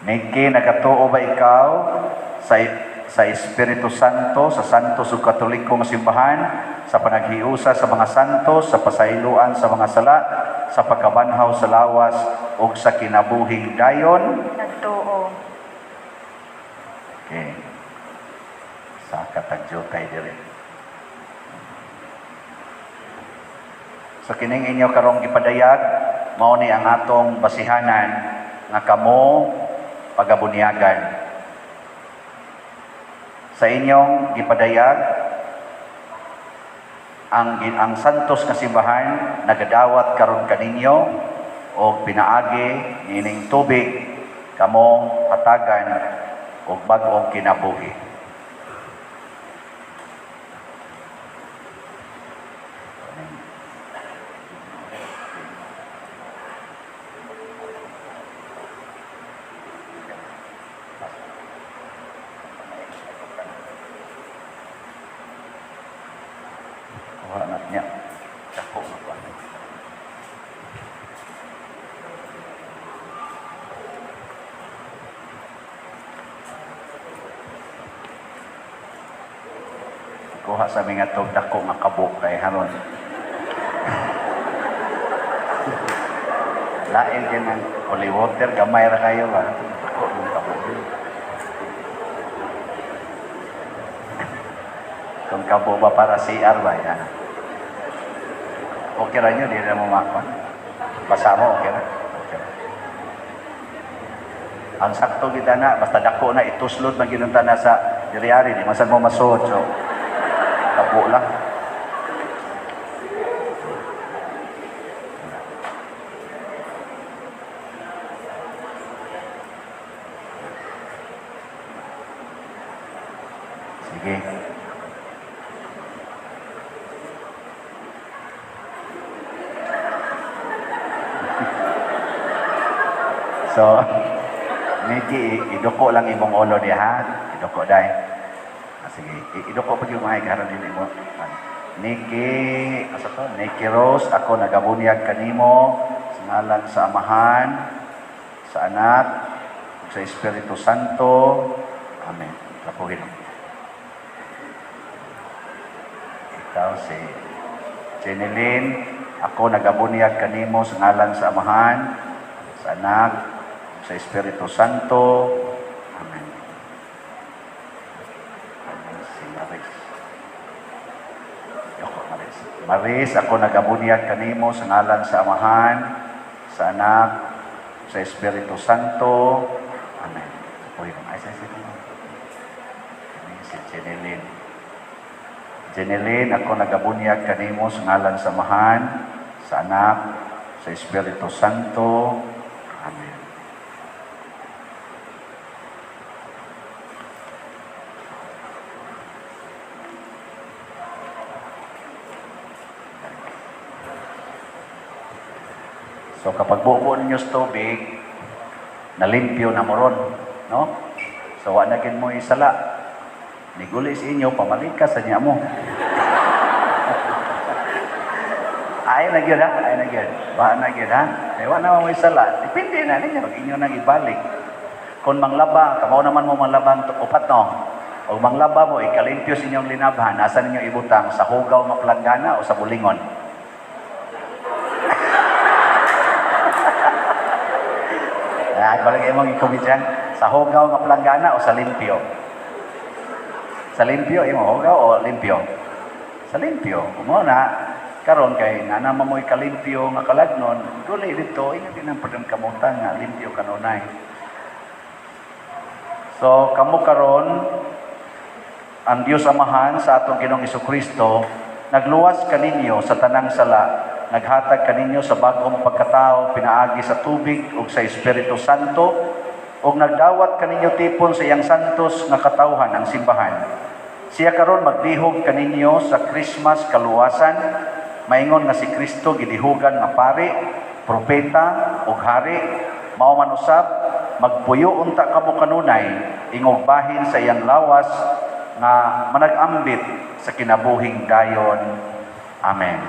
Nikki, nagatuo ba ikaw sa Espiritu Santo, sa Santos ug Katoliko nga simbahan, sa panaghiusa sa mga santos, sa pasayloan sa mga sala, sa pagkabanhaw sa lawas ug sa kinabuhing dayon? Nagtuo. Okay. Sa katagyutay diri. So kining inyo karong gipadayag, mao ni ang atong basihanan nga kamo pagabunyagan. Sa inyong gipadayag, ang santos nga simbahan nagadawat karon kaninyo og pinaagi niining tubig kamo hatagan og bag-ong kinabuhi. Kuha na niya. Dako na kuha. Kuha sa mga tog dako nga kabo kay haron. Lain din ang holy water, gamay ra kayo ba? Dako ng kabo. Kung kabo ba para CR ba yan? Okay ra nyo, di na mo makon. Basa mo, okay ra? Okay ra. Ang sakto kita na, basta dako na, ituslod man ginunta na sa diriari, di masan mo masuot. So, kabo lang. Sige. So, Nikki, iduko lang imong ulo niya, ha? Iduko, day. Sige, iduko pag yung mga ikaroon din mo. Nikki, asa to? Nikki Rose, ako nagabunyag kanimo sa ngalan sa Amahan, sa Anak, sa Espiritu Santo. Amen. Kapuhin. Ikaw si Jeneline, ako nagabunyag kanimo sa ngalan sa Amahan, sa Anak, sa Espiritu Santo. Amen. Si Maris. Ako, Maris. Maris, ako nagabunyag kanimo sa ngalan sa Amahan, sa Anak, sa Espiritu Santo. Amen. Ay, si Jeneline. Jeneline, ako nagabunyag kanimo sa ngalan sa Amahan, sa Anak, sa Espiritu Santo. Amen. So kapag buo ninyo sa tubig, nalimpyo na mo ron, no? So wa na gin mo isala. Niguli sa inyo, pamalikas sa niya mo. Ay na gyud ha, ay na gyud. Wa na gyud ha. Eh, wa na mo isala. Depende na ninyo pag inyo nang ibalik. Kung manglaba, kamao naman mo manglaba ang upat, no? O manglaba mo, ikalimpyo sa inyong linabhan, asa ninyo ibutang? Sa hugaw nga planggana o sa bulingon? Ay, palagi mong ikomedyan. Sa hugaw nga planggana o sa limpyo? Sa limpyo, imo hugaw o limpyo? Sa limpyo. Kumuna, karon kay nana mo kalimpyo nga kalagnon, duli dito, inyo din ang pagkang kamutan nga limpyo kanunay. So, kamo karon ang Dios Amahan sa atong Ginoong Hesukristo, nagluwas kaninyo sa tanang sala, naghatag kaninyo sa bag-ong pagkatao pinaagi sa tubig ug sa Espiritu Santo, ug nagdawat kaninyo tipon sa iyang santos nga katawhan ang simbahan. Siya karon magdihog kaninyo sa Christmas kaluwasan, maingon nga si Kristo gidihugan nga pari, propeta ug hari, mao man usab magpuyo unta kamo kanunay ingog bahin sa iyang lawas nga manag-ambit sa kinabuhing dayon. Amen.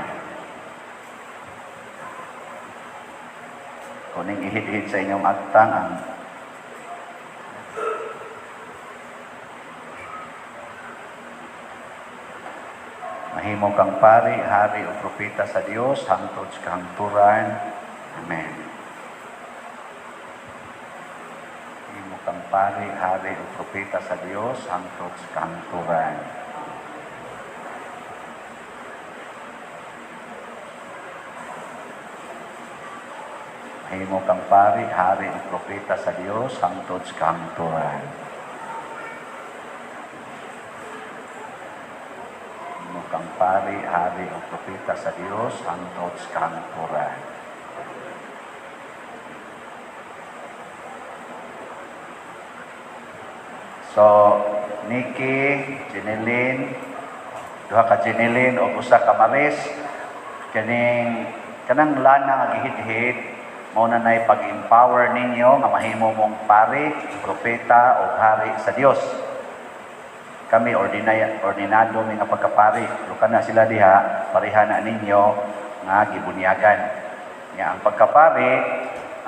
Kuning ihid-ihid sa inyong agtang ang mahimo kang pari, hari o propeta sa Dios hangtod sa kahangturan. Amen. Mahimo kang pari, hari o propeta sa Dios hangtod sa kahangturan. Mahimo kang pari, hari o propeta sa Dios hangtod sa kahangturan. Mahimo kang pari, hari o propeta sa Dios hangtod sa kahangturan. So, Nikki, Jeneline, duha ka Jeneline o usa ka Maris, kaning kanang lana nga gihidhid, mao na nay pag-empower ninyo nga mahimo mong pari, propeta o hari sa Dios. Kami ordinado mi nga pagkapari, pero kana sila diha pareha na ninyo nga gibunyagan. Nya ang pagkapari,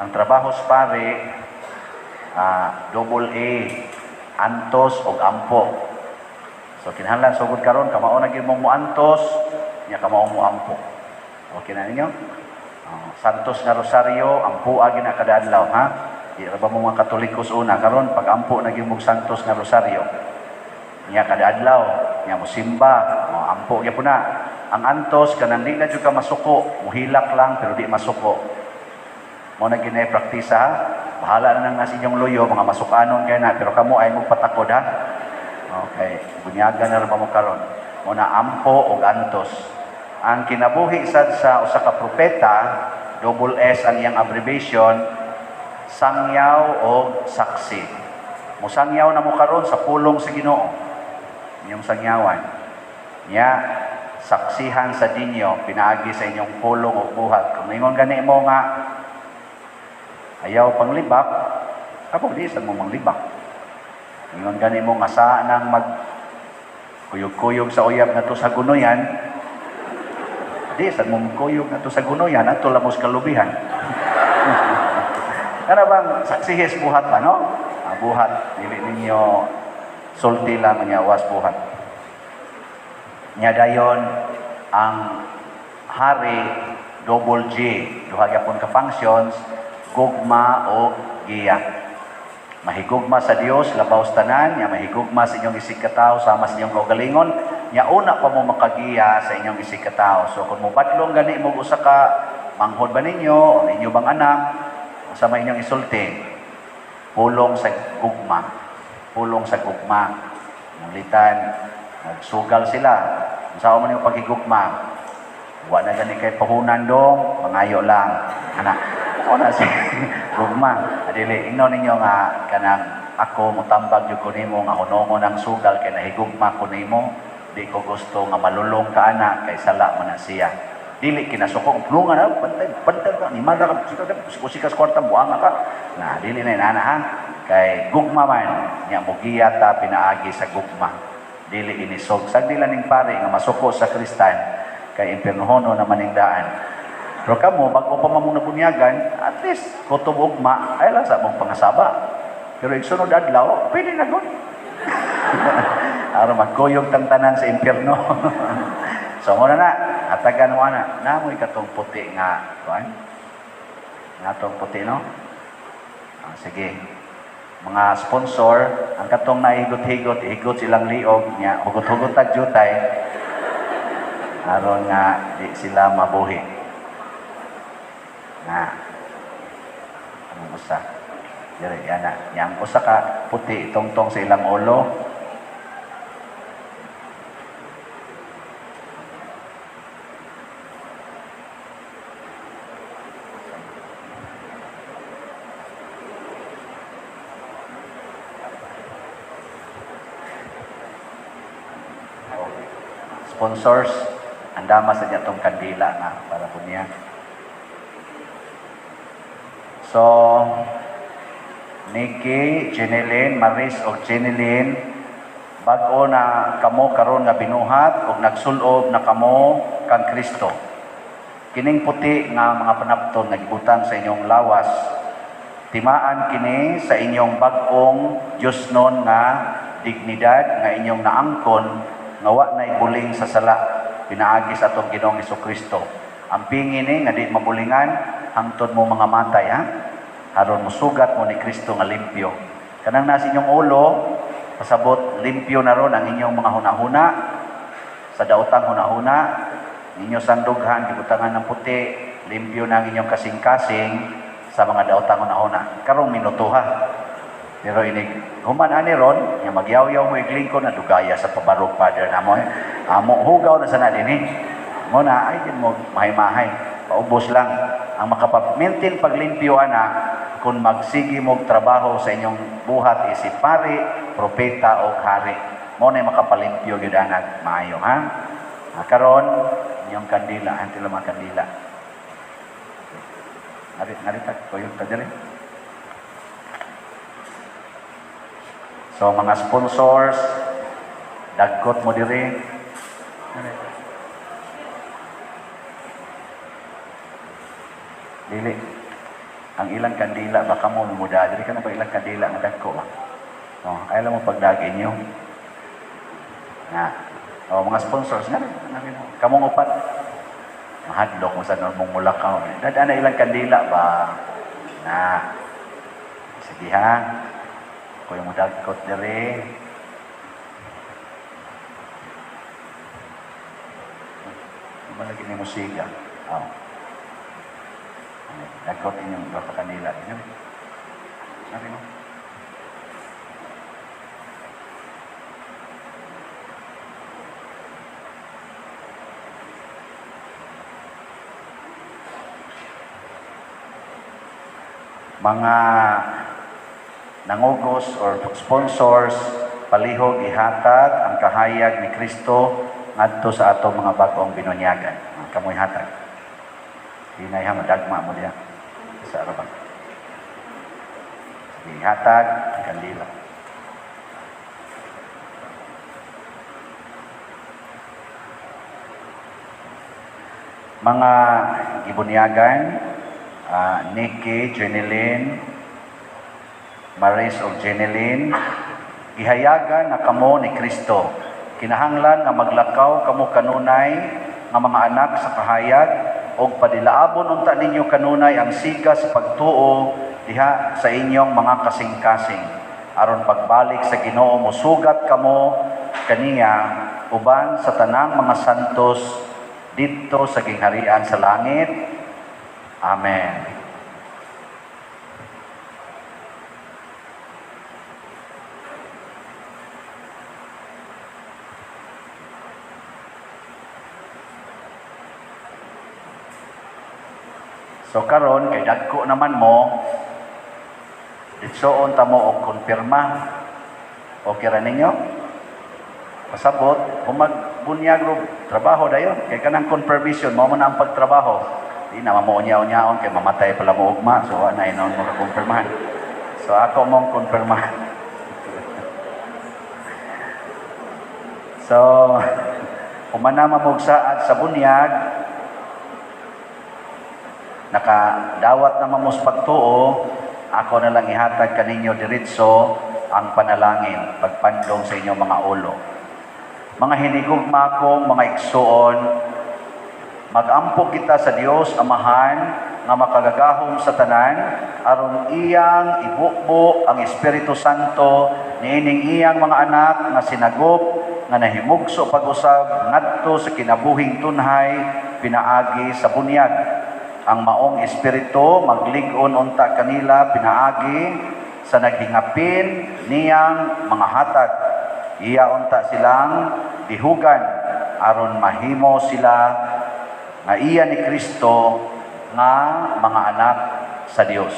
ang trabaho sa pari, double A, antos og ampo. So kinahanglan sugod karon kamao na gyud mong muantos, nya kamao mo ampo. Okay na ninyo? Santos nga Rosario, ampua gyud na kada adlaw, ha? Di ra ba mo mga Katolikos una karon pag ampo na gyud mong Santos nga Rosario. Nya kada adlaw, nya mosimba, mo ampo gyud na. Ang antos kanang di na jud ka masuko, muhilak lang pero di masuko. Mo na gyud na praktisa, ha? Bahala na nang nasa inyong luyo, mga masukanon kay na, pero kamo ay magpatakod, ha? Okay, bunyagan na ra ba mo karon? Mo na ampo og antos. Ang kinabuhi sad sa usa ka propeta, double S ang iyang abbreviation, sangyaw og saksi. Musangyaw na mo karon sa pulong sa Ginoo. Inyong sangyawan. Nya saksihan sa dinyo pinaagi sa inyong pulong og buhat. Kung ningon gani mo nga ayaw panglibak, ako di sa mo manglibak. Ningon gani mo nga sa nang mag kuyog-kuyog sa uyab nato sa gunoyan, di sa mo kuyog nato sa gunoyan ato lamos kalubihan. Kana bang saksihis buhat ba, no? Buhat dili ninyo sulti lang niya was buhat. Nya dayon ang hari double G, duha gyapon ka functions, gugma o giya. Mahigugma sa Dios labaw sa tanan, nya mahigugma sa inyong isig katawo sama sa inyong kaugalingon, nya una pa mo makagiya sa inyong isig katawo. So kung mobadlong gani mo usa ka manghod ba ninyo o inyo bang anak, sa may inyong isulti, pulong sa gugma. Pulong sa gugma. Nanglitan, nagsugal sila. Unsa man yung paghigugma? Wa na gani kay pahunan dong, pangayo lang. Ana, o na si gugma. Adili, ingnon ninyo nga kanang ako motambag jud ko nimo nga hunongon ang sugal kay nahigugma ko nimo, di ko gusto nga malulong ka ana kay sala man na siya. Dili kinasuko, plungan na, bantay, bantay ka, ni mada ka, sikas kwarta, buanga ka. Na, dili na inana, ha? Kay gugma man, niya mugiya ta pinaagi sa gugma. Dili inisog. Sagdi lang ning pare nga masuko sa kristan, kay impiernohono na maningdaan. Pero kamo, bago pa mamong nabunyagan, at least, kutob ugma, ay lang sa mong pangasaba. Pero igsunod adlaw, pwede na gud. Aron magkuyog tang tanan sa impierno. So, muna na, hatagan mo na, namoy katong puti nga, kuan? Nga tong puti, no? Sige. Mga sponsor, ang katong nahigot-higot, higot silang liog, nya, hugot-hugot tag jutay, aron nga di sila mabuhi. Na, anong usa? Dire, yan na. Yang usa ka puti, tungtong sa ilang ulo. Sponsors, andama sa niya tong kandila na para po niya. So, Nikki, Jeneline, Maris o Jeneline, bag-o na kamo karon nga binuhat og nagsulob na kamo kang Kristo. Kining puti nga mga panapton nga gibutang sa inyong lawas, timaan kini sa inyong bag-ong Diyosnon nga dignidad nga inyong naangkon nga wa nay buling sa sala pinaagi sa atong Ginoong Hesukristo. Ang pingi ni nga di mabulingan hangtod mo mga matay, ha? Aron mosugat mo ni Kristo nga limpyo. Kanang nasa inyong ulo, pasabot limpyo na ron ang inyong mga hunahuna sa daotang hunahuna, ninyo sandughan gibutangan ng puti, limpyo na ang inyong kasing-kasing sa mga daotang hunahuna. Karong minuto, ha? Pero inig human ani ron, nga magyaw-yaw mo iglingko na dugaya sa pabarog Father namo. Amo hugaw na sana dinhi. Mo na ay din mo mahay-mahay, paubos lang ang makapag-maintain paglimpyo ana kung magsige mo trabaho sa inyong buhat isip pari, propeta o hari. Mo na makapalimpyo gyud ana maayo, ha? Karon inyong kandila, anti lang mga kandila. Narita koyog ta diri. So mga sponsors, dagkot mo diri. Dili. Ang ilang kandila baka mo muda diri kana ba ilang kandila nga dagko ba? Oh, ay lang mo pagdagin niyo. Na. O, mga sponsors nga rin. Kamong upat. Mahadlok mo sa mong mulakaw. Dadaan na ilang kandila ba? Na. Sige ha. Ako yung mudagkot diri. Malagi ni musiga. Oh. Dagkot inyong duha ka kandila. Sabi mo. Mga nangugos or sponsors, palihog ihatag ang kahayag ni Kristo ngadto sa ato mga bag-ong binunyagan. Kamoy hatag. Hinay ha, madagma mo diha sa arabang. Sige, hatag ang kandila. Mga gibunyagan, Nikki, Jeneline, Maris of Jeneline, gihayagan na kamo ni Kristo. Kinahanglan nga maglakaw kamo kanunay nga mga anak sa kahayag og padilaabon unta ninyo kanunay ang siga sa pagtuo diha sa inyong mga kasing-kasing. Aron pagbalik sa Ginoo mosugat kamo kaniya uban sa tanang mga santos didto sa gingharian sa langit. Amen. So karon kay dagko naman mo, ditsoon ta mo og konpirma. Okay ra ninyo? Pasabot, kung magbunyag ro trabaho dayon, kay kanang confirmation mao man ang pagtrabaho. Di na mamuunya-unyaon kay mamatay pala mo ugma, so wa na inon mo kakumpirmahan. So ako mong kumpirmahan. So humana mamugsaad sa bunyag, nakadawat na mamos pagtuo, ako na lang ihatag kaninyo diretso ang panalangin, pagpandong sa inyong mga ulo. Mga hinigugma kong mga igsuon, magampo kita sa Dios Amahan nga makagagahom sa tanan, aron iyang ibukbo ang Espiritu Santo niining iyang mga anak nga sinagop nga nahimugso pag-usab ngadto sa kinabuhing tunhay pinaagi sa bunyag. Ang maong espiritu maglig-on unta kanila pinaagi sa naghingapin niyang mga hatag. Iya unta silang dihugan aron mahimo sila nga iya ni Kristo nga mga anak sa Dios.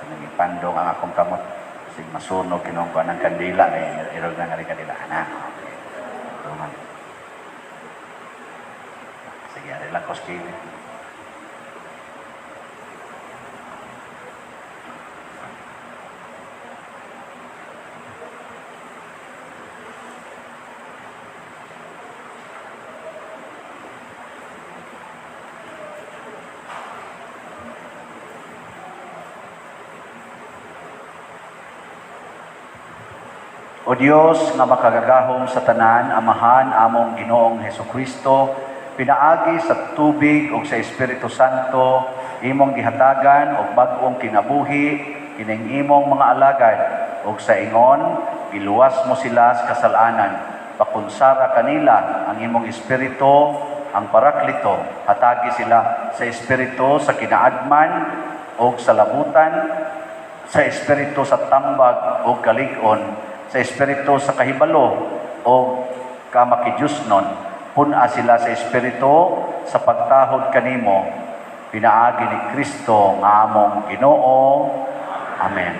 Sa nagipandong ang akong kamot, sig masunog kinong ko ang kandila kay irog na nga rin kandila ana. Okay. Tungan. Sige, ari lang ko sa. O Dios nga makagagahom sa tanan, Amahan among Ginoong Hesukristo, pinaagi sa tubig ug sa Espiritu Santo, imong gihatagan og bag-ong kinabuhi kining imong mga alagad, ug sa ingon giluwas mo sila sa kasalanan. Pakunsara kanila ang imong espiritu, ang Paraklito, hatagi sila sa espiritu sa kinaadman ug sa labutan, sa espiritu sa tambag ug kalig-on, sa espiritu sa kahibalo o kamakijusnon. Pun-a sila sa espiritu sa pagtahod kanimo, pinaagi ni Kristo nga among Ginoo. Amen.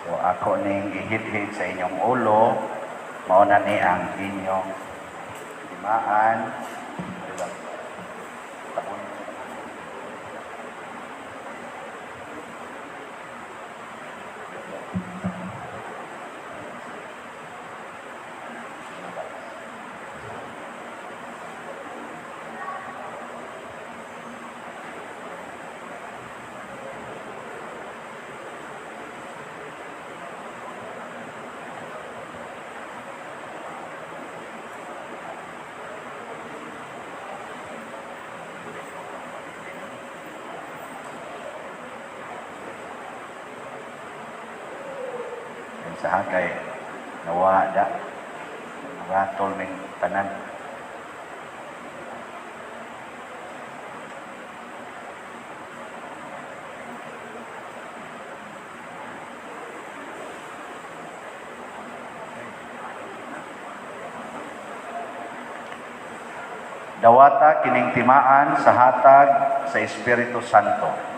So ako ning ihit-hit sa inyong ulo, mao na ni ang inyong timaan. Sa hagay, nawa da. Ratol ning tanan. Dawata kining timaan sa hatag sa Espiritu Santo.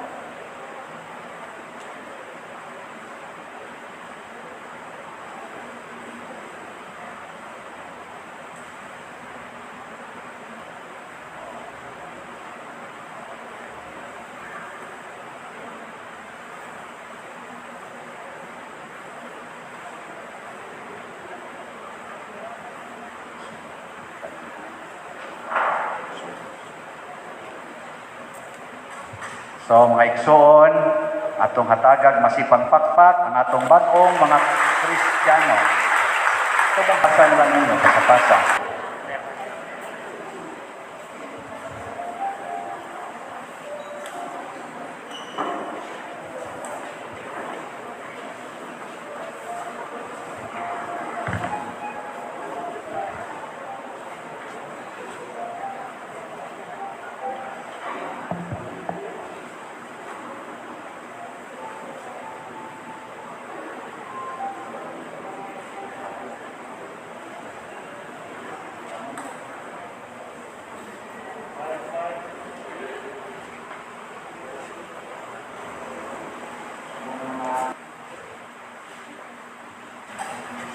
So mga igsoon, atong hatagag masipang pakpak ang atong bag-ong mga Kristiyano. Ito bang pasan lang ninyo, pasa-pasa.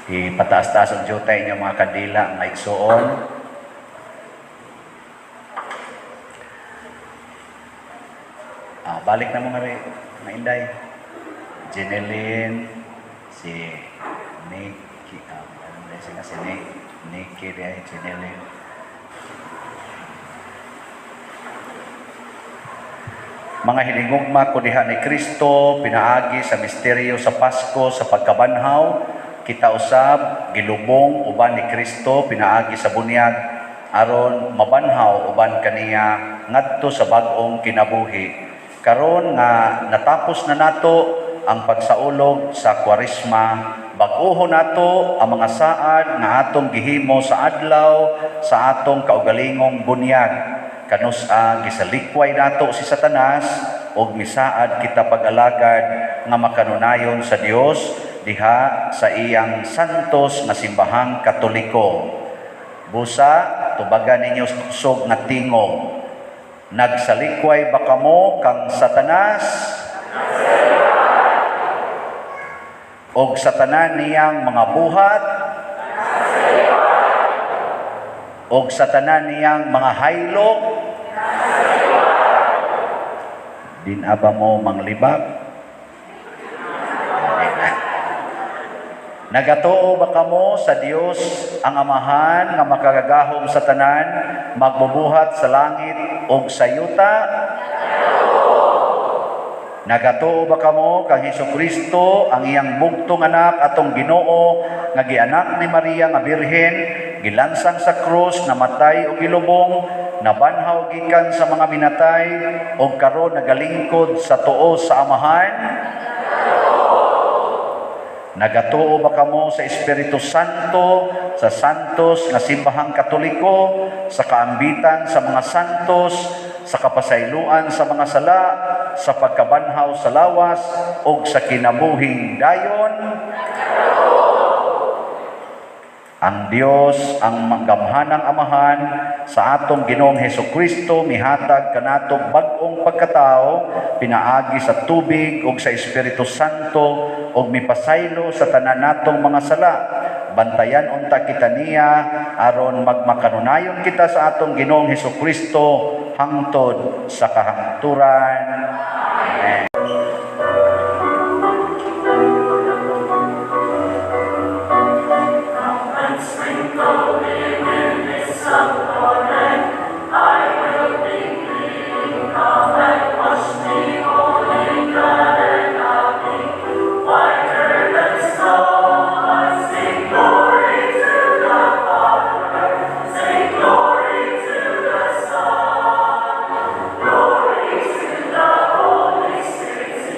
Ipataas-taas ang jutay inyo mga kandila, mga igsoon. Balik na mga mga inday. Jeneline, si Nikki, ano na siya si Nick, Nikki, Jeneline. Mga hinigugma ko diha ni Kristo, pinaagi sa misteryo sa Pasko sa pagkabanhaw, kita usab gilubong uban ni Kristo pinaagi sa bunyag aron mabanhaw uban kaniya ngadto sa bag-ong kinabuhi. Karon nga natapos na nato ang pagsaulog sa Kwaresma, bag-oho nato ang mga saad nga atong gihimo sa adlaw sa atong kaugalingong bunyag. Kanus-a gisalikway nato si Satanas og misaad kita pag-alagad nga makanunayon sa Dios diha sa iyang santos nga simbahang Katoliko. Busa, tubagan ninyo kusog nga tingog. Nagsalikway ba kamo kang Satanas? Og sa tanan niyang mga buhat? Og sa tanan niyang mga haylok? Dinaba mo manglibak? Nagatuo ba kamo sa Dios ang Amahan nga makagagahom sa tanan, magbubuhat sa langit ug sa yuta? Nagatuo ba kamo kang Hesukristo ang iyang bugtong anak atong Ginoo nga gianak ni Maria nga birhen, gilansang sa krus, namatay ug gilubong, nabanhaw gikan sa mga minatay ug karon nagalingkod sa tuo sa Amahan? Nagatuo ba kamo sa Espiritu Santo, sa santos nga simbahang Katoliko, sa kaambitan sa mga santos, sa kapasayloan sa mga sala, sa pagkabanhaw sa lawas, ug sa kinabuhing dayon? Ang Dios ang gamhanang Amahan sa atong Ginoong Hesukristo mihatag kanato bag-ong pagkatao pinaagi sa tubig ug sa Espiritu Santo ug mipasaylo sa tanan natong mga sala. Bantayan unta kita niya aron magmakanunayon kita sa atong Ginoong Hesukristo hangtod sa kahangturan. Amen. Glory to the Holy Spirit.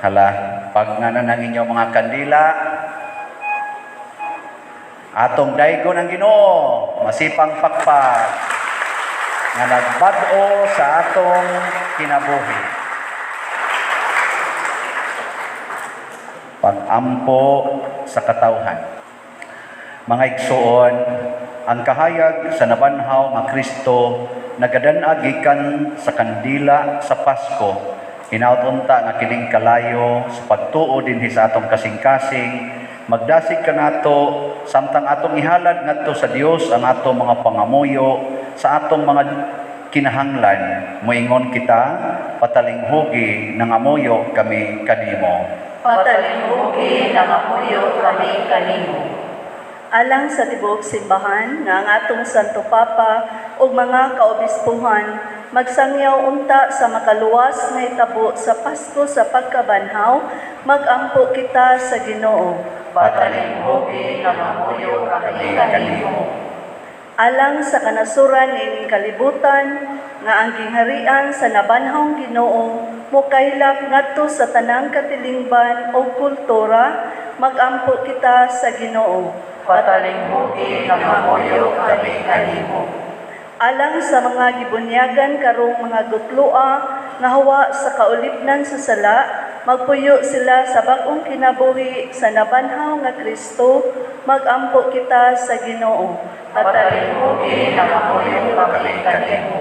Hala, pagngana ng inyong mga kandila, atong daygon ang Ginoo, masipang pakpak, nga nagbag-o sa atong kinabuhi. Pag-ampo sa katawhan. Mga igsuon, ang kahayag sa nabanhaw nga Kristo nagadan-ag gikan sa kandila sa Pasko. Hinaut unta nga kining kalayo sa pagtuo dinhi sa atong kasing-kasing magdasig kanato samtang atong ihalad ngadto sa Dios ang atong mga pangamuyo sa atong mga kinahanglan. Moingon kita, patalinghugi nangamuyo kami kanimo. Patalinghugi nangamuyo kami kanimo. Alang sa tibuok simbahan nga ang atong Santo Papa ug mga kaobispuhan magsangyaw unta sa makaluwas nga hitabo sa Pasko sa pagkabanhaw, magampo kita sa Ginoo. Patalinghugi nangamuyo kami kanimo. Alang sa kanasuran niining kalibutan nga ang gingharian sa nabanhawng Ginoo mokaylap ngadto sa tanang katilingban o kultura, magampo kita sa Ginoo. Patalinghugi nangamuyo kami kanimo. Alang sa mga gibunyagan karong mga gutloa nga hawa sa kaulipnan sa sala, magpuyo sila sa bag-ong kinabuhi sa nabanhaw nga Kristo, magampo kita sa Ginoo. Patalinghugi nangamuyo kami kanimo.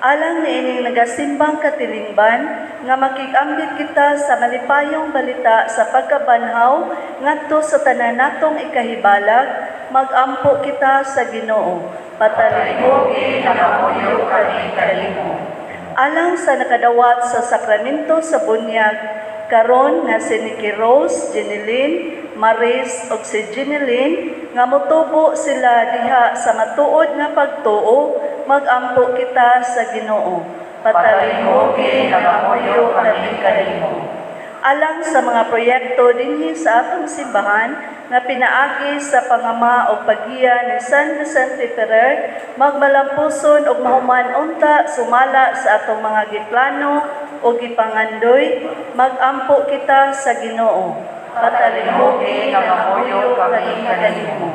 Alang niining nagasimbang katilingban nga makig-ambit kita sa malipayong balita sa pagkabanhaw ngadto sa tanan natong ikahibalag, magampo kita sa Ginoo. Patalinghugi nangamuyo kami kanimo. Alang sa nakadawat sa sakramento sa bunyag karon nga si Nikki Rose, Jeneline, Maris ug si Jeneline nga motubo sila diha sa matuod nga pagtuo, magampo kita sa Ginoo. Patalinghugi nangamuyo kami kanimo. Alang sa mga proyekto dinhi sa atong simbahan nga pinaagi sa pangama o paggiya ni San Vicente Ferrer, magmalampuson og mahuman unta sumala sa atong mga giplano o gipangandoy, magampo kita sa Ginoo. Patalinghugi nangamuyo kami kanimo.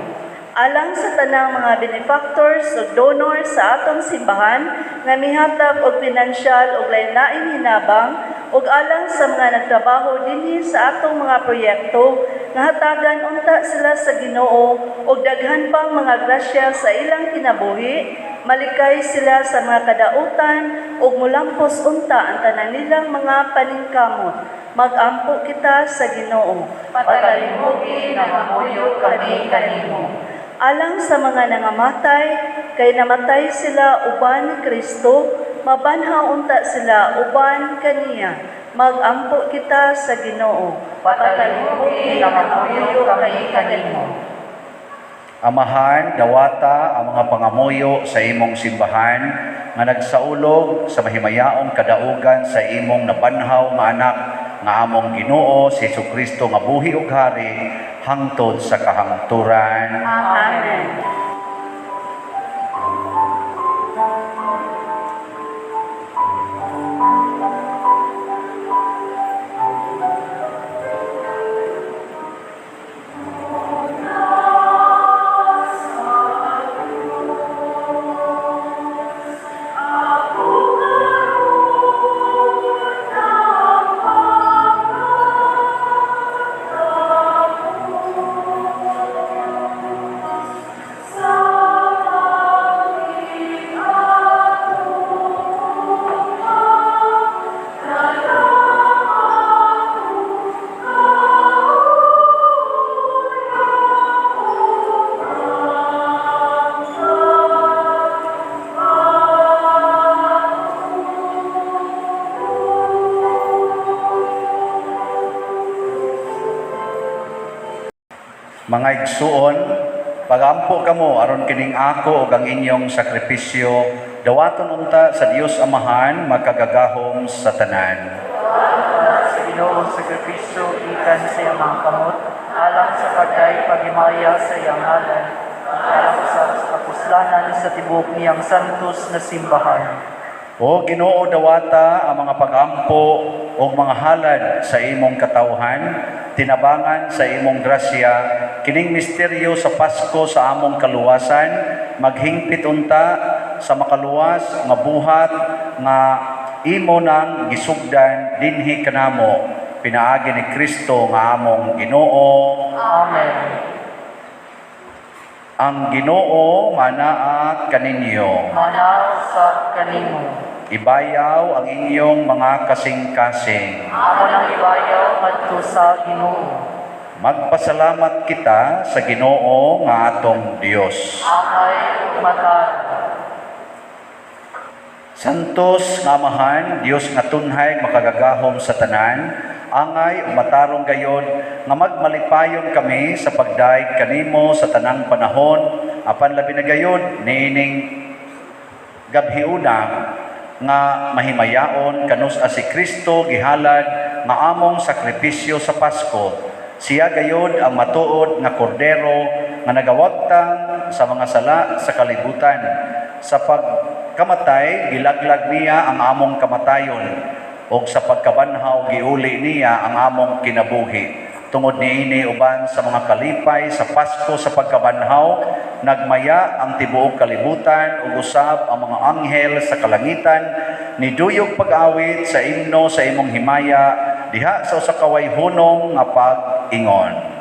Alang sa tanang mga benefactors ug donors sa atong simbahan nga mihatag og pinansyal ug lain-laing hinabang, ug alang sa mga nagtrabaho dinhi sa atong mga proyekto nga hatagan unta sila sa Ginoo og daghan pang mga grasya sa ilang kinabuhi, malikay sila sa mga kadautan ug molampos unta ang tanan nilang mga paningkamot. Magampo kita sa Ginoo. Patalinghugi nangamuyo kami kanimo. Alang sa mga nangamatay, kay namatay sila uban ni Kristo, mabanhaw unta sila uban kaniya. Magampo kita sa Ginoo. Patalinghugi nangamuyo kami kanimo. Amahan, dawata ang mga pangamuyo sa imong simbahan nga nagsaulog sa mahimayaong kadaugan sa imong nabanhaw nga anak nga among Ginoo si Hesukristo nga buhi ug hari hangtod sa kahangturan. Amen. Mga igsuon, pagampo kamo aron kining ako ug ang inyong sakripisyo dawaton unta sa Dios Amahan makagagahom sa tanan. Sa Ginoo sakripisyo gikan sa iyang mga kamot, alang sa pagday paghimaya sa iyang ngalan, alang sa kapuslanan sa tibuok niyang santos na simbahan. O Ginoo, dawata ang mga pagampo og mga halad sa imong katawhan, tinabangan sa imong grasya kining misteryo sa Pasko sa among kaluwasan, maghingpit unta sa makaluwas nga buhat nga imo nang gisugdan dinhi kanamo pinaagi ni Kristo nga among Ginoo. Amen. Ang Ginoo manaa kaninyo. Manaa usab kanimo. Ibayaw ang inyong mga kasing-kasing. Amo nang ibayaw ngadto sa Ginoo. Magpasalamat kita sa Ginoo nga atong Dios. Angay ug matarong. Santos nga Amahan, Dios nga tunhay makagagahom sa tanan, angay ug matarong gayod nga magmalipayon kami sa pagdayeg kanimo sa tanang panahon, apan labi na gayod niining gabhiuna nga mahimayaon kanus-a si Kristo gihalad nga among sakripisyo sa Pasko. Siya gayod ang matuod nga kordero nga nagawagtang sa mga sala sa kalibutan. Sa pagkamatay gilaglag niya ang among kamatayon, ug sa pagkabanhaw giuli niya ang among kinabuhi. Tungod niini uban sa mga kalipay sa Pasko sa pagkabanhaw, nagmaya ang tibuok kalibutan ug usab ang mga anghel sa kalangitan niduyog pag-awit sa imno sa imong himaya diha sa usa ka wayhunong nga pag-ingon.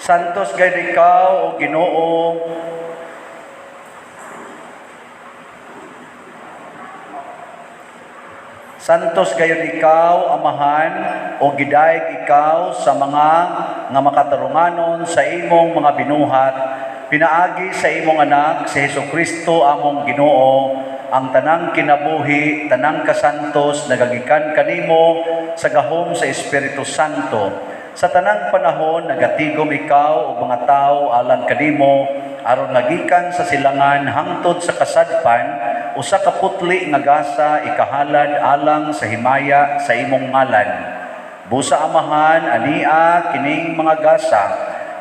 Santos gayud ikaw, o Ginoo, Santos gayud ikaw, Amahan, o gidayeg ikaw sa mga nga makatarunganon sa imong mga binuhat, pinaagi sa imong anak si Hesukristo among Ginoo, ang tanang kinabuhi, tanang kasantos nagagikan kanimo sa gahom sa Espiritu Santo. Sa tanang panahon nagatigom ikaw og mga tawo alang kanimo aron nagikan sa silangan hangtod sa kasadpan usa ka putli nga gasa ikahalad alang sa himaya sa imong ngalan. Busa Amahan ania kining mga gasa,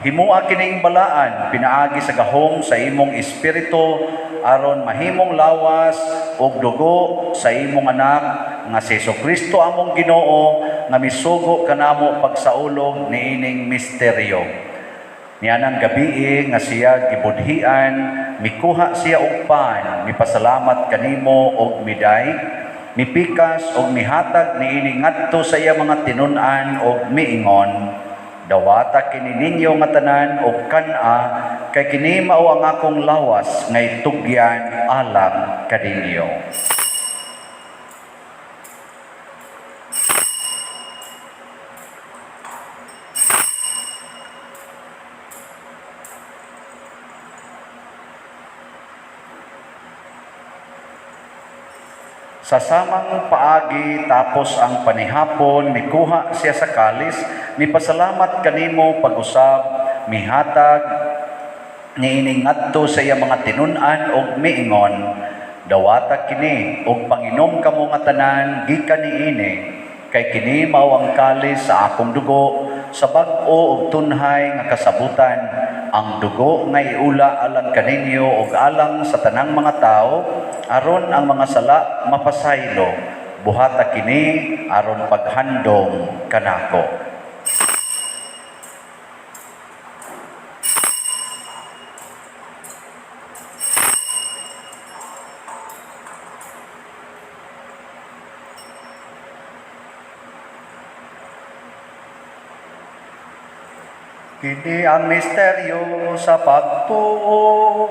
himua kining balaan pinaagi sa gahom sa imong espiritu aron mahimong lawas ug dugo sa imong anak nga si Hesukristo among Ginoo nga misugo kanamo pagsaulog niining misteryo. Nianang gabii nga siya gibudhian, mikuha siya og pan, mipasalamat kanimo og miday, mipikas og mihatag niini ngadto sa iya mga tinun-an og miingon, dawata kini ninyo nga tanan og kan-a, kay kini mao ang akong lawas nga itugyan alang kaninyo. Sa samang paagi tapos ang panihapon, mikuha siya sa kalis, mipasalamat kanimo pag-usab, mihatag niini ngadto sa iyang mga tinun-an og miingon, "Dawata kini og panginom kamo nga tanan gikan niini, kay kini mao ang kalis sa akong dugo sa bag-o og tunhay nga kasabutan, ang dugo nga iula alang kaninyo ug alang sa tanang mga tawo aron ang mga sala mapasaylo. Buhata kini aron paghandom kanako." Kini ang misteryo sa pagtuo.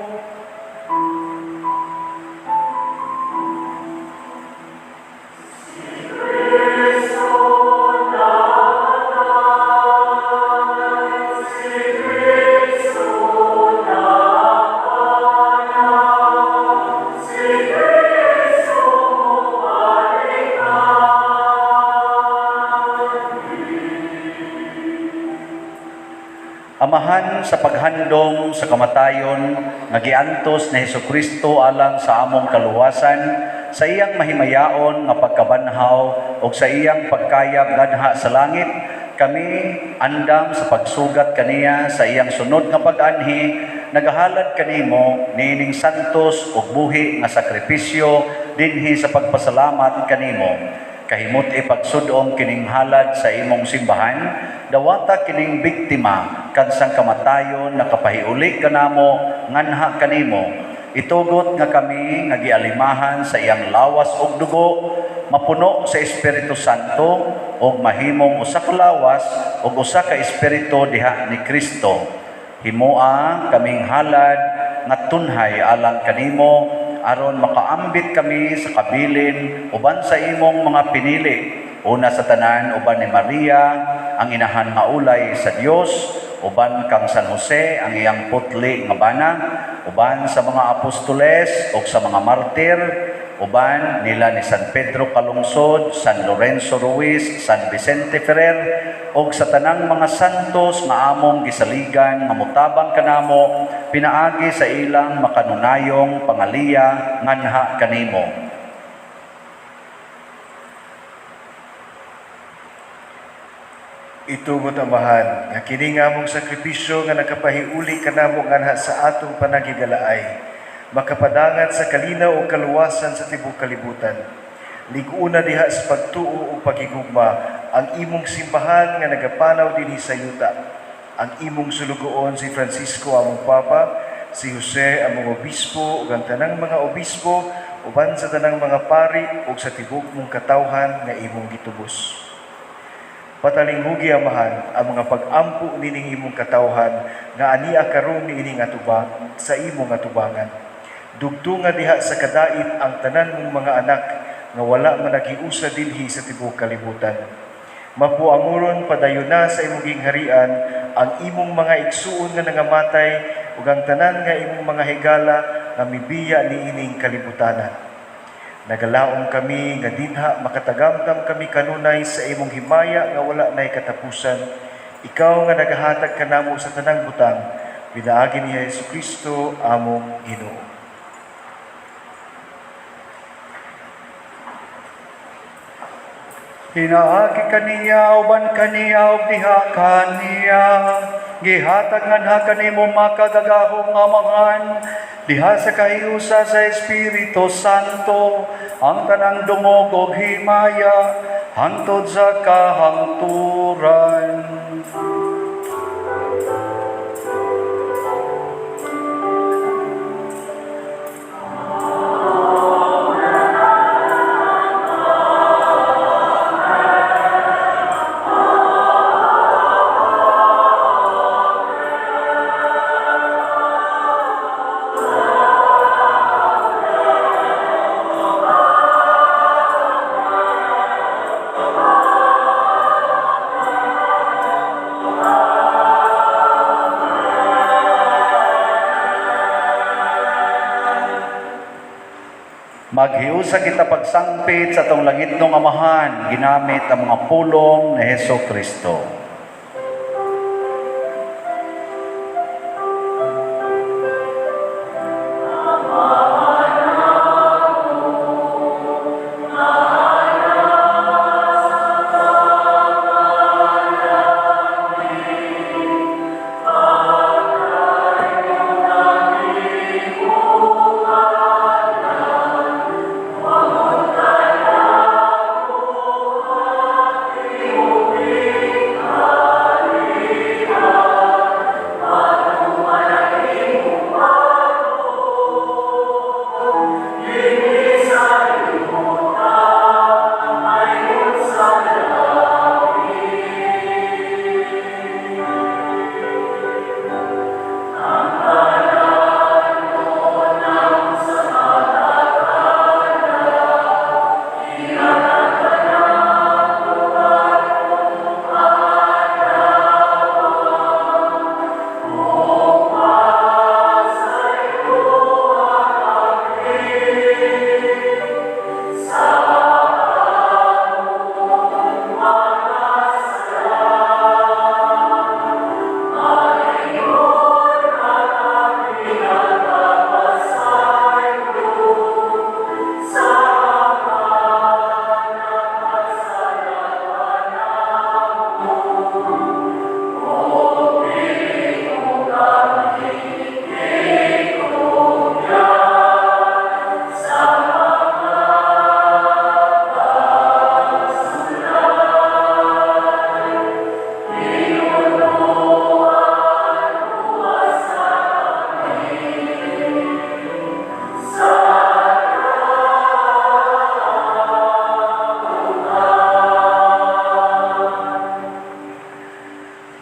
Amahan, sa paghandom sa kamatayon nga giantos ni Hesukristo alang sa among kaluwasan, sa iyang mahimayaon nga pagkabanhaw ug sa iyang pagkayab nganha sa langit, kami andam sa pagsugat kaniya sa iyang sunod nga pag-anhi, nagahalad kanimo niining santos ug buhi nga sakripisyo dinhi sa pagpasalamat kanimo. Kahimot ipagsud-ong kining halad sa imong simbahan, dawata kining biktima kansang kamatayon nakapahiuli kanamo nganha kanimo. Itugot nga kami nga gialimahan sa iyang lawas ug dugo, mapuno sa Espiritu Santo ug mahimong usa ka lawas ug usa ka espiritu diha ni Kristo. Himoa kaming halad nga tunhay alang kanimo aron makaambit kami sa kabilin uban sa imong mga pinili. Una sa tanan uban ni Maria ang inahan nga ulay sa Dios, uban kang San Jose ang iyang putli nga bana, uban sa mga apostoles ug sa mga martir, uban nila ni San Pedro Calungsod, San Lorenzo Ruiz, San Vicente Ferrer, ug sa tanang mga santos nga among gisaligan nga motabang kanamo pinaagi sa ilang makanunayong pangaliya nganha kanimo. Itugot, Amahan, nga kini nga among sakripisyo nga nakapahiuli kanamo nganha sa atong panagigalaay, makapadangat sa kalinaw ug kaluwasan sa tibuok kalibutan. Lig-una diha sa pagtuo ug pagigugma ang imong simbahan nga nagapanaw dinhi sa yuta. Ang imong sulugoon si Francisco among Papa, si Jose among obispo ug ang tanang mga obispo uban sa tanang mga pari ug sa tibuok mong katawhan nga imong gitubos. Patalinghugi, Amahan, ang mga pag-ampo nining imong katawhan nga ania karon niining atubang sa imong atubangan. Dugtunga diha sa kadait ang tanan mong mga anak nga wala man nagiusa dinhi sa tibuok kalibutan. Mapuanguron padayon na sa imong gingharian ang imong mga igsuon nga nangamatay ug ang tanan nga imong mga higala nga mibiya niining kalibutanan. Nagalaom kami nga dinha makatagamgam kami kanunay sa imong himaya nga wala nay katapusan. Ikaw nga nagahatag kanamo sa tanang butang, pinaagi ni Jesucristo among Ginoo. Pinaagi kaniya uban kaniya ug diha kaniya, gihatag nganha kanimo makagagahom nga Amahan diha sa kahiusa sa Espiritu Santo ang tanang dungog ug himaya hangtod sa kahangturan. Maghiusa kita pagsangpit sa atong langitnong Amahan, ginamit ang mga pulong ni Hesus Kristo.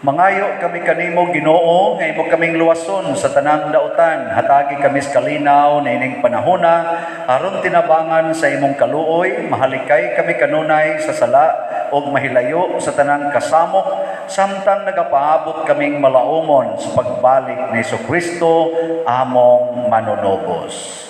Mangayo kami kanimo Ginoo nga imo kaming luwason sa tanang dautan, hatagi kami sa kalinaw niining panahona aron tinabangan sa imong kaluoy, mahalikay kami kanunay sa sala ug mahilayo sa tanang kasamok samtang nagapaabot kaming malaumon sa pagbalik ni Hesukristo among manunubos.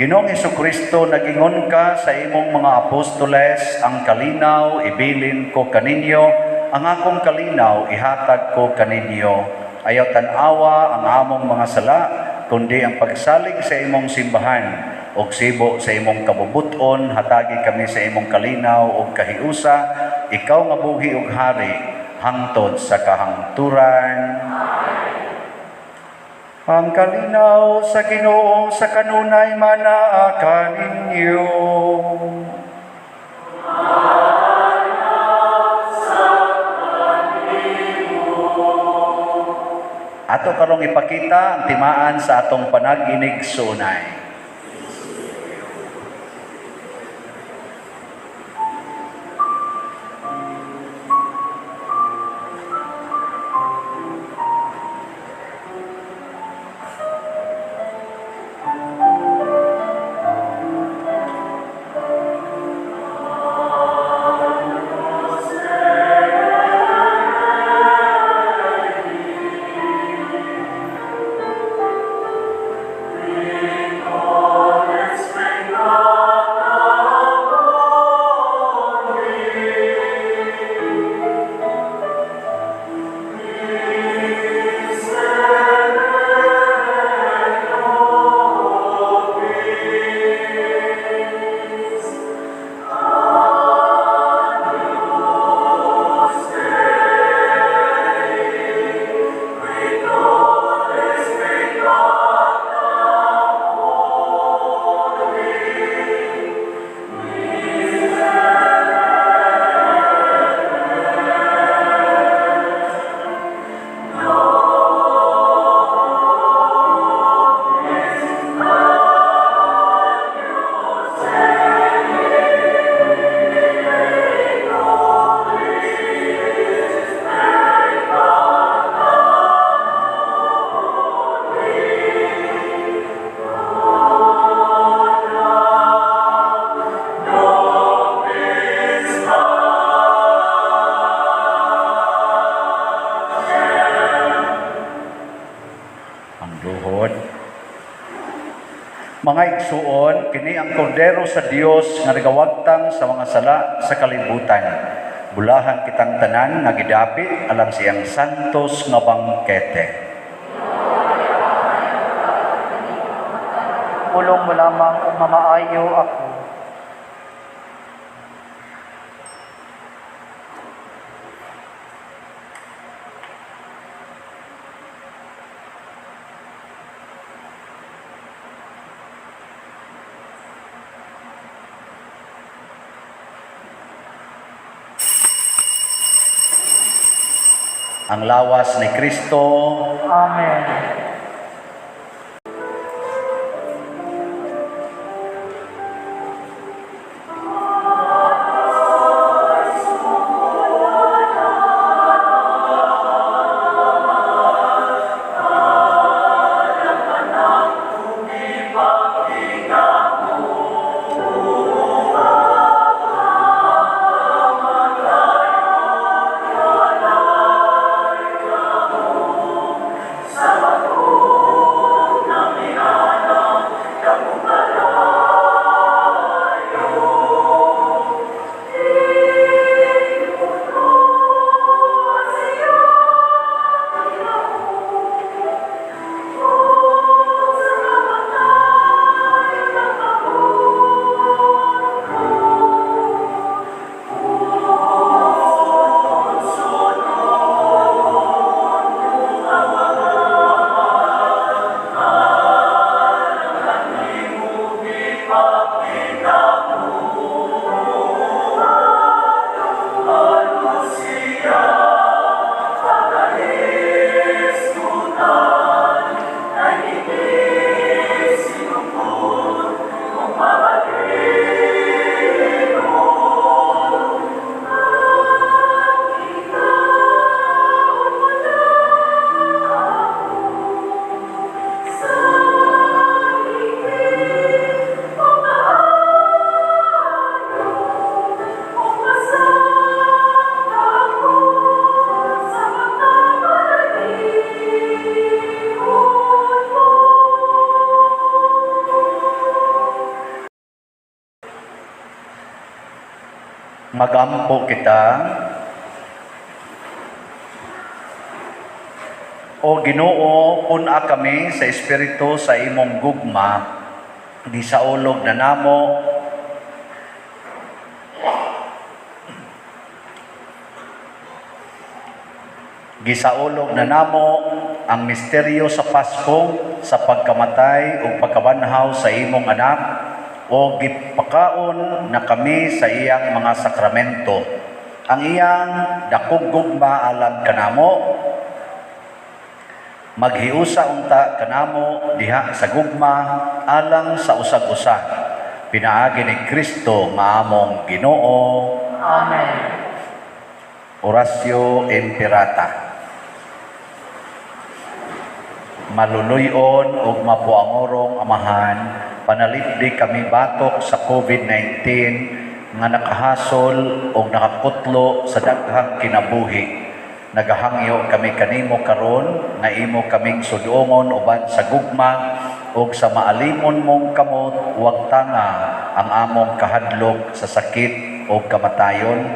Ginoong Hesukristo, nagingon ka sa imong mga apostoles, ang kalinaw ibilin ko kaninyo, ang akong kalinaw ihatag ko kaninyo. Ayaw tan-awa ang among mga sala, kundi ang pagsalig sa imong simbahan, ug sibo sa imong kabubuton, hatagi kami sa imong kalinaw ug kahiusa, ikaw nga buhi ug hari, hangtod sa kahangturan. Ang kalinaw sa Ginoo sa kanunay manaa kaninyo. Ato karong ipakita ang timaan sa atong panag-inig sunay. Amen. Ang duhod. Mga igsuon, kini ang kordero sa Dios nga nagawagtang sa mga sala sa kalibutan. Bulahan kitang tanan nga gidapit alang siyang santos nga bangkete. Pulong mo lamang ug mamaayo ako. Ang lawas ni Kristo. Amen. Magampo kita. O Ginoo, pun-a kami sa espiritu sa imong gugma, gisaulog na namo ang misteryo sa Pasko sa pagkamatay ug pagkabanhaw sa imong anak, o gipakaon na kami sa iyang mga sakramento. Ang iyang dakong gugma alang kanamo, maghiusa unta kanamo diha sa gugma alang sa usag-usa. Pinaagi ni Kristo nga among Ginoo. Amen. Oratio Imperata. Maluluyon ug mapuangorong Amahan, panalipdi kami batok sa COVID-19 nga nakahasol og nakakutlo sa daghang kinabuhi. Nagahangyo kami kanimo karon nga imo kaming sudongon uban sa gugma ug sa maalimon mong kamot, wag tanga ang among kahadlok sa sakit ug kamatayon.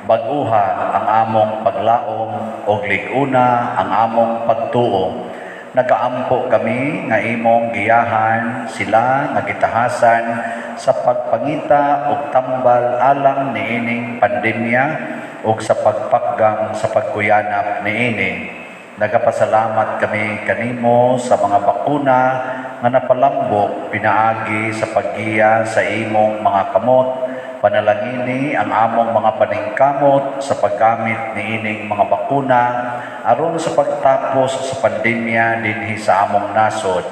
Bag-uha ang among paglaom ug lig-una ang among pagtuo. Nagaampo kami nga imong giyahan sila nga gitahasan sa pagpangita og tambal alang niining pandemya ug sa pagpakgang sa pagkuyanap niini. Nagapasalamat kami kanimo sa mga bakuna nga napalambok pinaagi sa paggiya sa imong mga kamot. Panalangini ang among mga paningkamot sa paggamit niining mga bakuna aron sa pagtapos sa pandemya dinhi sa among nasod.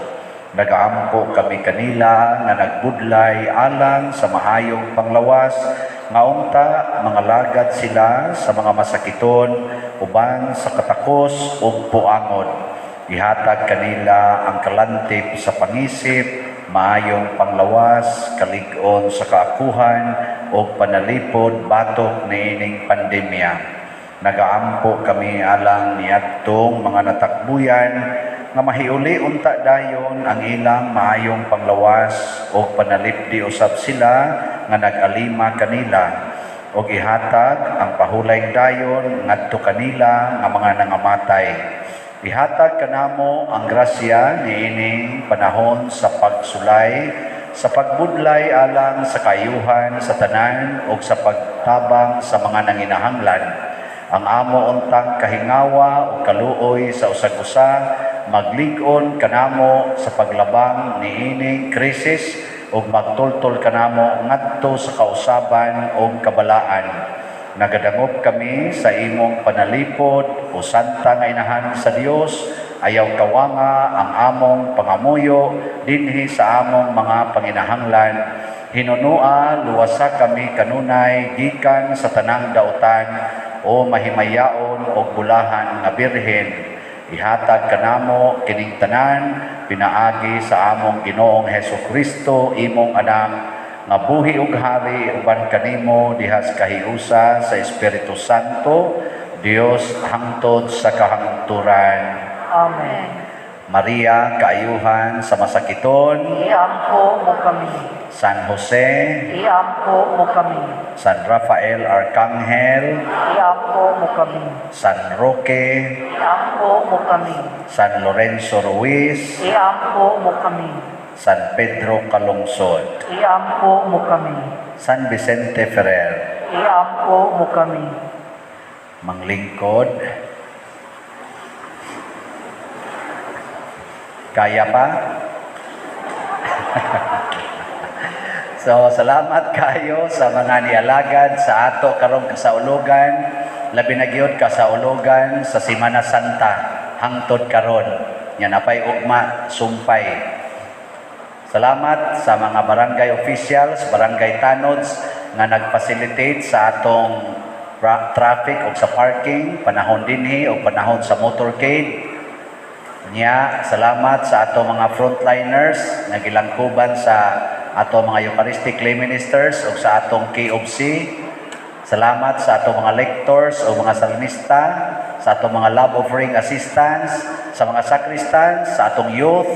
Nagaampo kami kanila nga nagbudlay alang sa maayong panglawas nga unta mga lagad sila sa mga masakiton uban sa katakos ug puangon. Ihatag kanila ang kalantip sa pangisip, maayong panglawas, kalig-on sa kaakuhan ug panalipod batok niining pandemya. Nagaampo kami alang niadtong mga natakbuyan nga mahiuli unta dayon ang ilang maayong panglawas ug panalipdi usab sila nga nag-alima kanila, ug ihatag ang pahulay dayon ngadto kanila nga mga nangamatay. Ihatag kanamo ang grasya niining panahon sa pagsulay, sa pagbudlay alang sa kaayuhan sa tanan ug sa pagtabang sa mga nanginahanglan. Ang amo untang kahingawa ug kaluoy sa usag-usa maglig-on kanamo sa paglabang niining krisis ug magtultol kanamo ngadto sa kausaban ug kabalaan. Nagadangop kami sa imong panalipod o santa nga inahan sa Dios, ayaw kawanga ang among pangamuyo dinhi sa among mga panginahanglan. Hinunua, luwasa kami kanunay gikan sa tanang dautan o mahimayaon og bulahan nga Birhen. Ihatag kanamo kining tanan pinaagi sa among Ginoong Hesus Kristo, imong anak, nga buhi ug hari uban kanimo diha sa kahiusa sa Espiritu Santo, Dios hangtod sa kahangturan. Amen. Maria, kaayuhan sa masakiton, Iampo mo kami. San Jose, Iampo mo kami. San Rafael Arcangel, Iampo mo kami. San Roque, Iampo mo kami. San Lorenzo Ruiz, Iampo mo kami. San Pedro Calungsod, Iampo mo kami. San Vicente Ferrer, Iampo mo kami. Manglingkod. Kaya pa? So, salamat kayo sa mga nialagad sa ato karong kasaulugan, labi na gyud kasaulugan sa Semana Santa hangtod karon. Nya napay ugma sumpay. Salamat sa mga barangay officials, barangay tanods nga nag-facilitate sa atong traffic o sa parking panahon dinhi o panahon sa motorcade. Nya, salamat sa ato mga frontliners nga gilangkuban sa ato mga Eucharistic lay ministers o sa atong KOC. Salamat sa ato mga lectors o mga salmista, sa ato mga love offering assistants, sa mga sacristans, sa atong youth,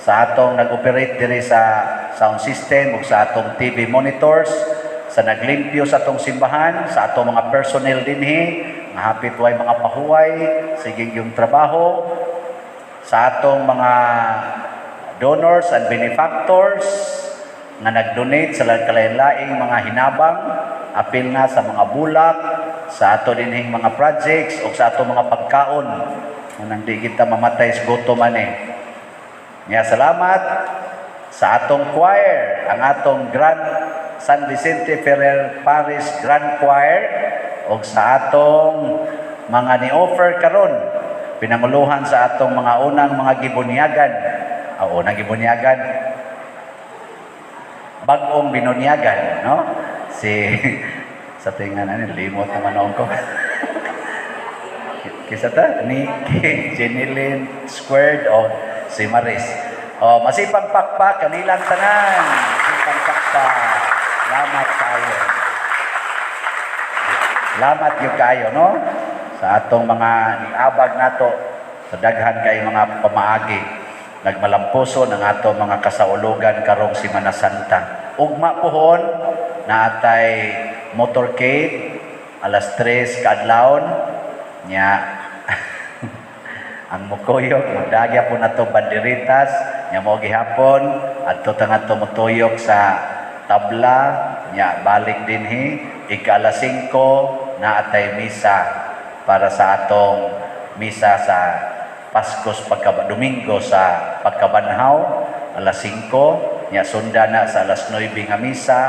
sa atong nag-operate diri sa sound system ug sa atong TV monitors, sa naglimpyo sa atong simbahan, sa atong mga personnel dinhi, nga hapit way mga pahuway, sige yung trabaho, sa atong mga donors and benefactors nga nag-donate sa kalain-laing mga hinabang, apil na sa mga bulak, sa ato dinhing mga projects o sa ato mga pagkaon nga nang di kita mamatay sa gutom ani. Nga salamat sa atong choir, ang atong Grand San Vicente Ferrer Parish Grand Choir o sa atong mga ni-offer karon, pinanguluhan sa atong mga unang mga gibunyagan. O, unang gibunyagan, bag-ong binunyagan, no? Si sa tingan ani limot naman ako. Kisa ta Nikki, Jeneline Squared o si Maris. O, masipang pakpak kanilang tanan. Masipang pakpak. Salamat kayo. Salamat gyud kayo, no? Sa atong mga niabag nato sa daghan kay mga pamaagi, nagmalampuso ng ato mga kasaulugan karong Semana Santa. Ugma pohon naatay motorcade alas 3 kaadlawon nya. Ang mukuyog magdagya po nato banderitas nya mo gihapon adto ta ngadto motuyok sa tabla nya balik dinhi ika alas 5 naatay misa para sa atong misa sa Paskos pagka Domingo sa pagkabanhaw alas 5 nya sunda na sa alas 9 nga misa,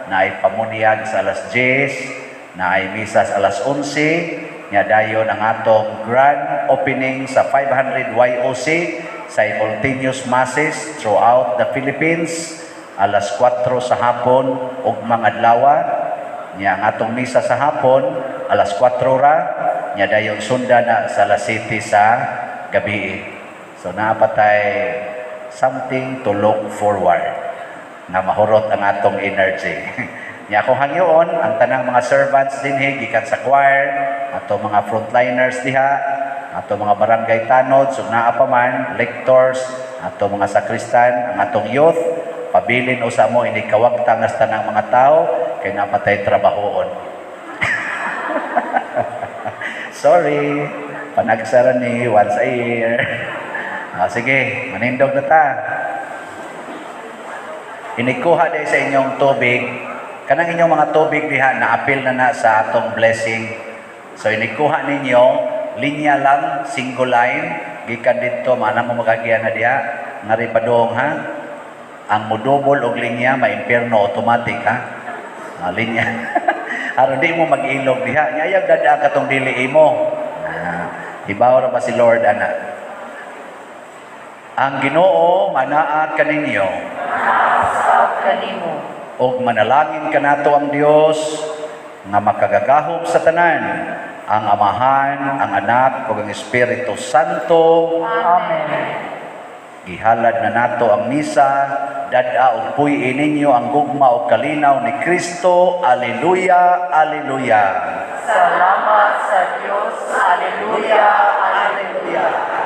naay pamunyag sa alas 10, naay misa sa alas 11 nya dayon ang atong grand opening sa 500 YOC simultaneous masses throughout the Philippines alas 4 sa hapon ug mga adlaw nya ang atong misa sa hapon alas 4 ra nya dayon sunda na sa alas 7 sa gabi. So napatay something to look forward na mahurot ang atong energy. Nya akong hangyoon ang tanang mga servants dinhi gikan sa choir, ato mga frontliners diha, Ato mga barangay tanod, so naa pa man, lectors, ato mga sakristan, ang atong youth, pabilin usa mo ini kawagtang sa tanang mga tao kay napatay trabahoon. Sorry, panagsara ni once a year. Ah, sige, manindog na ta. Inikuha day sa inyong tubig, kanang inyong mga tubig diha naapil na na sa atong blessing. So inikuha ninyo, linya lang, single line, gikan dito, maana mo magagian na diha, ngari padong ha. Ang mudubol og linya, ma-impierno automatic ha. Ah, linya. Aron di mo mag-ilog diha. Nya ayaw dada katong dili imo. Ah, hibaw ra ba si Lord ana? Ang Ginoo manaa kaninyo. Sa kanimo. Og manalangin kanato ang Dios nga makagagahom sa tanan, ang Amahan, ang Anak ug ang Espiritu Santo. Amen. Gihalad na nato ang misa, dad-a og puy-i ninyo ang gugma ug kalinaw ni Kristo. Alleluia, alleluia. Salamat sa Dios. Alleluia, alleluia.